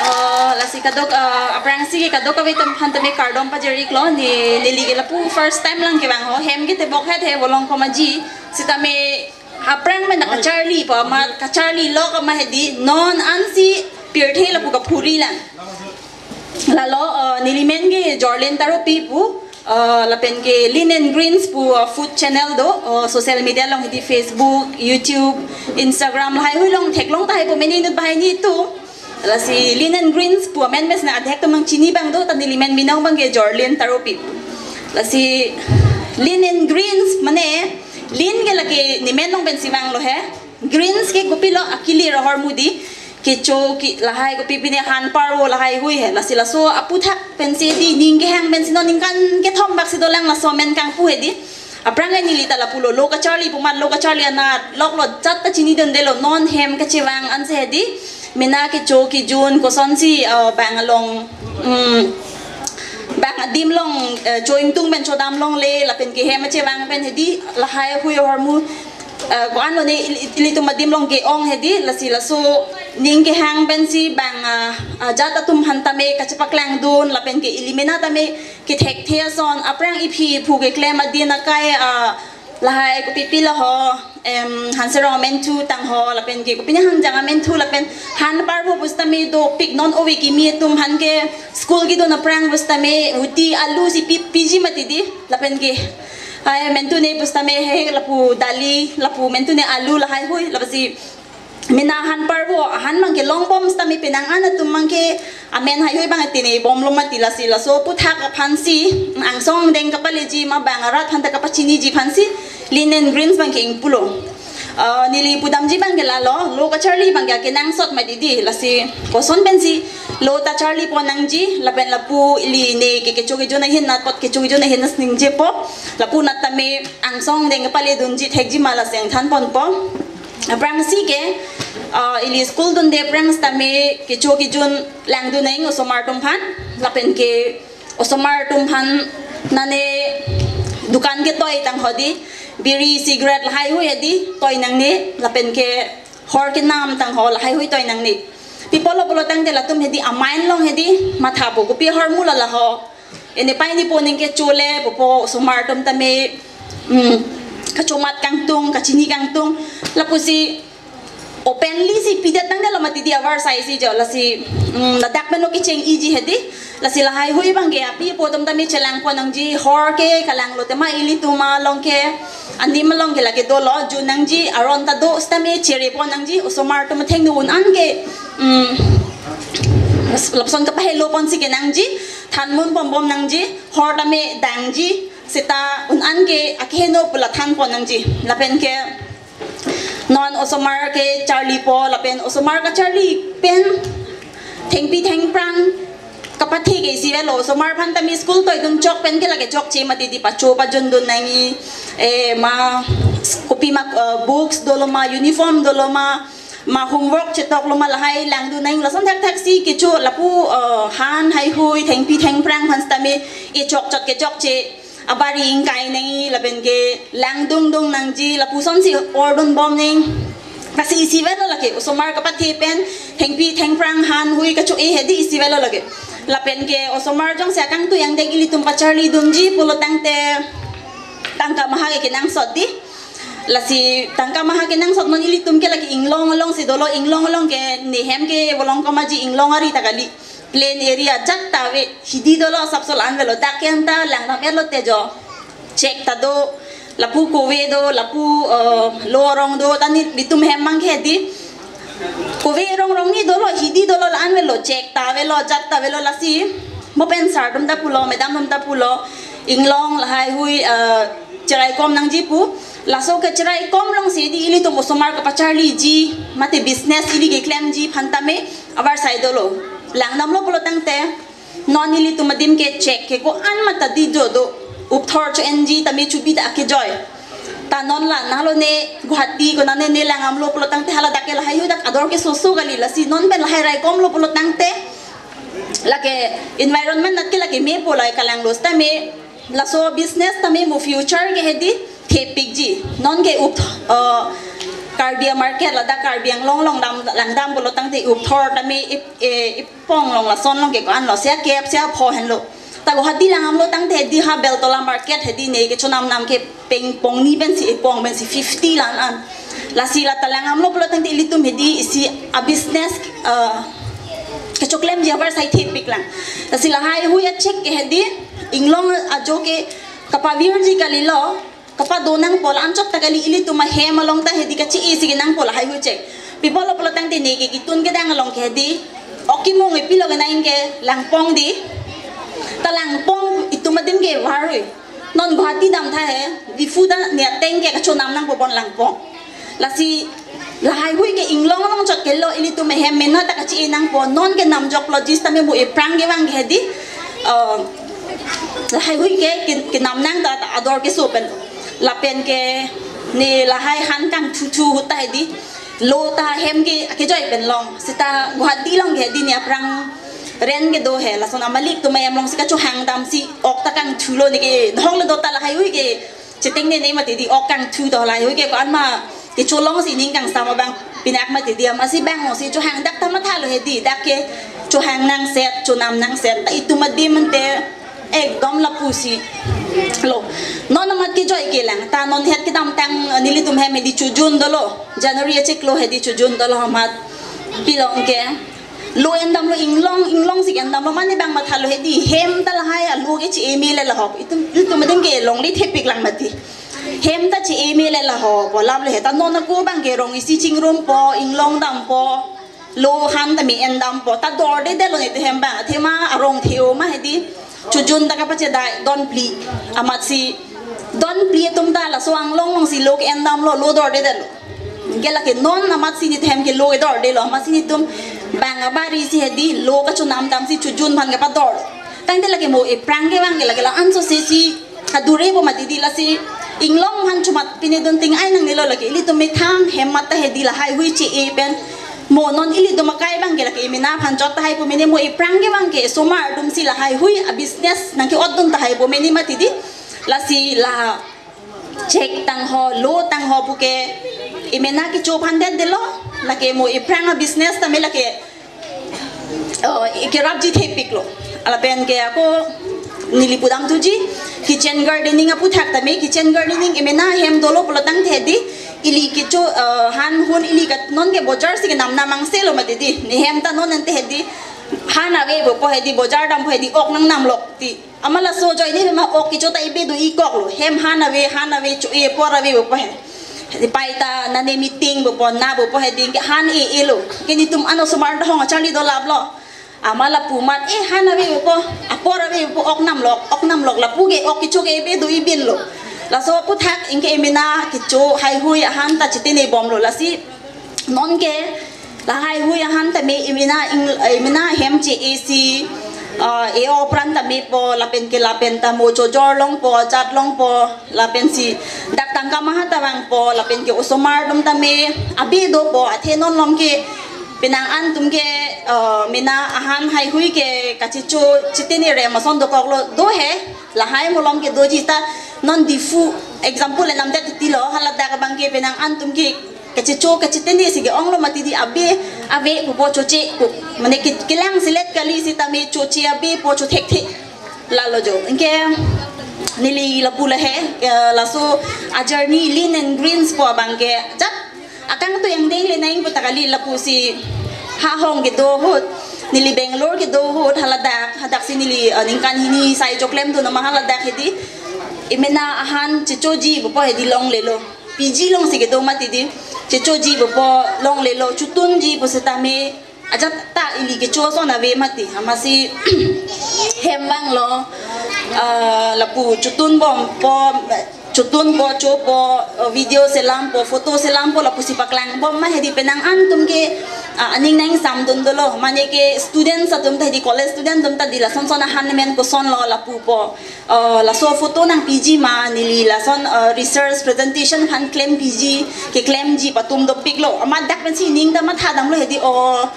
Oh, lasi kadok, ah, aphrangsi ke kadokave atum aphan tame kardom pajir-iklo, ne neli ke lapu first time lang kevang ho, hem ke tebok het he, volong komaji, sitame aphrang pen kacharli po, ma kacharli lok ma hedi, non ansi pirthe lapu kaphuri lang. Lalo, uh, neli men ke Jorlin Taropi pu, uh, lapen ke Lean and Greens pu, uh, food channel do, uh, social media along hedi, Facebook, YouTube, Instagram, lahai hui along theklong tahai po, mene inut banghini atum. Lasi Lean and Greens pu amen mes na adhek atum nangchini abang do, ta neli men binong abang ke Jorlin Taropi. Lasi Lean and Greens mane, lean ke lake nemen along pensi vanglo he. Greens ke kopilo, akili ahormu di, kecho ke lahai kopi pine, han parvo lahai hui he. Lasi laso aphuthak pensi di, ning kehang pensi non ningkan kethom bak si dolang laso men kangpu hedi. Aphrang ke neli ta lapulo, lo kacharli pu amat, lo kacharli anat loklo, jat ta chinidundelo, non hem kachevang ansi hedi. Mena kecho kejun kosonsi, uh, bang along, mm, bang adim along, uh, choingtung pen chodam longle, lapen ke hem kachevang pen hedi, lahai hui ahormu, uh, ko-an lone il-, ilitum adim along ke-ong hedi, lasi laso ning kehang pensi bang, uh, uh, jat atum aphan tame kachepaklangdun, lapen ke ili mena tame kethekthe ason, aphrang iphi iphu keklem adin akai, uh, lahai kopi pilo ho, em, hanserong amenthu tang ho, lapen ke kopine hanjang amenthu, lapen han parvo pusitame dopik, non ove kimi atum aphan ke school kedun aphrang pusitame uti alu si pi, piji mati di, lapen ke ai menthu ne pusitame he lapu dali, lapu menthu ne alu lahai hui, lapsi mena han parvo, han abang ke longbom sitame penang an atum abang ke amen haihui abang tine bomlo mati, lasi laso aphuthak aphansi, angsong angdeng kapaleji ma bang arat aphan ta kapachiniji aphansi, Lean and Greens abang ke ingpulo. Ah, neli pudamji abang ke lalo, lo kacharli abang ke akenangsot mati di, lasi koson pensi lo ta charli pon nangji, lapen lapu ili ne ke kecho kejun ahin, nat pot kecho kejun ahin nangji po, lapu nat tame angsong angdeng kapaledunji thekji ma, lasi angthan ponpo. Aphrangsi ke, ah, ili school dunde aphrang sitame kecho kejun langdun nang osomar atum aphan, lapen ke osomar atum aphan nane dukan ketoi tang ho di, biri, cigarette lahai hui hedi toi nangne, lapen ke hor kenam tang ho lahai hui toi nangne. Pi apotlo pulo tangte latum hedi amain along hedi mathapo, kopi ahormu lala ho. Ene pai ne po ningke chole popo osomar atum tame, mm, kachomat kangtung, kachini kangtung. Lapusi openly si pidet nangnelo mati di, avar sai si jo, lasi, mm, ladak pen lo kecheng-iji hedi. Lasi lahai hui abang ke api apo atum tame chelang pon nangji, hor ke kalanglo tema ilitum along ke, adim along ke lake dolo, jun nangji, aron ta do sitame chere pon nangji, osomar atum athengno un-an ke, mm, Lapuson kapahelo ponsi kenangji, thanmun pombom nangji, hor tame dangji, seta un-an ke akeheno pu la than pon nangji. Lapen ke non osomar kecharlipo, lapen osomar kacharli pen thengpi thengphrang kapathe ke isi avelo. Osomar aphan tame school toidun chok pen ke lake chokche mati di, pacho pajondun nangji, eh, ma kopi ma, eh, books dolo ma, uniform dolo ma, ma homework chetok lo ma, lahai langdun nangji, lason thakthaksi kecho lapu, eh, han haihui thengpi thengphrang aphan sitame e chokchot kechokche abari ingkai nangji lapen ke langdungdung nangji lapusonsi ordun bom nangji. Lasi isi avelo lake, osomar kapathe pen thengpi thengphrang han hui kacho-e hedi isi avelo lake. Lapen ke osomar jongsi akangtui angdeng ilitum pacharlidunji pulo tangte tangka maha ke kenangsot di. Lasi tangka maha kenangsot, non ilitum ke lake inglong alongsi dolo, inglong along ke nehem ke volong komaji, inglong ari ta kali. Plain area ajat ta ave, hidi dolo, sapso la-an avelo, dak ke anta langdam etlo te jo. Chek ta do, lapu kove do, lapu, eh, lo arong do, ta nelitum hem abang ke hedi. Kove arong arong ni dolo, hidi dolo, la-an avelo, chek ta avelo, ajat ta avelo, lasi mo pen sir atum ta pulo, madam atum ta pulo, inglong lahai hui, eh, cheraikom nangji pu. Laso kecheraikompon alongsi di ilitum osomar kapacharliji mate business ili keklemji aphan tame avarsai dolo. Langdamlo pulo tangte non ilitum adim ke chek ke ko-an mata di jo do, upthor cho-enji tame chubi ta akejoi. Ta non la nalo ne Guwahati konane ne langdamlo pulo tangte hala dak ke lahai hui dak ador ke soso kali, lasi non pen lahai raikomlo pulo tangte lake environment nat ke lake mepo, lahai kalanglo sitame laso business tame mo future ke hedi thepikji. Non ke up, eh, Karbi market ladak Karbi Anglong along dam langdam pulo tangte upthor tame ip, eh, ipong along lason along ke ko-an lo, sia kep sia pho henlo. Ta Guwahati langdamlo tangte hedi ha Beltola market hedi ne kechonam nam ke peng pong ni pensi epong pensi fifty la-an. Lasi la ta langdamlo pulo tangte ilitum hedi isi a business, eh, kechoklemji avarsai thepik lang. Lasi lahai hui achek ke hedi inglong ajo ke kapavirji kalilo, kapado nangpo, la-anchot ta kali, ilitum ahem along ta hedi kache-e si kenangpo lahai hui chek. Pi apotlo pulo tangte ne ke kitun kedang along ke hedi ok kimung epilo ke nang ke langpong di. Ta langpong itum adim ke varui. Non Guwahati damtha he, Diphu ta ne ateng ke kachonam nangpo bon langpong. Lasi lahai hui ke inglong along chot kelo, ilitum ahem mena ta kache-e nangpo, non ke namjoklo ji sitame mo ephrang kevang ke hedi, eh, lahai hui ke, ke, kenam nang ta, ta ador keso pen. Lapen ke ne lahai han kangthuthu ahut ta hedi lo ta hem ke akejoi pen long. Seta Guwahati along ke hedi ne aphrang rent kedo he, lason amalik atum ahem alongsi kachohang damsi ok ta kangthulo, ne ke dhohong le do ta lahai hui ke cheteng ne ne mati di, ok kangthu do, lahai hui ke ko-an ma kecholongsi ning kangsam abang pinak mati di, amatsi bang alongsi chohang dak ta mathalo hedi, dak ke chohang nangset, chonam nangset, ta itum adim ante ekdom lapusi lo. Non amat kejoi kelang, ta non het kedamtang nelitum hem hedi chojun dolo, January achiklo hedi chojun dolo amat. Pi along ke lo endamlo, inglong, inglong si endamlo, mane bang mathalo hedi, hem ta lahai alo ke che-e mele lahop. Itum, itum adim ke longle thepik lang mati. Hem ta che-e mele lahop, po laplo he, ta non ako abang ke rong isi chingrumpo, inglong dampo, lo han tame endampo, ta dordedetlo netum hem abang, athema arong theo ma hedi. Chojun ta kapachedai don phli, amatsi don phli atum ta laso anglong alongsi lo ke-endamlo, lo dordedetlo. Ke lake non amatsi netum hem ke lo kedordelo, amatsi netum bang abari si hedi lo kachonam damsi chojun aphan kapador. Tangte lake mo ephrang kevang ke lake la-anso se si kadure po mati di, lasi inglong aphan chomat pine dun ting ai nangnelo, lake ilitum methang hem amat ta hedi lahai hui che-e pen mo non ilitum akai abang ke lake emena aphan chot tahai po mene, mo ephrang kevang ke osomar atumsi lahai hui a business nangke-otdun tahai po mene mati di. Lasi la chek tangho, lo tangho puke emena kecho aphan detdetlo, lake mo ephrang a business tame lake, eh, kerapji thepiklo. Lapen ke ako neli pudamthuji, kitchen gardening aputhak tame, kitchen gardening emena hem dolo pulo tangte hedi ili kecho, eh, han hun ili kat non ke bojar si kenam nam angselo mati di. Ne hem ta non ante hedi han ave pupo hedi, bojar dampo hedi ok nangnamlok ti. Amat laso ajoine ma ok kecho ta ibe do-ikoklo. Hem han ave, han ave, cho-e apor ave pupo he. Hedi pai ta nane meeting pupo, na pupo hedi ke han e-elo. Ke netum an osomar dahong acharli dolaplo. Amat lapu amat, eh, han ave po, apor ave po, ok namlok, ok namlok, lapu ke ok kecho ke ebe do-i bin lo. Laso aphuthak anke emena kecho haihui ahan ta chitene bomlo. Lasi non ke la haihui ahan tame emena ing, emena hem che-e si, ah, e-o apran tame po, lapen ke lapen ta mo chojor longpo, jat longpo, lapensi dak tangka maha ta vangpo, lapen ke osomar atum tame abi dopo, athe non along ke penang an atum ke, ah, mena ahan haihui ke kachicho chitene rem ason dokoklo, do he, lahai mo along ke doji ta, non Diphu example enam det titilo, haladak abang ke penang an atum ke kachicho kachitene si ke-onglo mati di, abi ave pupo, choche pu, mane ke, kelang selet kali sitame choche abi po, cho thekthe. Lalo jo. Anke neli lapu lahei, eh, laso a-journey Lean and Greens po abang ke jat akangtui angdeng le nang pu ta kali, lapusi ha hong kedo ahut, neli Bangalore kedo ahut, haladak, hadaksi neli, eh, ningkan hini sai choklem dun ma haladak hedi emena ahan chichoji pupo hedi longlelo. P G alongsi kedo mati di, chichoji pupo longlelo, chotunji pu sitame ajat ta ili kecho ason ave mati, amatsi hem vanglo, ah, lapu chotun bompo, chotun po, chopo, eh, video selampo, photo selampo, lapusi paklang bom ma hedi penang an atum ke, ah, aning nang samdun dolo, mane ke students atum ta hedi, college student atum ta di lason son ahan men kosonlo lapu po. Eh, laso photo nangpiji ma, neli lason, eh, research presentation aphan klempiji, keklemji patum dopiklo. Amat dak pensi ning ta mathadamlo hedi, o,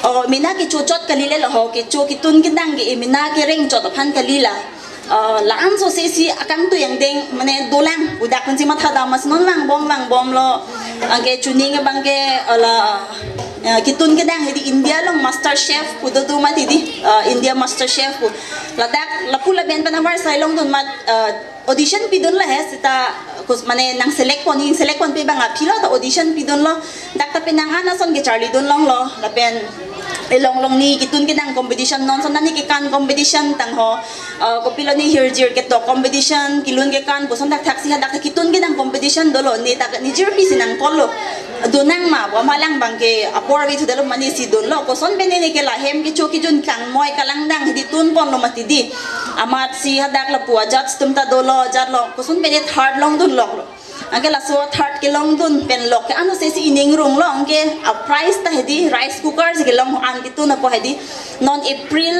o, mena kecho chot kali le lo ho, kecho ketun kedang ke emena kereng chot aphan kali la. Eh, la-an sose si akangtui angdeng mane dolang, pu dak pensi mathadam, amatsi non vangbom vangbomlo. Anke chuning abang ke, eh, la, eh, ketun kedang hedi India along Master Chef pu dodo mati di, eh, India Master Chef pu. Ladak lapu laben pen avarsai longdun amat, eh, audition pidun lahei seta, kus mane nang select pon, ning select ponpe abang aphi lo ta audition pidunlo. Dak ta penang an ason kecharlidun longlo, lapen elong along ni ketun kedang competition, non son nani kekan competition tangho, eh, kopilo ni hirjir ketok competition, kelun kekan, koson thakthak si hadak ta ketun kedang competition dolo, ne dak ne jirpi si nangkollo. Donang ma, bo malang abang ke apor ave thudelo mane si dunlo, koson pen ne ke lahem kecho kejun kangmoi kalangdang hedi tun ponlo mati di. Amatsi hadak lapu a-judge atum ta dolo, judge lo, koson pen ne third longdunloklo. Anke laso third kelongdun pen lok ke ano sesi ining runglo, anke a-prize ta hedi rice cooker si kelong, an ketun apo hedi. Non April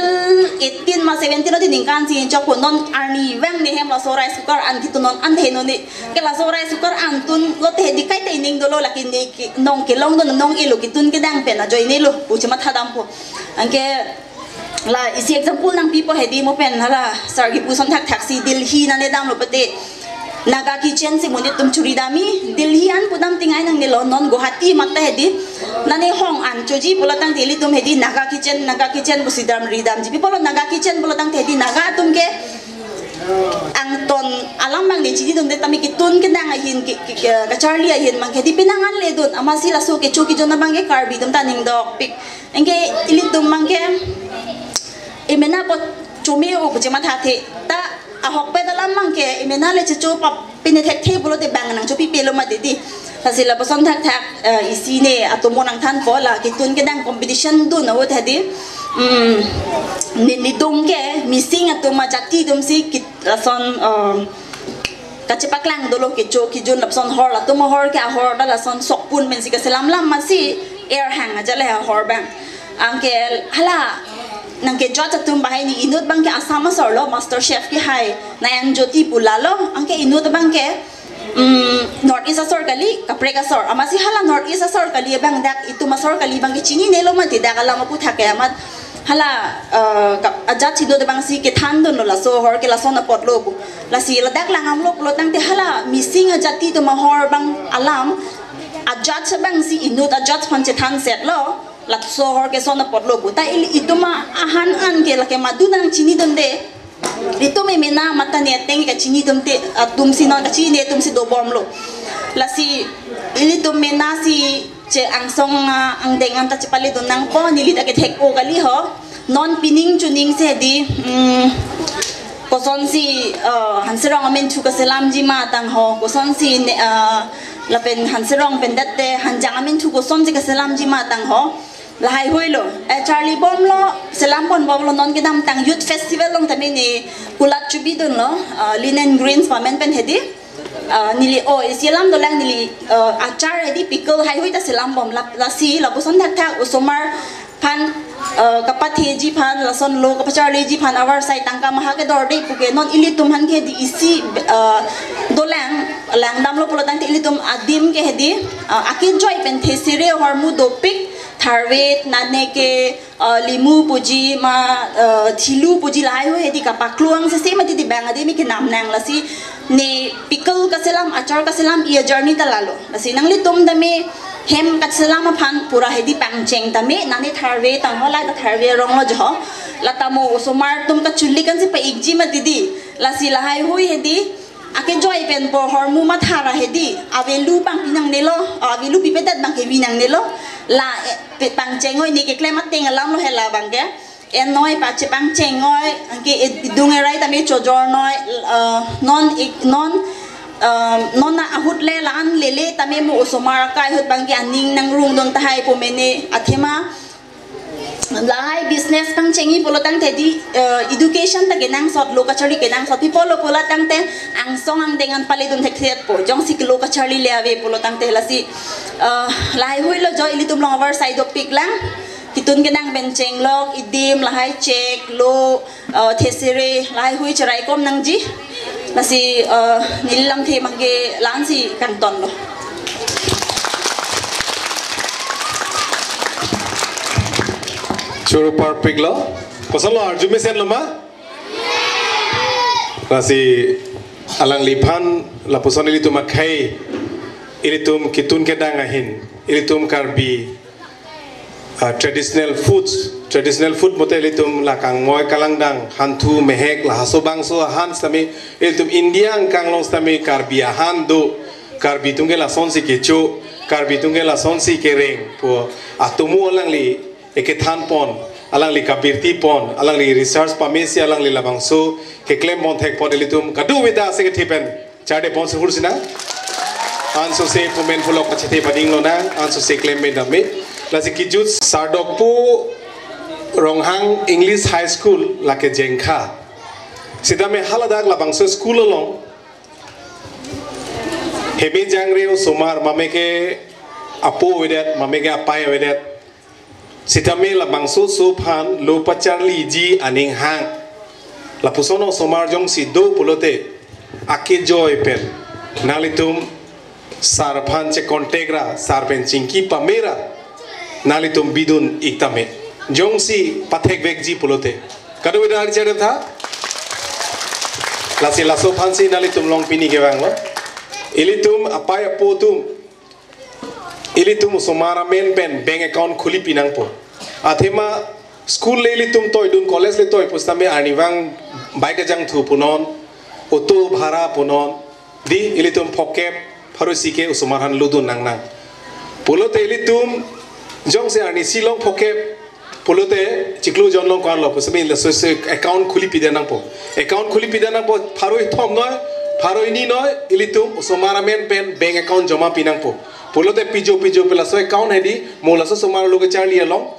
eighteen ma seventeen odi ningkan si chokpo, non arni vang ne hem laso rice cooker an ketun, non an heno ne. Ke laso rice cooker an tunlo te hedi kaita ining dolo, lake ne ke nong kelongdun, nong elo ketun kedang pen ajoinelo pu chemathadampo. Anke la isi example nangpipo hedi, mo pen hala sar kipu ason thakthak si Delhi nangledamlo pute, Naga Kitchen si monit atum churi dam-i, Delhi an pudam tingai nangnelo, non Guwahati amat ta hedi. Nane hong an choji pulo tangte ilitum hedi Naga Kitchen, Naga Kitchen pusi damri damji. Pi pulo Naga Kitchen pulo tangte hedi Naga atum ke angton alam abang ne chinidunde tame ketun kedang ahin ke, ke, ke, kacharli ahin abang ke hedi penang an ledun, amatsi laso kecho kejun abang ke Karbi atum ta ning dopik. Anke ilitum abang ke emena po chome-o pu chemathathe ta, ahokpet alam abang ke emena le checho pap pine thekthe pulote bang nangchopipelo mati di. Lasi lapuson thakthak, eh, isi ne atomo nangthanpo, la ketun kedang competition dun ahut hedi, mm, ne, nelitum ke Mising atum ajati atum si kit lason, eh, kachepaklang dolo kecho kejun, lapuson hor, latum ahor ke ahor ta lason sokpun pensi kaselam lam, amatsi er hang ajat le ahor abang. Anke hala nangke judge atum banghini inut abang ke Assam asor lo, Master Chef kehai Nayan Jyoti pu lalo, anke inut abang ke, mm, North East asor kali, kaprek asor. Amatsi hala North East asor kali abang dak itum asor kali abang ke chininelo mati, dak alam aphuthak ke amat hala, eh, ka, a-judge inut abang si kethandunlo, laso ahor ke lason apotlo pu. Lasi ladak langdamlo pulo tangte hala Mising ajati atum ahor abang alam a-judge abang si inut a-judge aphan chethan setlo, laso ahor ke lason apotlo pu. Ta il, itum ahan an ke lake madu nangchinidunde. Itum emena mate ne ateng kachinidunte atum si non kachinine atum si dobomlo. Lasi ilitum mena si che angsong, ah, angdeng an ta chepaledun nangpo, neli ta kethek-o kali ho. Non pining chuning si hedi, mm, kosonsi, ah, Hanserong amenthu kaselamji ma tangho, kosonsi ne, ah, lapen Hanserong pen det te Hanjang amenthu kosonsi kaselamji ma tangho. Lahai hui lo, eh, charlibomlo, selam ponbomlo, non kedamtang Youth Festival along tame ne kulat chubidunlo, eh, Linen Greens pamen pen hedi. Eh, neli o, isi alam dolang neli, eh, achar hedi pickle lahai hui ta selambom la, lasi lapuson thakthak osomar aphan, eh, kapatheji aphan, lason lo kapacharliji aphan avarsai tangka maha kedorde puke non ilitum aphan ke hedi isi, eh, dolang, langdamlo pulo tangte ilitum adim ke hedi, eh, akejoi pen thesere ahormu dopik, tharve, nane ke, eh, limu puji ma, eh, thilu puji lahai hui hedi kapakluang sese mati di bang adi mi kenam nang lasi ne pickle kaselam, achar kaselam, iya journey ta lalo. Lasi nanglitum tame hem kaselam aphan pura hedi pangcheng tame, nane tharve tang ho lai ta tharve rong lo jo. Lata mo osomar atum kachulik ansi pa-ikji mati di. Lasi lahai hui hedi akejoi pen po ahormu mathara hedi, avelu pangpi nangnelo, avelu pipedet bang kevi nangnelo, la, eh, pe-, pangcheng oi ne keklem ateng alam lo hela bang ke. Enoi pache pangcheng oi, anke ed-, idung erai tame chojor noi, eh, non ik-, non, eh, non na ahut le lan lele tame mo osomar akai ahut bang ke aning nangrung dun tahai po mene athema, lahai business pangchengji pulo tangte di, eh, education ta kenangsot, lo kacharli kenangsot, pi pulo pulo tangte angsong angdeng an pale dun thekthe po, jongsi ke lo kacharli le ave pulo tangte lasi, eh, lahai hui lo jo ilitum along avarsai dopik lang, kitun kenang pen chenglok, idim, lahai chek, lo, eh, thesere, lahai hui cherai kom nangji, lasi, eh, neli lamthe mangke lansi kangton lo. Choro parpik lo. Kosonlo, arju mesen lo ma? Lasi alangliphan lapuson ilitum akhei, ilitum kitun kedang ahin, ilitum Karbi, ah, traditional foods, traditional food mote ilitum la kangmoi kalangdang, hanthu, mehek, la haso bangso ahan sitame, ilitum India angkang along sitame Karbi ahan do, Karbi atum ke lasonsi kecho, Karbi atum ke lasonsi kereng pu atomo alangli ekethan pon, alangli kabirti pon, alangli research pamesi alangli labangso keklem pon thek pon ilitum kadokave ta ase kethe pen charde pon suhur sina. Ansose pumen pulok pachithe pading lonang, ansose klem me dam me. Lasi kijut Sardokpo Ronghang English High School lake Jengkha. Sitame haladak labangso school along heme jangre osomar mame ke apo avedet, mame ke apai avedet. Sitame labangso oso aphan lo pacharliji aning hang. Lapuson osomar jongsi do pulote akejoi pen nanglitum sar aphan che contact ra, sar pen chingki pame ra nanglitum bidun ik tame. Jongsi pathekvekji pulote. Kadokave ta ari chadem tha. Lasi laso aphansi nanglitum along pini kevanglo. Ilitum apai apo atum, ilitum osomar amen pen bank account khuli pinangpo. Athema school le ilitum toidun, college le toi pusitame arnivang bike ajangthu punon, auto bhara punon, di ilitum phokep pharo isi ke osomar aphan lodun nangnang. Pulote ilitum jongsi arnisi along phokep pulote chiklo jon along ko-anlo pusitame laso se account khuli pide nangpo. Account khuli pide nangpo, pharo ithom noi, pharo ini noi, ilitum osomar amen pen bank account joma pinangpo. Pulote pijo pijo pen laso account hedi mo laso osomar lo kacharli along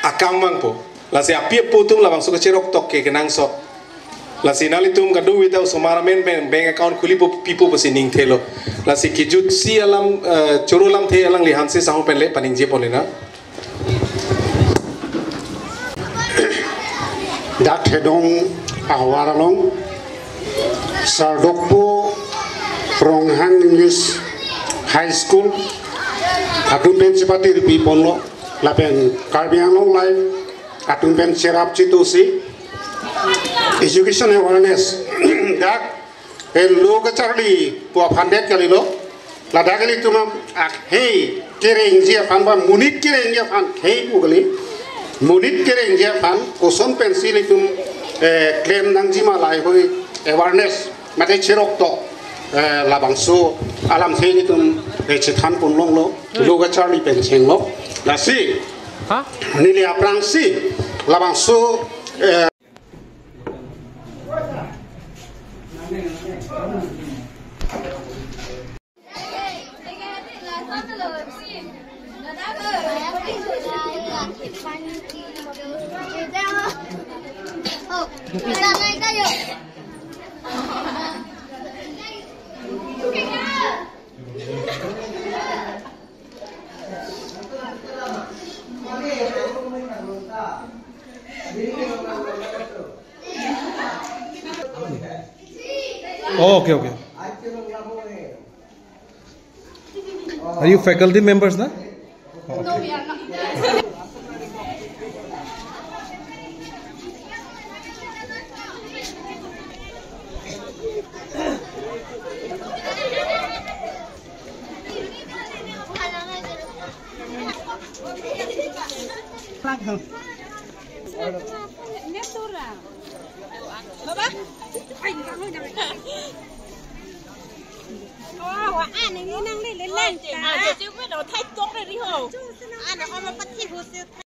akam vangpo. Lasi api apo atum labangso kacherok tok ke kenangsot. Lasi nanglitum kadokave ta osomar amen pen bank account khulipo pipo pusi ningthelo. Lasi kijutsi alam, eh, choro lamthe alangli Hanse Sangho pen le paningje pon nang. Dak Thedong ahavar along Sardokpo Ronghang English High School atum pen chepate ripi ponlo lapen Karbi Anglong Live atum pen cherap chitosi education awareness dak pen lo kacharli pu aphan det kalilo. Ladak ilitum akhei kerengji aphan ba monit kerengji aphan khei pu kali. Monit kerengji aphan koson pensi ilitum, eh, klem nangji ma lahai hui awareness mate cherok tok, eh, labangso alamthe ilitum, eh, chethan pon longlo, lo kacharli pen chenglo. Lasi, ha? Neli aphrangsi labangso, eh, Oh, okay, okay. Are you faculty members, na? No, we are not. Baba? Oh, wa an ini nang le le lang ta. Ah, jadi gue udah thai tok dari ho. Ana oma pathi ho se.